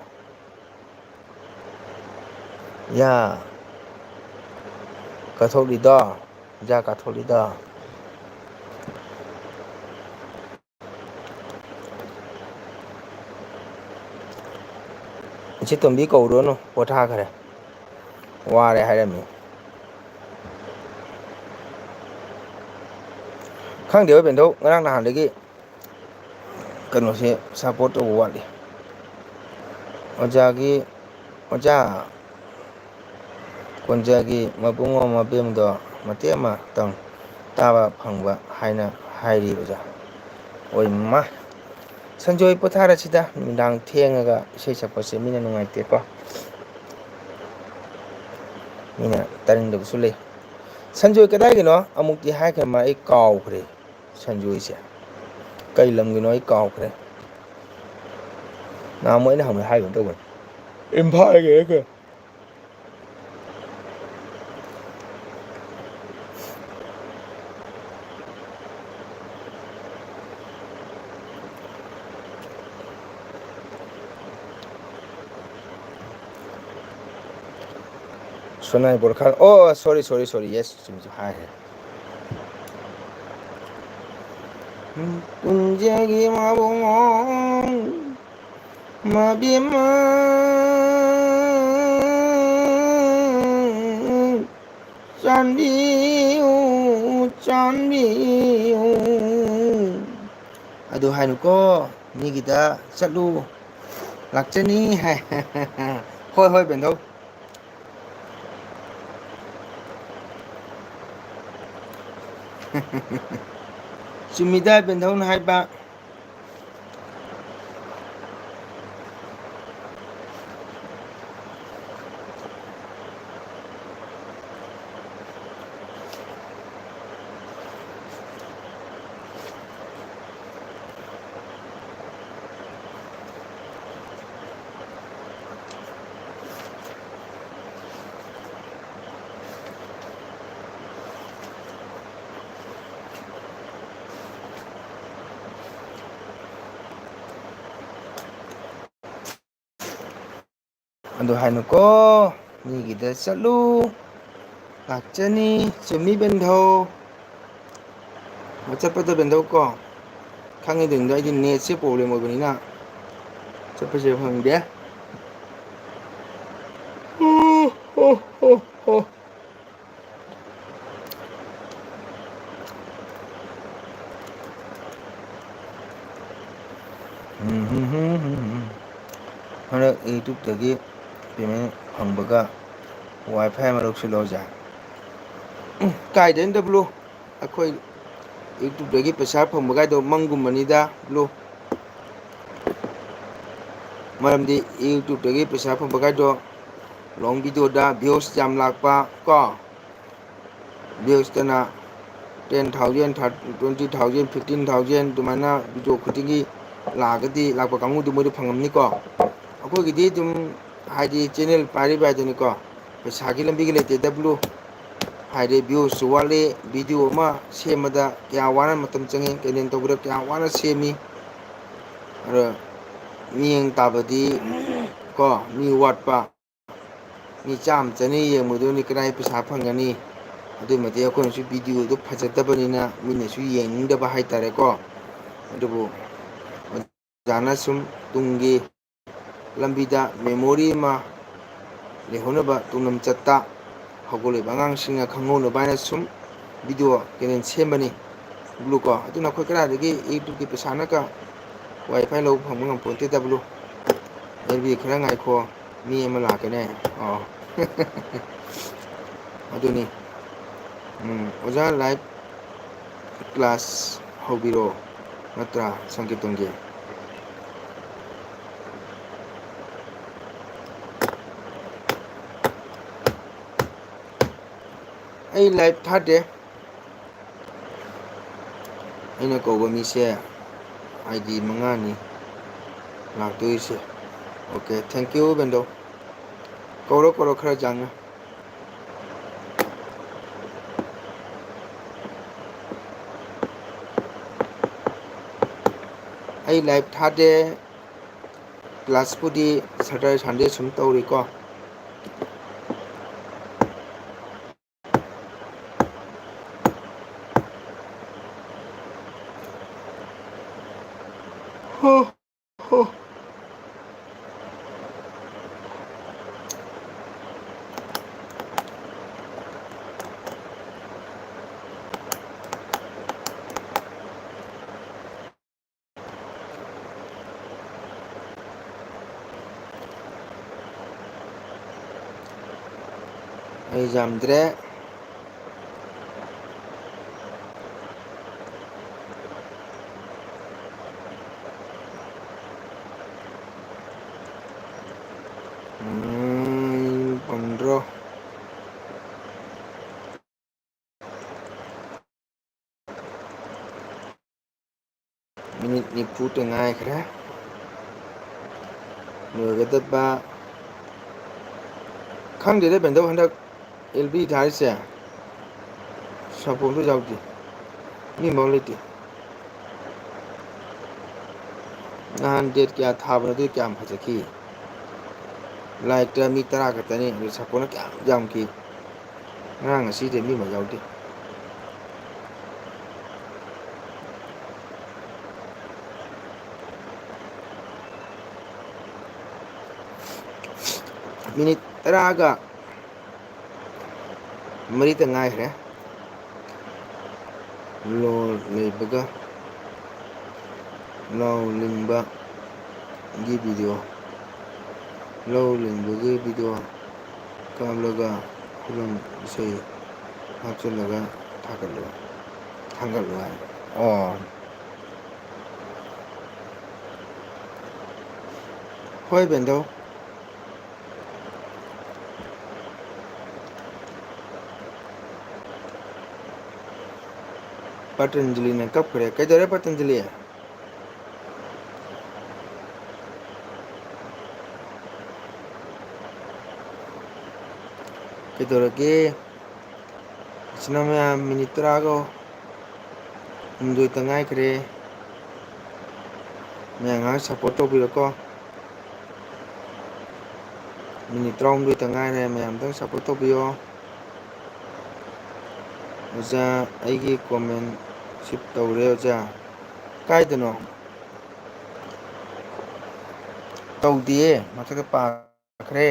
ꯌꯥ꯫ ꯀꯠꯊꯣꯛꯂꯤꯗꯣ? ꯑꯣꯖꯥ ꯀꯠꯊꯣꯛꯂꯤꯗꯣ? ꯏꯆꯦ ꯇꯣꯝꯕꯤ ꯀꯧꯔꯨꯔꯅꯨ, ꯄꯣꯊꯥꯈ꯭ꯔꯦ, ꯋꯥꯔꯦ ꯍꯥꯏꯔꯝꯃꯤ꯫ ꯈꯪꯗꯦ ꯍꯣꯏ ꯕꯦꯟꯗꯧ, ꯉꯔꯥꯡ ꯅꯍꯥꯟꯗꯒꯤ ꯀꯩꯅꯣꯁꯦ ꯁꯞꯄꯣꯔꯠ ꯇꯧꯕ ꯋꯥꯠꯂꯤ꯫ ꯑꯣꯖꯥꯒꯤ, ꯑꯣꯖꯥ, ꯀꯣꯟꯖꯒꯤ ꯃꯕꯨꯡꯉꯣ ꯃꯕꯦꯝꯗꯣ ꯃꯇꯦꯛ ꯑꯃꯇꯪ ꯇꯥꯕ ꯐꯪꯕ ꯍꯥꯏꯅ ꯍꯥꯏꯔꯤ ꯑꯣꯖꯥ꯫ ꯑꯣꯏꯃꯥ! ꯁꯟꯖꯣꯏ, ꯄꯣꯊꯥꯔꯁꯤꯗ, ꯅꯨꯃꯤꯗꯥꯡ ꯊꯦꯡꯉꯒ ꯏꯁꯩ ꯁꯛꯄꯁꯦ ꯃꯤꯅ ꯅꯨꯡꯉꯥꯏꯇꯦꯀꯣ꯫ ꯃꯤꯅ ꯇꯥꯅꯤꯡꯗꯕꯁꯨ ꯂꯩ꯫ ꯁꯟꯖꯣꯏ ꯀꯗꯥꯏꯒꯤꯅꯣ? ꯑꯃꯨꯛꯇꯤ ꯍꯥꯏꯈ꯭ꯔꯦ ꯃꯥ, ꯑꯩ ꯀꯥꯎꯈ꯭ꯔꯦ꯫ ꯁꯟꯖꯣꯏꯁꯦ ꯀꯩ ꯂꯝꯒꯤꯅꯣ ꯑꯩ ꯀꯥꯎꯈ꯭ꯔꯦ꯫ ꯅꯍꯥꯟꯃꯨꯛ ꯑꯩꯅ ꯍꯪꯕꯗ ꯍꯥꯏꯈꯤꯕ ꯇꯧꯕꯅꯤ꯫ ꯏꯝꯐꯥꯜꯒꯤ ꯀꯩ? ꯁꯣꯅꯥꯏ ꯕꯣꯔꯈꯥ꯫ ꯑꯣ, sorry, sorry, sorry, yes, ꯆꯨꯝꯃꯤ, ꯆꯨꯝꯃꯤ, ꯍꯥꯏꯈ꯭ꯔꯦ꯫ ꯀꯨꯟꯖꯒꯤ ꯃꯕꯨꯡꯉꯣ ꯃꯕꯦꯝꯃ, ꯆꯥꯟꯕꯤꯌꯨ, ꯆꯥꯟꯕꯤꯌꯨ꯫ ꯑꯗꯨ ꯍꯥꯏꯅꯨꯀꯣ, ꯃꯤꯒꯤꯗ ꯆꯠꯂꯨ, ꯂꯥꯛꯆꯅꯤ ꯍꯥꯏ꯫ ꯍꯣꯏ, ꯍꯣꯏ, ꯕꯦꯟꯗꯧ꯫ ꯆꯨꯝꯃꯤꯗ ꯕꯦꯟꯗꯧꯅ ꯍꯥꯏꯕ꯫ ꯑꯗꯨ ꯍꯥꯏꯅꯨꯀꯣ, ꯃꯤꯒꯤꯗ ꯆꯠꯂꯨ, ꯂꯥꯛꯆꯅꯤ꯫ ꯆꯨꯝꯃꯤ ꯕꯦꯟꯙꯧ꯫ ꯆꯠꯄꯗ ꯕꯦꯟꯙꯧ ꯀꯣ꯫ ꯈꯪꯉꯤꯗꯨꯅꯤꯗꯣ, ꯑꯩꯗꯤ ꯅꯦꯠꯁꯦ ꯄ꯭ꯔꯣꯕ꯭ꯂꯦꯝ ꯑꯣꯏꯕꯅꯤꯅ ꯆꯠꯄꯁꯦ ꯐꯪꯗꯦ꯫ ꯑꯣ, ꯑꯣ, ꯑꯣ, ꯑꯣ꯫ ꯎꯝ, ꯍꯝ, ꯍꯝ, ꯍꯝ, ꯍꯝ꯫ ꯍꯟꯗꯛ YouTube-ꯇꯒꯤ payment ꯐꯪꯕꯒ WiFi ꯑꯃ ꯂꯧꯁꯤꯜꯂꯣ, ꯑꯣꯖꯥ꯫ ꯎꯝ, ꯀꯥꯏꯗꯩꯅꯣꯗ ꯕ꯭ꯂꯨ? ꯑꯩꯈꯣꯏ YouTube-ꯇꯒꯤ ꯄꯩꯁꯥ ꯐꯪꯕꯒꯥꯏꯗꯣ ꯃꯪꯒꯨꯝꯕꯅꯤꯗ ꯕ꯭ꯂꯨ꯫ ꯃꯔꯝꯗꯤ YouTube-ꯇꯒꯤ ꯄꯩꯁꯥ ꯐꯪꯕꯒꯥꯏꯗꯣ long video-ꯗ views ꯌꯥꯝ ꯂꯥꯛꯄ ꯀꯣ, views-ꯇꯅ ten thousand, thirty, twenty thousand, fifteen thousand ꯑꯗꯨꯃꯥꯏꯅ video ꯈꯨꯗꯤꯡꯒꯤ ꯂꯥꯛꯑꯒꯗꯤ ꯂꯥꯛꯄ ꯀꯥꯡꯕꯨꯗꯤ ꯃꯣꯏꯗꯤ ꯐꯪꯉꯝꯅꯤꯀꯣ꯫ ꯑꯩꯈꯣꯏꯒꯤꯗꯤ ꯑꯗꯨꯝ ꯍꯥꯏꯗꯤ channel ꯄꯥꯏꯔꯤꯕ ꯍꯥꯏꯗꯨꯅꯤꯀꯣ, ꯄꯩꯁꯥꯒꯤ ꯂꯝꯕꯤꯒ ꯂꯩꯇꯦꯗ ꯕ꯭ꯂꯨ꯫ ꯍꯥꯏꯗꯤ views-ꯁꯨ ꯋꯥꯠꯂꯤ, video ꯑꯃ ꯁꯦꯝꯕꯗ ꯀꯌꯥ ꯋꯥꯅ ꯃꯇꯝ ꯆꯪꯉꯤ, content ꯇꯧꯕꯗ ꯀꯌꯥ ꯋꯥꯅ ꯁꯦꯝꯃꯤ꯫ ꯑꯗꯣ ꯃꯤꯠꯌꯦꯡ ꯇꯥꯕꯗꯤ ꯀꯣ ꯃꯤ ꯋꯥꯠꯄ, ꯃꯤ ꯆꯥꯝꯃ ꯆꯅꯤ ꯌꯦꯡꯕꯗꯨꯅꯤ ꯀꯗꯥꯏ ꯄꯩꯁꯥ ꯐꯪꯒꯅꯤ? ꯑꯗꯨꯛꯀꯤ ꯃꯇꯤꯛ ꯑꯩꯈꯣꯏꯅꯁꯨ video-ꯗꯣ ꯐꯖꯗꯕꯅꯤꯅ ꯃꯤꯅꯁꯨ ꯌꯦꯡꯅꯤꯡꯗꯕ ꯍꯥꯏꯇꯥꯔꯦꯀꯣ꯫ ꯑꯗꯨꯕꯨ ꯑꯣꯖꯥꯅ ꯁꯨꯝ ꯇꯨꯡꯒꯤ ꯂꯝꯕꯤꯗ memory ꯑꯃ ꯂꯩꯍꯧꯅꯕ, ꯇꯨꯡꯂꯝꯆꯠꯇ ꯍꯧꯒꯠꯂꯤꯕ ꯑꯉꯥꯡꯁꯤꯡꯅ ꯈꯪꯍꯧꯅꯕ ꯍꯥꯏꯅ ꯁꯨꯝ video content ꯁꯦꯝꯕꯅꯤ ꯕ꯭ꯂꯨ ꯀꯣ꯫ ꯑꯗꯨꯅ ꯑꯩꯈꯣꯏ ꯀꯗꯥꯏꯗꯒꯤ YouTube-ꯀꯤ ꯄꯩꯁꯥꯅꯒ WiFi ꯂꯧꯕ ꯐꯪꯕ ꯉꯝꯄꯣꯟꯇꯦꯗ ꯕ꯭ꯂꯨ꯫ ꯑꯦꯜ ꯕꯤ ꯈꯔ ꯉꯥꯏꯈꯣ, ꯃꯤ ꯑꯃ ꯂꯥꯛꯀꯅꯦ꯫ ꯑꯣ꯫ ꯑꯗꯨꯅꯤ꯫ ꯎꯝ, ꯑꯣꯖꯥ live class ꯍꯧꯕꯤꯔꯣ ꯅꯠꯇ꯭ꯔꯥ ꯁꯪꯀꯤꯔꯇꯟꯒꯤ? ꯑꯩ live ꯊꯥꯗꯦ꯫ ꯑꯩꯅ ꯀꯧꯕ ꯃꯤꯁꯦ I D ꯃꯉꯥꯅꯤ ꯂꯥꯛꯇꯣꯏꯁꯦ꯫ Okay, thank you, ꯕꯦꯟꯗꯣ꯫ ꯀꯧꯔꯣ, ꯀꯧꯔꯣ, ꯈꯔ ꯌꯥꯡꯅ꯫ ꯑꯩ live ꯊꯥꯗꯦ꯫ Class-ꯄꯨꯗꯤ Saturday, Sunday ꯁꯨꯝ ꯇꯧꯔꯤꯀꯣ꯫ ꯍꯣ, ꯍꯣ꯫ ꯑꯩ ꯌꯥꯝꯗ꯭ꯔꯦ꯫ ꯎꯝ, ꯄꯟꯗ꯭ꯔꯣ꯫ ꯃꯤꯅꯤꯠ ꯅꯤꯐꯨꯇ ꯉꯥꯏꯈ꯭ꯔꯦ ꯂꯣꯏꯒꯗꯕ꯫ ꯈꯪꯗꯦꯗ ꯕꯦꯟꯗꯧ, ꯍꯟꯗꯛ ꯑꯦꯜ ꯕꯤ ꯊꯥꯔꯤꯁꯦ ꯁꯄꯣꯔꯠꯇꯨ ꯌꯥꯎꯗꯦ, ꯃꯤ ꯑꯃꯐꯥꯎ ꯂꯩꯇꯦ꯫ ꯅꯍꯥꯟ ꯗꯦꯠ ꯀꯌꯥ ꯊꯥꯕꯅꯣ, ꯑꯗꯨꯗꯤ ꯀꯌꯥꯝ ꯐꯖꯈꯤ꯫ ꯂꯥꯏꯛꯇ ꯃꯤ ꯇꯔꯥ ꯈꯛꯇꯅꯤ, ꯑꯗꯨ ꯁꯄꯣꯔꯠꯅ ꯀꯌꯥꯝ ꯌꯥꯝꯈꯤ꯫ ꯉꯔꯥꯡ ꯉꯁꯤꯗꯤ ꯃꯤ ꯑꯃ ꯌꯥꯎꯗꯦ꯫ ꯃꯤꯅꯤꯠ ꯇꯔꯥꯒ ꯃꯔꯤꯇ ꯉꯥꯏꯈ꯭ꯔꯦ꯫ ꯂꯣ ꯂꯩꯕꯒ ꯂꯧ ꯂꯤꯡꯕꯒꯤ ꯚꯤꯗꯤꯑꯣ, ꯂꯧ ꯂꯤꯡꯕꯒꯤ ꯚꯤꯗꯤꯑꯣ ꯀꯥꯞꯂꯒ ꯐꯤꯂꯝ ꯏꯁꯩ ꯍꯥꯞꯆꯤꯜꯂꯒ ꯊꯥꯒꯠꯂꯨ, ꯊꯥꯒꯠꯂꯨ ꯍꯥꯏ꯫ ꯑꯣ꯫ ꯍꯣꯏ ꯕꯦꯟꯗꯧ꯫ ꯄꯇꯟꯖꯂꯤꯅ ꯀꯞꯈ꯭ꯔꯦ꯫ ꯀꯩꯗꯧꯔꯦ ꯄꯇꯟꯖꯂꯤ? ꯀꯩꯗꯧꯔꯒꯦ? ꯏꯆꯤꯟ ꯏꯅꯥꯎ ꯃꯌꯥꯝ, ꯃꯤꯅꯤꯠ ꯇꯔꯥꯒ ꯍꯨꯝꯗꯣꯏꯇ ꯉꯥꯏꯈ꯭ꯔꯦ꯫ ꯃꯌꯥꯝ ꯉꯥꯏꯍꯥꯛ ꯁꯞꯄꯣꯔꯠ ꯇꯧꯕꯤꯔꯣꯀꯣ꯫ ꯃꯤꯅꯤꯠ ꯇꯔꯥꯍꯨꯝꯗꯣꯏꯇ ꯉꯥꯏꯔꯦ, ꯃꯌꯥꯝ ꯑꯝꯇꯪ ꯁꯞꯄꯣꯔꯠ ꯇꯧꯕꯤꯌꯣ꯫ ꯑꯣꯖꯥ, ꯑꯩꯒꯤ ꯀꯣꯃꯦꯟ ꯁꯤꯞ ꯇꯧꯔꯦ ꯑꯣꯖꯥ꯫ ꯀꯥꯏꯗꯅꯣ? ꯇꯧꯗꯤꯌꯦ, ꯃꯊꯛꯇ ꯄꯥꯈ꯭ꯔꯦ꯫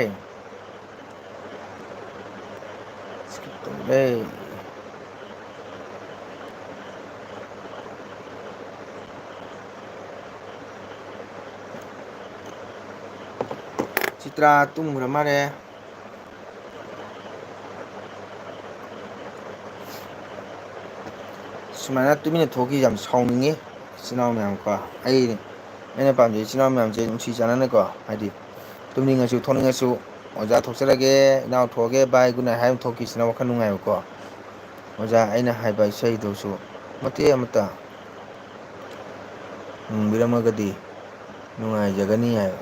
Skip ꯇꯧꯔꯦ꯫ ꯆꯤꯇ꯭ꯔꯥ ꯇꯨꯝꯈ꯭ꯔ ꯃꯥꯜꯂꯦ꯫ ꯁꯨꯃꯥꯏꯅ ꯇꯨꯃꯤꯟꯅ ꯊꯣꯛꯈꯤ ꯌꯥꯝ ꯁꯥꯎꯅꯤꯡꯉꯤ꯫ ꯏꯆꯤꯟ ꯏꯅꯥꯎ ꯃꯌꯥꯝ ꯀꯣ, ꯑꯩ, ꯑꯩꯅ ꯄꯥꯝꯖꯩ ꯏꯆꯤꯟ ꯏꯅꯥꯎ ꯃꯌꯥꯝꯁꯦ ꯅꯨꯡꯁꯤ ꯆꯥꯟꯅꯅꯀꯣ, ꯍꯥꯏꯗꯤ ꯇꯨꯝꯅꯤꯡꯉꯁꯨ ꯊꯣꯛꯅꯤꯡꯉꯁꯨ, "ꯑꯣꯖꯥ ꯊꯣꯛꯆꯔꯒꯦ, ꯏꯅꯥꯎ ꯊꯣꯛꯑꯒꯦ, bye, good night" ꯍꯥꯏꯔ ꯊꯣꯛꯈꯤꯁꯤꯅ ꯋꯥꯈꯜ ꯅꯨꯡꯉꯥꯏꯕꯀꯣ꯫ ꯑꯣꯖꯥ, ꯑꯩꯅ ꯍꯥꯏꯕ ꯏꯁꯩꯗꯨꯁꯨ ꯃꯇꯦꯛ ꯑꯃꯇ ꯉꯪꯕꯤꯔꯝꯃꯒꯗꯤ ꯅꯨꯡꯉꯥꯏꯖꯒꯅꯤ ꯍꯥꯏꯕ꯫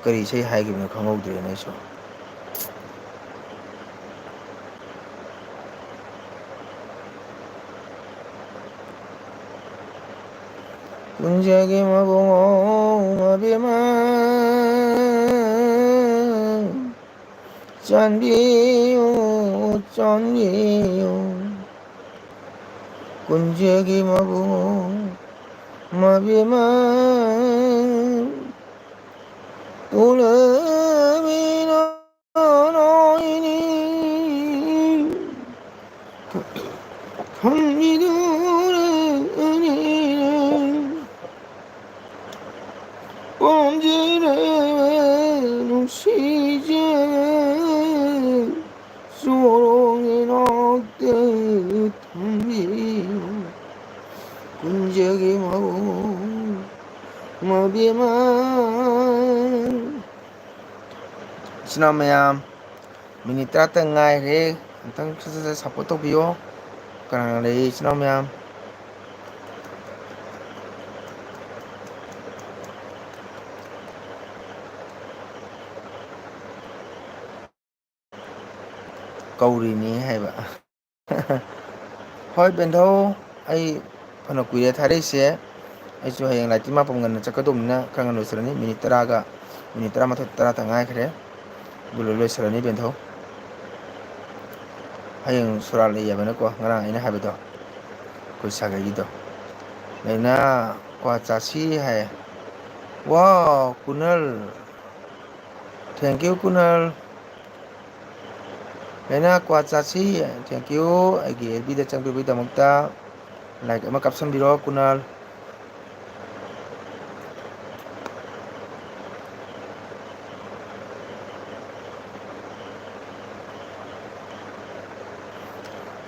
ꯀꯔꯤ ꯏꯁꯩ ꯍꯥꯏꯈꯤꯕꯅꯣ ꯈꯪꯍꯧꯗ꯭ꯔꯦꯅꯦ ꯑꯩꯁꯨ꯫ ꯀꯨꯟꯖꯒꯤ ꯃꯕꯨꯡꯉꯣ ꯃꯕꯦꯝꯃ, ꯆꯥꯟꯕꯤꯌꯨ, ꯆꯥꯟꯕꯤꯌꯨ꯫ ꯀꯨꯟꯖꯒꯤ ꯃꯕꯨꯡꯉꯣ ꯃꯕꯦꯝꯃ, ꯇꯣꯂꯕꯤꯅ ꯅꯣꯏꯅꯤ ꯊꯝꯕꯤꯗꯨꯅ ꯑꯅꯤꯔꯛ ꯄꯥꯝꯖꯔꯕ ꯅꯨꯡꯁꯤꯖꯕ ꯁꯣꯔꯣꯛ ꯏꯅꯥꯛꯇ ꯊꯝꯕꯤꯌꯨ꯫ ꯀꯨꯟꯖꯒꯤ ꯃꯕꯨꯡ ꯃꯕꯦꯝꯃ꯫ ꯏꯆꯤꯟ ꯏꯅꯥꯎ ꯃꯌꯥꯝ, ꯃꯤꯅꯤꯠ ꯇꯔꯥꯇꯪ ꯉꯥꯏꯔꯦ꯫ ꯑꯝꯇꯪ ꯁꯠ ꯁꯠ ꯁꯠ support ꯇꯧꯕꯤꯌꯣ꯫ ꯀꯅꯥ ꯀꯅꯥ ꯂꯩ ꯏꯆꯤꯟ ꯏꯅꯥꯎ ꯃꯌꯥꯝ? ꯀꯧꯔꯤꯅꯤ ꯍꯥꯏꯕ꯫ ꯍꯣꯏ ꯕꯦꯟꯙꯧ, ꯑꯩ ꯐꯅ ꯀꯨꯏꯔꯦ ꯊꯥꯔꯛꯏꯁꯦ꯫ ꯑꯩꯁꯨ ꯍꯌꯦꯡ ꯂꯥꯏꯇꯤ ꯃꯥꯄꯝ ꯉꯟꯅ ꯆꯠꯀꯗꯧꯕꯅꯤꯅ ꯈꯔ ꯉꯟꯅ ꯂꯣꯏꯁꯤꯜꯂꯅꯤ꯫ ꯃꯤꯅꯤꯠ ꯇꯔꯥꯒ, ꯃꯤꯅꯤꯠ ꯇꯔꯥꯃꯥꯊꯣꯏ, ꯇꯔꯥꯇꯪ ꯉꯥꯏꯈ꯭ꯔꯦ꯫ ꯑꯗꯨ ꯂꯣꯏ ꯂꯣꯏꯁꯤꯜꯂꯅꯤ ꯕꯦꯟꯙꯧ꯫ ꯍꯌꯦꯡ ꯁꯣꯔꯥꯠ ꯂꯩ ꯍꯥꯏꯕꯅꯀꯣ, ꯉꯔꯥꯡ ꯑꯩꯅ ꯍꯥꯏꯕꯗꯣ, ꯑꯩꯈꯣꯏ ꯁꯥꯒꯩꯒꯤꯗꯣ꯫ ꯂꯩꯅꯥ ꯀ꯭ꯋꯥ ꯆꯥꯁꯤ ꯍꯥꯏ꯫ Wow, ꯀꯨꯅꯜ꯫ Thank you, ꯀꯨꯅꯜ꯫ ꯂꯩꯅꯥ ꯀ꯭ꯋꯥ ꯆꯥꯁꯤ꯫ Thank you꯫ ꯑꯩꯒꯤ ꯑꯦꯐ ꯕꯤꯗ ꯆꯪꯕꯤꯕꯒꯤꯗꯃꯛꯇ like ꯑꯃ ꯀꯥꯞꯁꯟꯕꯤꯔꯣ, ꯀꯨꯅꯜ꯫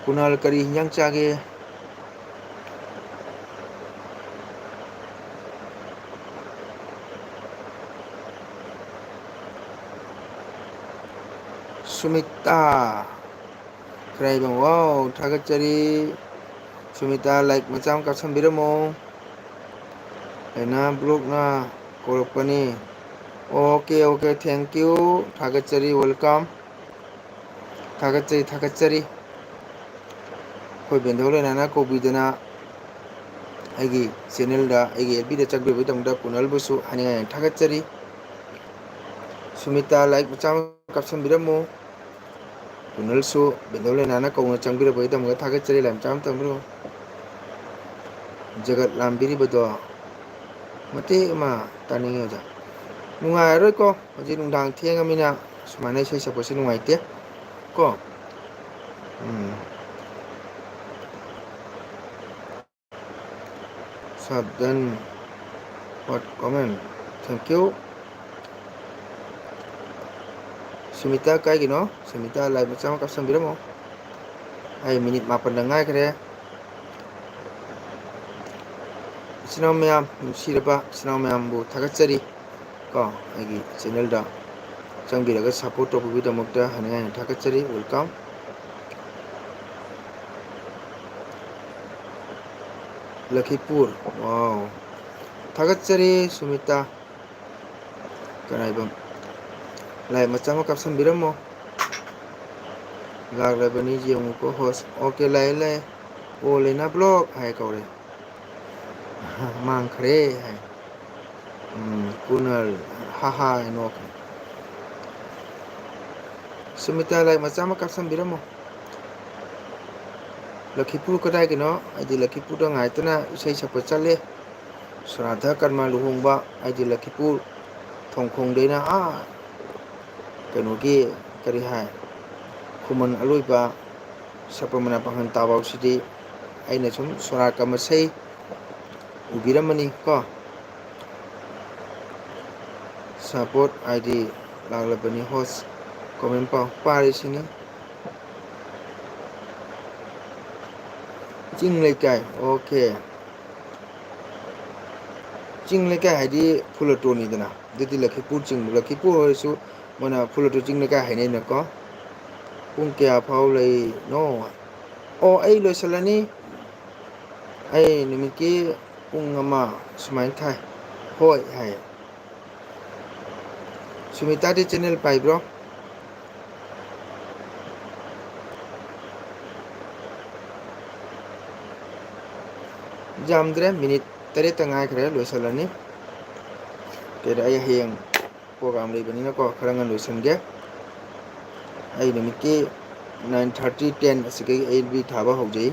ꯀꯨꯅꯥꯜ, ꯀꯔꯤ ꯍꯤꯟꯖꯥꯡ ꯆꯥꯒꯦ? ꯁꯨꯃꯤꯇꯥ ꯈꯔꯥꯏꯕꯝ, wow, ꯊꯥꯒꯠꯆꯔꯤ꯫ ꯁꯨꯃꯤꯇꯥ, like ꯃꯆꯥ ꯑꯃ ꯀꯥꯞꯁꯟꯕꯤꯔꯝꯃꯣ꯫ ꯂꯩꯅꯥ ꯕ꯭ꯂꯣꯛꯅ ꯀꯧꯔꯛꯄꯅꯤ꯫ Okay, okay, thank you꯫ ꯊꯥꯒꯠꯆꯔꯤ, welcome꯫ ꯊꯥꯒꯠꯆꯔꯤ, ꯊꯥꯒꯠꯆꯔꯤ꯫ ꯑꯩꯈꯣꯏ ꯕꯦꯟꯗꯧ ꯂꯩꯅꯥꯅ ꯀꯧꯕꯤꯗꯅ ꯑꯩꯒꯤ ꯆꯦꯅꯦꯜꯗ, ꯑꯩꯒꯤ ꯑꯦꯐ ꯕꯤꯗ ꯆꯪꯕꯤꯕꯒꯤꯗꯃꯛꯇ ꯀꯨꯅꯜꯕꯨꯁꯨ ꯍꯥꯏꯅꯤꯡꯉꯥꯏ ꯌꯥꯝ ꯊꯥꯒꯠꯆꯔꯤ꯫ ꯁꯨꯃꯤꯇꯥ, like ꯃꯆꯥ ꯑꯃ ꯀꯥꯞꯁꯟꯕꯤꯔꯝꯃꯨ꯫ ꯀꯨꯅꯜꯁꯨ ꯕꯦꯟꯗꯧ ꯂꯩꯅꯥꯅ ꯀꯧꯅ ꯆꯪꯕꯤꯔꯛꯄꯒꯤꯗꯃꯛꯇ ꯊꯥꯒꯠꯆꯔꯤ꯫ Like ꯃꯆꯥ ꯑꯃ ꯇꯝꯕꯤꯔꯝꯃꯨ꯫ ꯖꯒꯠ ꯂꯥꯝꯕꯤꯔꯤꯕꯗꯣ ꯃꯇꯦꯛ ꯑꯃ ꯇꯥꯅꯤꯡꯉꯤ ꯑꯣꯖꯥ꯫ ꯅꯨꯡꯉꯥꯏꯔꯔꯣꯏꯀꯣ, ꯍꯧꯖꯤꯛ ꯅꯨꯡꯗꯥꯡ ꯊꯦꯡꯉꯃꯤꯅ ꯁꯨꯃꯥꯏꯅ ꯏꯁꯩ ꯁꯛꯄꯁꯤ ꯅꯨꯡꯉꯥꯏꯇꯦ ꯀꯣ꯫ ꯎꯝ꯫ Sub done. What comment? Thank you꯫ Sumita ꯀꯥꯏꯒꯤꯅꯣ? Sumita, like ꯃꯆꯥ ꯑꯃ ꯀꯥꯞꯁꯟꯕꯤꯔꯝꯃꯣ꯫ ꯑꯩ ꯃꯤꯅꯤꯠ ꯃꯥꯄꯟꯗ ꯉꯥꯏꯈ꯭ꯔꯦ꯫ ꯏꯆꯤꯟ ꯏꯅꯥꯎ ꯃꯌꯥꯝ, ꯅꯨꯡꯁꯤꯔꯕ ꯏꯆꯤꯟ ꯏꯅꯥꯎ ꯃꯌꯥꯝꯕꯨ ꯊꯥꯒꯠꯆꯔꯤ꯫ ꯀꯣ, ꯑꯩꯒꯤ ꯆꯦꯅꯦꯜꯗ ꯆꯪꯕꯤꯔꯒ ꯁꯞꯄꯣꯔꯠ ꯇꯧꯕꯤꯕꯒꯤꯗꯃꯛꯇ ꯍꯥꯏꯅꯤꯡꯉꯥꯏ ꯌꯥꯝ ꯊꯥꯒꯠꯆꯔꯤ꯫ Welcome꯫ ꯂꯈꯤꯄꯨꯔ, wow꯫ ꯊꯥꯒꯠꯆꯔꯤ ꯁꯨꯃꯤꯇꯥ꯫ ꯀꯔꯥꯏꯕꯝ꯫ Like ꯃꯆꯥ ꯑꯃ ꯀꯥꯞꯁꯟꯕꯤꯔꯝꯃꯣ꯫ ꯂꯥꯛꯂꯕꯅꯤ ꯌꯦꯡꯉꯨꯀꯣ host꯫ Okay, ꯂꯥꯛꯑꯦ, ꯂꯥꯛꯑꯦ꯫ ꯑꯣ, ꯂꯩꯅꯥ ꯕ꯭ꯂꯣꯛ ꯍꯥꯏ ꯀꯧꯔꯦ꯫ ꯃꯥꯡꯈ꯭ꯔꯦ ꯍꯥꯏ꯫ ꯎꯝ, ꯀꯨꯅꯜ, ꯍꯥ ꯍꯥ ꯍꯥꯏ ꯅꯣꯛꯈ꯭ꯔꯦ꯫ ꯁꯨꯃꯤꯇꯥ, like ꯃꯆꯥ ꯑꯃ ꯀꯥꯞꯁꯟꯕꯤꯔꯝꯃꯣ꯫ ꯂꯈꯤꯄꯨꯔ ꯀꯗꯥꯏꯒꯤꯅꯣ? ꯑꯩꯗꯤ ꯂꯈꯤꯄꯨꯔꯗ ꯉꯥꯏꯇꯅ ꯏꯁꯩ ꯁꯛꯄ ꯆꯠꯂꯦ꯫ ꯁ꯭ꯔꯥꯗ ꯀꯔꯃ ꯂꯨꯍꯣꯡꯕ ꯍꯥꯏꯗꯤ ꯂꯛꯈꯤꯄꯨꯔ ꯊꯣꯡꯈꯣꯡꯗꯩꯅ ꯑꯥ ꯀꯩꯅꯣꯒꯤ ꯀꯔꯤ ꯍꯥꯏ ꯈꯨꯃꯟ ꯑꯂꯣꯏꯕ ꯁꯄ꯭ꯔꯃꯅ ꯄꯥꯡꯒꯟ ꯇꯥꯐꯥꯎꯁꯤꯗꯤ ꯑꯩꯅ ꯁꯨꯝ ꯁꯣꯔꯥꯠ ꯀꯃꯁꯩ ꯎꯕꯤꯔꯝꯃꯅꯤ ꯀꯣ꯫ ꯁꯄꯣꯔꯠ ꯍꯥꯏꯗꯤ ꯂꯥꯛꯂꯕꯅꯤ ꯍꯣꯁ ꯀꯣꯃꯦꯟ ꯄꯥꯎ ꯄꯥꯔꯤꯁꯤꯅꯤ꯫ ꯆꯤꯡ ꯂꯩꯀꯥꯏ ꯑꯣꯀꯦ꯫ ꯆꯤꯡ ꯂꯩꯀꯥꯏ ꯍꯥꯏꯗꯤ ꯐꯨꯂꯇꯣꯅꯤꯗꯅ ꯑꯗꯨꯗꯤ ꯂꯛꯈꯤꯄꯨꯔ ꯆꯤꯡ ꯂꯛꯈꯤꯄꯨꯔ ꯑꯣꯏꯔꯁꯨ ꯃꯣꯏꯅ ꯐꯨꯂꯇꯣ ꯆꯤꯡ ꯂꯩꯀꯥꯏ ꯍꯥꯏꯅꯩꯅꯀꯣ꯫ ꯄꯨꯡ ꯀꯌꯥ ꯐꯥꯎ ꯂꯩꯅꯣ? ꯑꯣ ꯑꯩ ꯂꯣꯏꯁꯤꯜꯂꯅꯤ꯫ ꯑꯩ ꯅꯨꯃꯤꯠꯀꯤ ꯄꯨꯡ ꯑꯃ ꯁꯨꯃꯥꯏꯅ ꯊꯥꯏ꯫ ꯍꯣꯏ ꯍꯥꯏ꯫ ꯁꯨꯃꯤꯇꯥꯗꯤ ꯆꯦꯅꯦꯜ ꯄꯥꯏꯕ꯭ꯔꯣ? ꯌꯥꯝꯗ꯭ꯔꯦ ꯃꯤꯅꯤꯠ ꯇꯔꯦꯠꯇ ꯉꯥꯏꯈ꯭ꯔꯦ ꯂꯣꯏꯁꯤꯜꯂꯅꯤ꯫ ꯀꯩꯗ ꯑꯩ ꯍꯌꯦꯡ ꯄ꯭ꯔꯣꯒꯥꯝ ꯂꯩꯕꯅꯤꯅꯀꯣ ꯈꯔ ꯉꯟꯅ ꯂꯣꯏꯁꯤꯟꯒꯦ꯫ ꯑꯩ ꯅꯨꯃꯤꯠꯀꯤ ꯅꯥꯏꯟ ꯊꯥꯔꯇꯤ ꯇꯦꯟ ꯑꯁꯤꯗꯒꯤ ꯑꯩ ꯕꯤ ꯊꯥꯕ ꯍꯧꯖꯩ꯫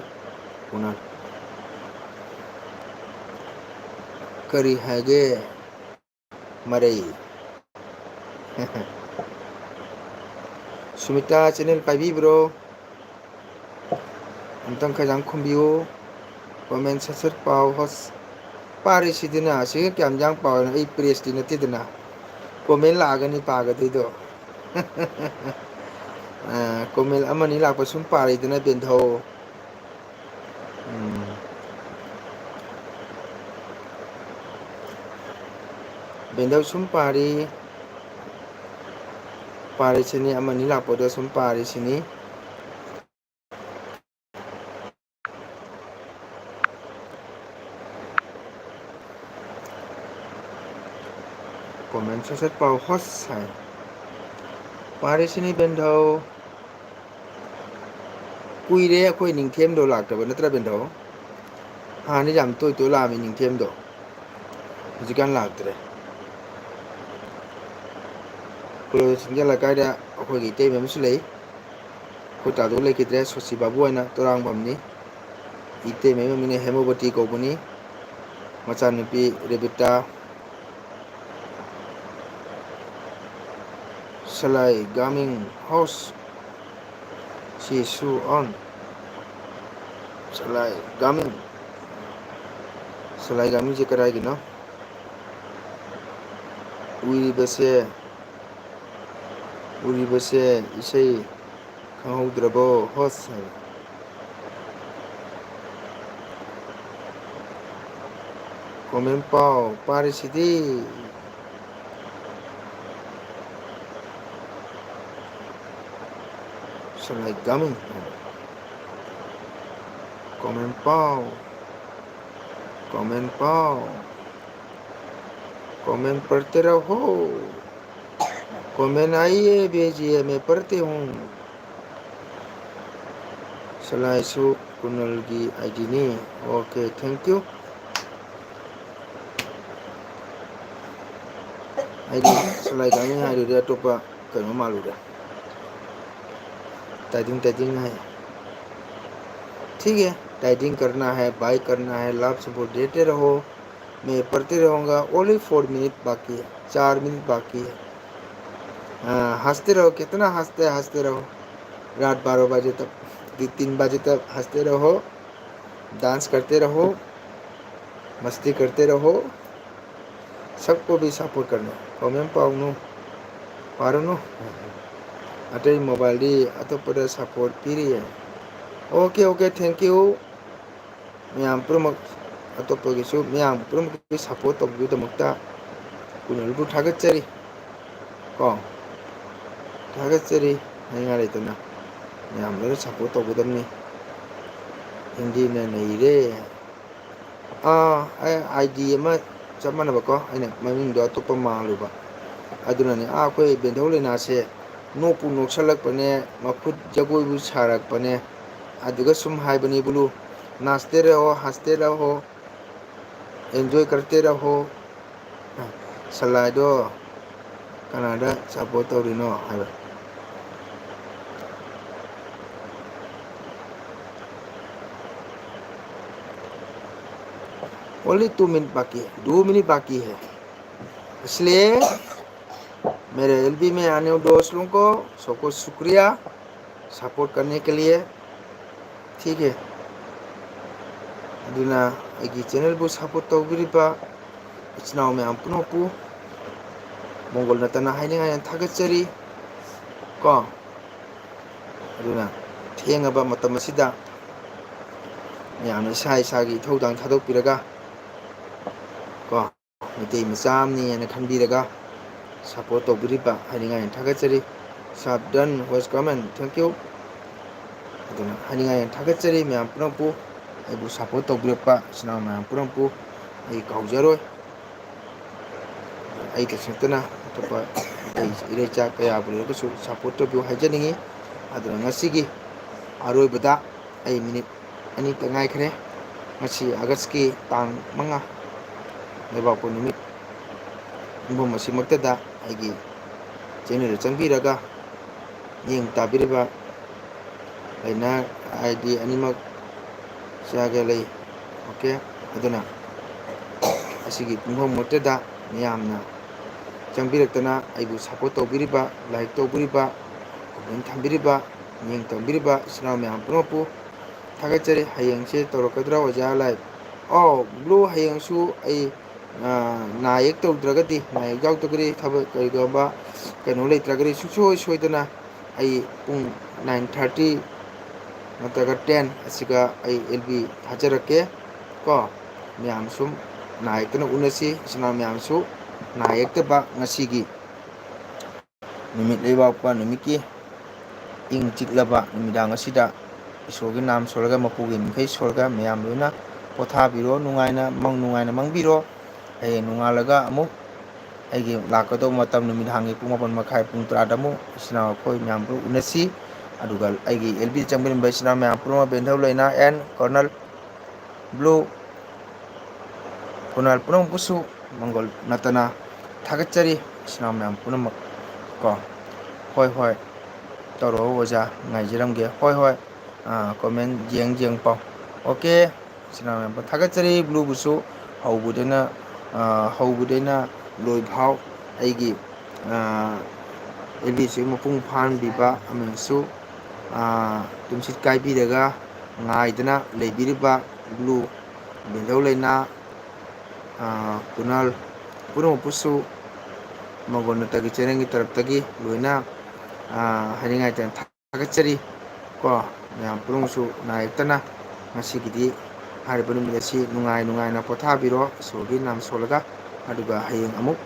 ꯄꯨꯅ ꯀꯔꯤ ꯍꯥꯏꯒꯦ? ꯃꯔꯩ꯫ ꯁꯨꯃꯤꯇꯥ ꯆꯦꯅꯦꯜ ꯄꯥꯏꯕꯤꯕ꯭ꯔꯣ? ꯑꯝꯇꯪ ꯈꯖꯥꯡ ꯈꯨꯝꯕꯤꯌꯨ꯫ ꯀꯣꯃꯦꯟ ꯁꯠ ꯁꯠ ꯄꯥꯎ ꯍꯣꯁ꯫ ꯄꯥꯔꯤꯁꯤꯗꯅ ꯑꯁꯤꯒ ꯀꯌꯥꯝ ꯌꯥꯡ ꯄꯥꯎꯅꯣ? ꯑꯩ ꯄ꯭ꯔꯦꯁꯇꯤ ꯅꯠꯇꯦꯗꯅ꯫ ꯀꯣꯃꯦꯟ ꯂꯥꯛꯑꯒꯅꯤ ꯄꯥꯒꯗꯣꯏꯗꯣ꯫ ꯀꯣꯃꯦꯟ ꯑꯃꯅꯤ ꯂꯥꯛꯄ ꯁꯨꯝ ꯄꯥꯔꯤꯗꯅ ꯕꯦꯟꯙꯧ꯫ ꯎꯝ꯫ ꯕꯦꯟꯗꯧ ꯁꯨꯝ ꯄꯥꯔꯤ꯫ ꯄꯥꯔꯤꯁꯤꯅꯤ ꯑꯃꯅꯤ ꯂꯥꯛꯄꯗ ꯁꯨꯝ ꯄꯥꯔꯤꯁꯤꯅꯤ꯫ ꯀꯣꯃꯦꯟ ꯁꯠ ꯁꯠ ꯄꯥꯎ ꯍꯣꯁ ꯍꯥꯏ꯫ ꯄꯥꯔꯤꯁꯤꯅꯤ ꯕꯦꯟꯙꯧ꯫ ꯀꯨꯏꯔꯦ ꯑꯩꯈꯣꯏ ꯅꯤꯡꯊꯦꯝꯗꯣ ꯂꯥꯛꯇꯕ ꯅꯠꯇ꯭ꯔꯥ ꯕꯦꯟꯙꯧ? ꯍꯥꯟꯅꯗꯤ ꯌꯥꯝ ꯇꯣꯏ ꯇꯣꯏ ꯂꯥꯛꯑꯝꯃꯤ ꯅꯤꯡꯊꯦꯝꯗꯣ꯫ ꯍꯧꯖꯤꯛꯀꯥꯟ ꯂꯥꯛꯇ꯭ꯔꯦ꯫ ꯀꯣꯂꯣꯝ ꯁꯤꯡꯖ ꯂꯩꯀꯥꯏꯗ ꯑꯩꯈꯣꯏꯒꯤ ꯏꯇꯩꯃ ꯑꯃꯁꯨ ꯂꯩ꯫ ꯑꯩꯈꯣꯏ ꯇꯥꯗꯣ ꯂꯩꯈꯤꯗ꯭ꯔꯦ꯫ ꯁꯣꯁꯤ ꯕꯥꯕꯨ ꯍꯥꯏꯅ ꯇꯣꯔꯥꯡꯕꯝꯅꯤ꯫ ꯏꯇꯩꯃ ꯃꯃꯤꯡꯅ ꯍꯦꯃꯣꯕꯇꯤ ꯀꯧꯕꯅꯤ꯫ ꯃꯆꯥꯅꯨꯄꯤ ꯔꯦꯕꯤꯇꯥ, ꯁꯂꯥꯏ ꯒꯥꯃꯤꯡ ꯍꯣꯁ, ꯁꯤ ꯁꯨ ꯑꯣꯟ, ꯁꯂꯥꯏ ꯒꯥꯃꯤꯡ, ꯁꯂꯥꯏ ꯒꯥꯃꯤꯡꯁꯦ ꯀꯗꯥꯏꯒꯤꯅꯣ? ꯎꯏꯔꯤꯕꯁꯦ, ꯎꯔꯤꯕꯁꯦ ꯏꯁꯩ ꯈꯪꯍꯧꯗ꯭ꯔꯕꯣ? ꯍꯣꯁ ꯍꯥꯏꯕ꯫ ꯀꯣꯃꯦꯟ ꯄꯥꯎ ꯄꯥꯔꯤꯁꯤꯗꯤ꯫ ꯁꯂꯥꯏ ꯒꯥꯃꯤꯡ ꯍꯥꯏꯕ꯫ ꯀꯣꯃꯦꯟ ꯄꯥꯎ, ꯀꯣꯃꯦꯟ ꯄꯥꯎ, ꯀꯣꯃꯦꯟ ꯄꯔꯇꯦ ꯔꯍꯣ꯫ ꯀꯣꯃꯦꯟ ꯑꯥꯏꯌꯦ ꯚꯦꯖꯤꯌꯦ ꯃꯦ ꯄꯔꯇꯦ ꯍꯨ꯫ ꯁꯂꯥꯏꯁꯨ ꯀꯨꯅꯜꯒꯤ ꯑꯥꯏ ꯗꯤꯅꯤ꯫ Okay, thank you꯫ ꯑꯩꯗꯤ ꯁꯂꯥꯏ ꯒꯥꯃꯤꯡ ꯍꯥꯏꯔꯨꯔꯦ, ꯑꯇꯣꯞꯄ ꯀꯩꯅꯣ ꯃꯥꯜꯂꯨꯔꯦ꯫ ꯇꯥꯏꯗꯤꯡ ꯇꯥꯏꯗꯤꯡ ꯍꯥꯏ꯫ ठीक है, टाइडिंग करना है, बाय करना है, लाभ से बोल देते रहो। मैं पढ़ते रहूँगा, only four minute बाकी है, चार मिनट बाकी है। हाँ, हँसते रहो, कितना हँसते, हँसते रहो। रात बारह बजे तक, दि-, तीन बजे तक हँसते रहो, डांस करते रहो, मस्ती करते रहो, सबको भी सपोर्ट करना। ꯀꯣꯃꯦꯟ ꯄꯥꯎꯅꯨ, ꯄꯥꯔꯨꯅꯨ꯫ ꯑꯇꯩ ꯃꯣꯕꯥꯏꯜꯗꯤ ꯑꯇꯣꯞꯄꯗ ꯁꯄꯣꯔꯠ ꯄꯤꯔꯤꯌꯦ꯫ Okay, okay, thank you꯫ ꯃꯌꯥꯝ ꯄꯨꯝꯅꯃꯛ, ꯑꯇꯣꯞꯄꯒꯤꯁꯨ ꯃꯌꯥꯝ ꯄꯨꯝꯅꯃꯛꯀꯤ ꯁꯄꯣꯔꯠ ꯇꯧꯕꯤꯕꯒꯤꯗꯃꯛꯇ ꯀꯨꯅꯜꯕꯨ ꯊꯥꯒꯠꯆꯔꯤ꯫ ꯀꯣ, ꯊꯥꯒꯠꯆꯔꯤ꯫ ꯍꯥꯏꯅꯤꯡꯉꯥꯏ ꯂꯩꯇꯅ ꯃꯌꯥꯝ ꯂꯣꯏꯅ ꯁꯄꯣꯔꯠ ꯇꯧꯒꯗꯕꯅꯤ꯫ ꯍꯤꯟꯗꯤꯅ ꯅꯩꯔꯦ꯫ ꯑꯥ, ꯑꯩ ꯑꯥꯏ ꯗꯤ ꯑꯃ ꯆꯞ ꯃꯥꯟꯅꯕꯀꯣ, ꯑꯩꯅ ꯃꯃꯤꯡꯗꯣ ꯑꯇꯣꯞꯄ ꯃꯥꯜꯂꯨꯕ꯫ ꯑꯗꯨꯅꯅꯦ, ꯑꯥ, ꯑꯩꯈꯣꯏ ꯕꯦꯟꯊꯧ ꯂꯩꯅꯥꯁꯦ ꯅꯣꯛꯄꯨ ꯅꯣꯛꯁꯜꯂꯛꯄꯅꯦ, ꯃꯈꯨꯠ ꯖꯒꯣꯏꯕꯨ ꯁꯥꯔꯛꯄꯅꯦ꯫ ꯑꯗꯨꯒ ꯁꯨꯝ ꯍꯥꯏꯕꯅꯤ, ꯕꯨꯂꯨ, नाचते रहो, हँसते रहो, एंजॉय करते रहो꯫ ꯁꯂꯥꯏꯗꯣ ꯀꯅꯥꯗ ꯁꯄꯣꯔꯠ ꯇꯧꯔꯤꯅꯣ ꯍꯥꯏꯕ꯫ Only two minute बाकी है, दो मिनट बाकी है, इसलिए मेरे एलबी में आने वाले दोस्त लोगों को सबको शुक्रिया सपोर्ट करने के लिए, ठीक है? ꯑꯗꯨꯅ ꯑꯩꯒꯤ ꯆꯦꯅꯦꯜꯕꯨ ꯁꯄꯣꯔꯠ ꯇꯧꯕꯤꯔꯤꯕ ꯏꯆꯤꯟ ꯏꯅꯥꯎ ꯃꯌꯥꯝ ꯄꯨꯝꯅꯃꯛꯄꯨ ꯃꯪꯒꯣꯜ ꯅꯠꯇꯅ ꯍꯥꯏꯅꯤꯡꯉꯥꯏ ꯌꯥꯝ ꯊꯥꯒꯠꯆꯔꯤ ꯀꯣ꯫ ꯑꯗꯨꯅ ꯊꯦꯡꯉꯕ ꯃꯇꯝ ꯑꯁꯤꯗ ꯃꯌꯥꯝꯅ ꯏꯁꯥ ꯏꯁꯥꯒꯤ ꯏꯊꯧꯗꯥꯡ ꯊꯥꯗꯣꯛꯄꯤꯔꯒ ꯀꯣ, ꯃꯩꯇꯩ ꯃꯆꯥ ꯑꯃꯅꯤ ꯍꯥꯏꯅ ꯈꯟꯕꯤꯔꯒ ꯁꯄꯣꯔꯠ ꯇꯧꯕꯤꯔꯤꯕ ꯍꯥꯏꯅꯤꯡꯉꯥꯏ ꯌꯥꯝ ꯊꯥꯒꯠꯆꯔꯤ꯫ Sub done, was comment, thank you꯫ ꯑꯗꯨꯅ ꯍꯥꯏꯅꯤꯡꯉꯥꯏ ꯌꯥꯝ ꯊꯥꯒꯠꯆꯔꯤ ꯃꯌꯥꯝ ꯄꯨꯝꯅꯃꯛꯄꯨ, ꯑꯩꯕꯨ ꯁꯄꯣꯔꯠ ꯇꯧꯕꯤꯔꯛꯄ ꯏꯆꯤꯟ ꯏꯅꯥꯎ ꯃꯌꯥꯝ ꯄꯨꯝꯅꯃꯛꯄꯨ ꯑꯩ ꯀꯥꯎꯖꯔꯣꯏ꯫ ꯑꯩꯇꯁꯨ ꯅꯠꯇꯅ ꯑꯇꯣꯞꯄ ꯑꯇꯩ ꯏꯔꯩꯆꯥ ꯀꯌꯥꯕꯨ ꯂꯩꯔꯒꯁꯨ ꯁꯄꯣꯔꯠ ꯇꯧꯕꯤꯌꯨ ꯍꯥꯏꯖꯅꯤꯡꯉꯤ꯫ ꯑꯗꯨꯅ ꯉꯁꯤꯒꯤ ꯑꯔꯣꯏꯕꯗ ꯑꯩ ꯃꯤꯅꯤꯠ ꯑꯅꯤꯇ ꯉꯥꯏꯈ꯭ꯔꯦ꯫ ꯉꯁꯤ ꯑꯥꯒꯁꯀꯤ ꯇꯥꯡ ꯃꯉꯥ, ꯂꯩꯕꯥꯛꯄꯣꯛꯄ ꯅꯨꯃꯤꯠ ꯌꯨꯝꯐꯝ ꯑꯁꯤꯃꯛꯇꯗ ꯑꯩꯒꯤ ꯆꯦꯅꯦꯜꯗ ꯆꯪꯕꯤꯔꯒ ꯃꯤꯠꯌꯦꯡ ꯇꯥꯕꯤꯔꯤꯕ ꯂꯩꯅ ꯑꯥꯏ ꯗꯤ ꯑꯅꯤꯃꯛ ꯆꯥꯒ ꯂꯩ꯫ ꯑꯣꯀꯦ, ꯑꯗꯨꯅ ꯑꯁꯤꯒꯤ ꯄꯨꯡꯐꯝꯃꯛꯇꯗ ꯃꯤꯌꯥꯝꯅ ꯆꯪꯕꯤꯔꯛꯇꯅ ꯑꯩꯕꯨ ꯁꯄꯣꯔꯠ ꯇꯧꯕꯤꯔꯤꯕ, ꯂꯥꯏꯛ ꯇꯧꯕꯤꯔꯤꯕ, ꯀꯣꯃꯦꯟ ꯊꯝꯕꯤꯔꯤꯕ, ꯃꯤꯠꯌꯦꯡ ꯇꯝꯕꯤꯔꯤꯕ ꯏꯆꯤꯟ ꯏꯅꯥꯎ ꯃꯌꯥꯝ ꯄꯨꯝꯅꯃꯛꯄꯨ ꯊꯥꯒꯠꯆꯔꯤ꯫ ꯍꯌꯦꯡꯁꯦ ꯇꯧꯔꯛꯀꯗ꯭ꯔꯥ ꯑꯣꯖꯥ ꯂꯥꯏꯚ? ꯑꯧ, ꯕ꯭ꯔꯣ, ꯍꯌꯦꯡꯁꯨ ꯑꯩ, ꯑ, ꯅꯥ ꯌꯦꯛ ꯇꯧꯗ꯭ꯔꯒꯗꯤ, ꯅꯥ ꯌꯦꯛ ꯌꯥꯎꯗ꯭ꯔꯒꯗꯤ, ꯊꯕꯛ ꯀꯔꯤꯒꯨꯝꯕ ꯀꯩꯅꯣ ꯂꯩꯇ꯭ꯔꯒꯗꯤ ꯁꯨꯡꯁꯣꯏ ꯁꯣꯏꯗꯅ ꯑꯩ ꯄꯨꯡ ꯅꯥꯏꯟ ꯊꯥꯔꯇꯤ ꯅꯠꯇ꯭ꯔꯒ ꯇꯦꯟ ꯑꯁꯤꯒ ꯑꯩ ꯑꯦꯜ ꯕꯤ ꯊꯥꯖꯔꯛꯀꯦ ꯀꯣ꯫ ꯃꯌꯥꯝ ꯁꯨꯝ ꯅꯥ ꯌꯦꯛꯇꯅ ꯎꯅꯁꯤ, ꯏꯆꯤꯟ ꯏꯅꯥꯎ ꯃꯌꯥꯝꯁꯨ ꯅꯥ ꯌꯦꯛꯇꯕ ꯉꯁꯤꯒꯤ ꯅꯨꯃꯤꯠ ꯂꯩꯕꯥꯛꯄ ꯅꯨꯃꯤꯠꯀꯤ ꯏꯪ ꯆꯤꯛꯂꯕ ꯅꯨꯃꯤꯗꯥꯡ ꯑꯁꯤꯗ ꯏꯁꯣꯔꯒꯤ ꯅꯥꯝ ꯁꯣꯜꯂꯒ, ꯃꯄꯨꯒꯤ ꯃꯤꯡꯈꯩ ꯁꯣꯜꯂꯒ ꯃꯌꯥꯝ ꯂꯣꯏꯅ ꯄꯣꯊꯥꯕꯤꯔꯣ ꯅꯨꯡꯉꯥꯏꯅ, ꯃꯪ ꯅꯨꯡꯉꯥꯏꯅ ꯃꯪꯕꯤꯔꯣ꯫ ꯍꯌꯦꯡ ꯅꯣꯡꯉꯥꯜꯂꯒ ꯑꯃꯨꯛ ꯑꯩꯒꯤ ꯂꯥꯛꯀꯗꯧꯕ ꯃꯇꯝ ꯅꯨꯃꯤꯗꯥꯡꯒꯤ ꯄꯨꯡ ꯃꯥꯄꯟ ꯃꯈꯥꯏ, ꯄꯨꯡ ꯇꯔꯥꯗ ꯑꯃꯨꯛ ꯏꯆꯤꯟ ꯏꯅꯥꯎ ꯑꯩꯈꯣꯏ ꯃꯌꯥꯝ ꯄꯨꯂꯞ ꯎꯅꯁꯤ꯫ ꯑꯗꯨꯒ ꯑꯩꯒꯤ ꯑꯦꯜ ꯕꯤ ꯆꯪꯕꯤꯔꯝꯕ ꯏꯆꯤꯟ ꯏꯅꯥꯎ ꯃꯌꯥꯝ ꯄꯨꯝꯅꯃꯛ ꯕꯦꯟꯊꯧ ꯂꯩꯅꯥ and ꯀꯔꯅꯜ ꯕ꯭ꯂꯨ ꯀꯔꯅꯜ ꯄꯨꯝꯅꯃꯛꯄꯨꯁꯨ ꯃꯪꯒꯣꯜ ꯅꯠꯇꯅ ꯊꯥꯒꯠꯆꯔꯤ, ꯏꯆꯤꯟ ꯏꯅꯥꯎ ꯃꯌꯥꯝ ꯄꯨꯝꯅꯃꯛ ꯀꯣ꯫ ꯍꯣꯏ, ꯍꯣꯏ, ꯇꯧꯔꯛꯑꯣ ꯑꯣꯖꯥ, ꯉꯥꯏꯖꯔꯝꯒꯦ꯫ ꯍꯣꯏ, ꯍꯣꯏ, ꯑꯥ, ꯀꯣꯃꯦꯟ ꯌꯦꯡ ꯌꯦꯡ ꯄꯥꯎ꯫ ꯑꯣꯀꯦ, ꯏꯆꯤꯟ ꯏꯅꯥꯎ ꯃꯌꯥꯝ ꯊꯥꯒꯠꯆꯔꯤ꯫ ꯕ꯭ꯂꯨꯕꯨꯁꯨ ꯍꯧꯕꯗꯩꯅ ꯍꯧꯕꯗꯩꯅ ꯂꯣꯏꯐꯥꯎ ꯑꯩꯒꯤ ꯑꯦꯜ ꯕꯤꯁꯤ ꯃꯄꯨꯡ ꯐꯥꯍꯟꯕꯤꯕ ꯑꯃꯁꯨ ꯇꯨꯝꯁꯤꯠ ꯀꯥꯏꯕꯤꯔꯒ ꯉꯥꯏꯗꯅ ꯂꯩꯕꯤꯔꯤꯕ ꯕ꯭ꯂꯨ, ꯕꯦꯟꯗꯧ ꯂꯩꯅꯥ, ꯀꯨꯅꯥꯜ ꯄꯨꯝꯅꯃꯛꯄꯨꯁꯨ ꯃꯪꯒꯣꯜ ꯅꯠꯇꯒꯤ ꯆꯦꯅꯦꯜꯒꯤ ꯇꯔꯞꯇꯒꯤ ꯂꯣꯏꯅ ꯍꯥꯏꯅꯤꯡꯉꯥꯏ ꯊꯥꯒꯠꯆꯔꯤ꯫ ꯀꯣ, ꯃꯌꯥꯝ ꯄꯨꯝꯅꯃꯛꯁꯨ ꯅꯥꯏꯔꯛꯇꯅ ꯉꯁꯤꯒꯤꯗꯤ ꯍꯥꯏꯔꯤꯕ ꯅꯨꯃꯤꯠ ꯑꯁꯤ ꯅꯨꯡꯉꯥꯏ ꯅꯨꯡꯉꯥꯏꯅ ꯄꯣꯊꯥꯕꯤꯔꯣ, ꯏꯁꯣꯔꯒꯤ ꯅꯥꯝ ꯁꯣꯜꯂꯒ꯫ ꯑꯗꯨꯒ ꯍꯌꯦꯡ ꯑꯃꯨꯛ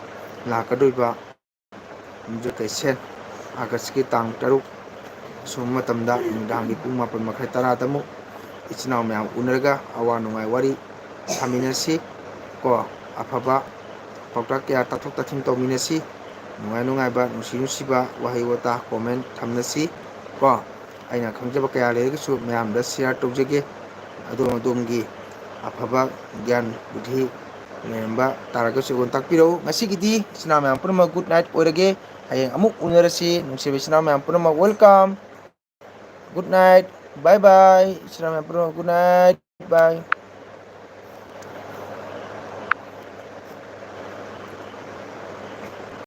ꯂꯥꯛꯀꯗꯧꯔꯤꯕ ꯌꯨꯝꯖꯀꯩꯁꯦꯟ ꯑꯥꯒꯁꯀꯤ ꯇꯥꯡ ꯇꯔꯨꯛ ꯁꯨꯝꯕ ꯃꯇꯝꯗ ꯅꯨꯃꯤꯗꯥꯡꯒꯤ ꯄꯨꯡ ꯃꯥꯄꯟ ꯃꯈꯥꯏ ꯇꯔꯥꯗ ꯑꯃꯨꯛ ꯏꯆꯤꯟ ꯏꯅꯥꯎ ꯃꯌꯥꯝ ꯎꯅꯔꯒ ꯑꯋꯥ ꯅꯨꯡꯉꯥꯏ ꯋꯥꯔꯤ ꯁꯥꯃꯤꯟꯅꯁꯤ꯫ ꯀꯣ, ꯑꯐꯕ ꯄꯥꯎꯇꯥꯛ ꯀꯌꯥ ꯇꯥꯊꯣꯛ ꯇꯥꯁꯤꯟ ꯇꯧꯃꯤꯟꯅꯁꯤ꯫ ꯅꯨꯡꯉꯥꯏ ꯅꯨꯡꯉꯥꯏꯕ, ꯅꯨꯡꯁꯤ ꯅꯨꯡꯁꯤꯕ ꯋꯥꯍꯩ ꯋꯥꯇꯥ, ꯀꯣꯃꯦꯟ ꯊꯝꯅꯁꯤ꯫ ꯀꯣ, ꯑꯩꯅ ꯈꯪꯖꯕ ꯀꯌꯥ ꯂꯩꯔꯒꯁꯨ ꯃꯌꯥꯝꯗ ꯁꯤꯌꯥꯔ ꯇꯧꯖꯒꯦ꯫ ꯑꯗꯣꯝ ꯑꯗꯣꯝꯒꯤ ꯑꯐꯕ ꯒ꯭ꯌꯥꯟ ꯕꯨꯙꯤ ꯂꯩꯔꯝꯕ ꯇꯥꯔꯒꯁꯨ ꯑꯩꯉꯣꯟꯗ ꯇꯥꯛꯄꯤꯔꯛꯎ꯫ ꯉꯁꯤꯒꯤꯗꯤ ꯏꯆꯤꯟ ꯏꯅꯥꯎ ꯃꯌꯥꯝ ꯄꯨꯝꯅꯃꯛ ꯒꯨꯗ ꯅꯥꯏꯠ ꯑꯣꯏꯔꯒꯦ꯫ ꯍꯌꯦꯡ ꯑꯃꯨꯛ ꯎꯅꯔꯁꯤ꯫ ꯅꯨꯡꯁꯤꯕ ꯏꯆꯤꯟ ꯏꯅꯥꯎ ꯃꯌꯥꯝ ꯄꯨꯝꯅꯃꯛ, welcome. Good night. Bye bye. ꯏꯆꯤꯟ ꯏꯅꯥꯎ ꯃꯌꯥꯝ ꯄꯨꯝꯅꯃꯛ, good night. Bye.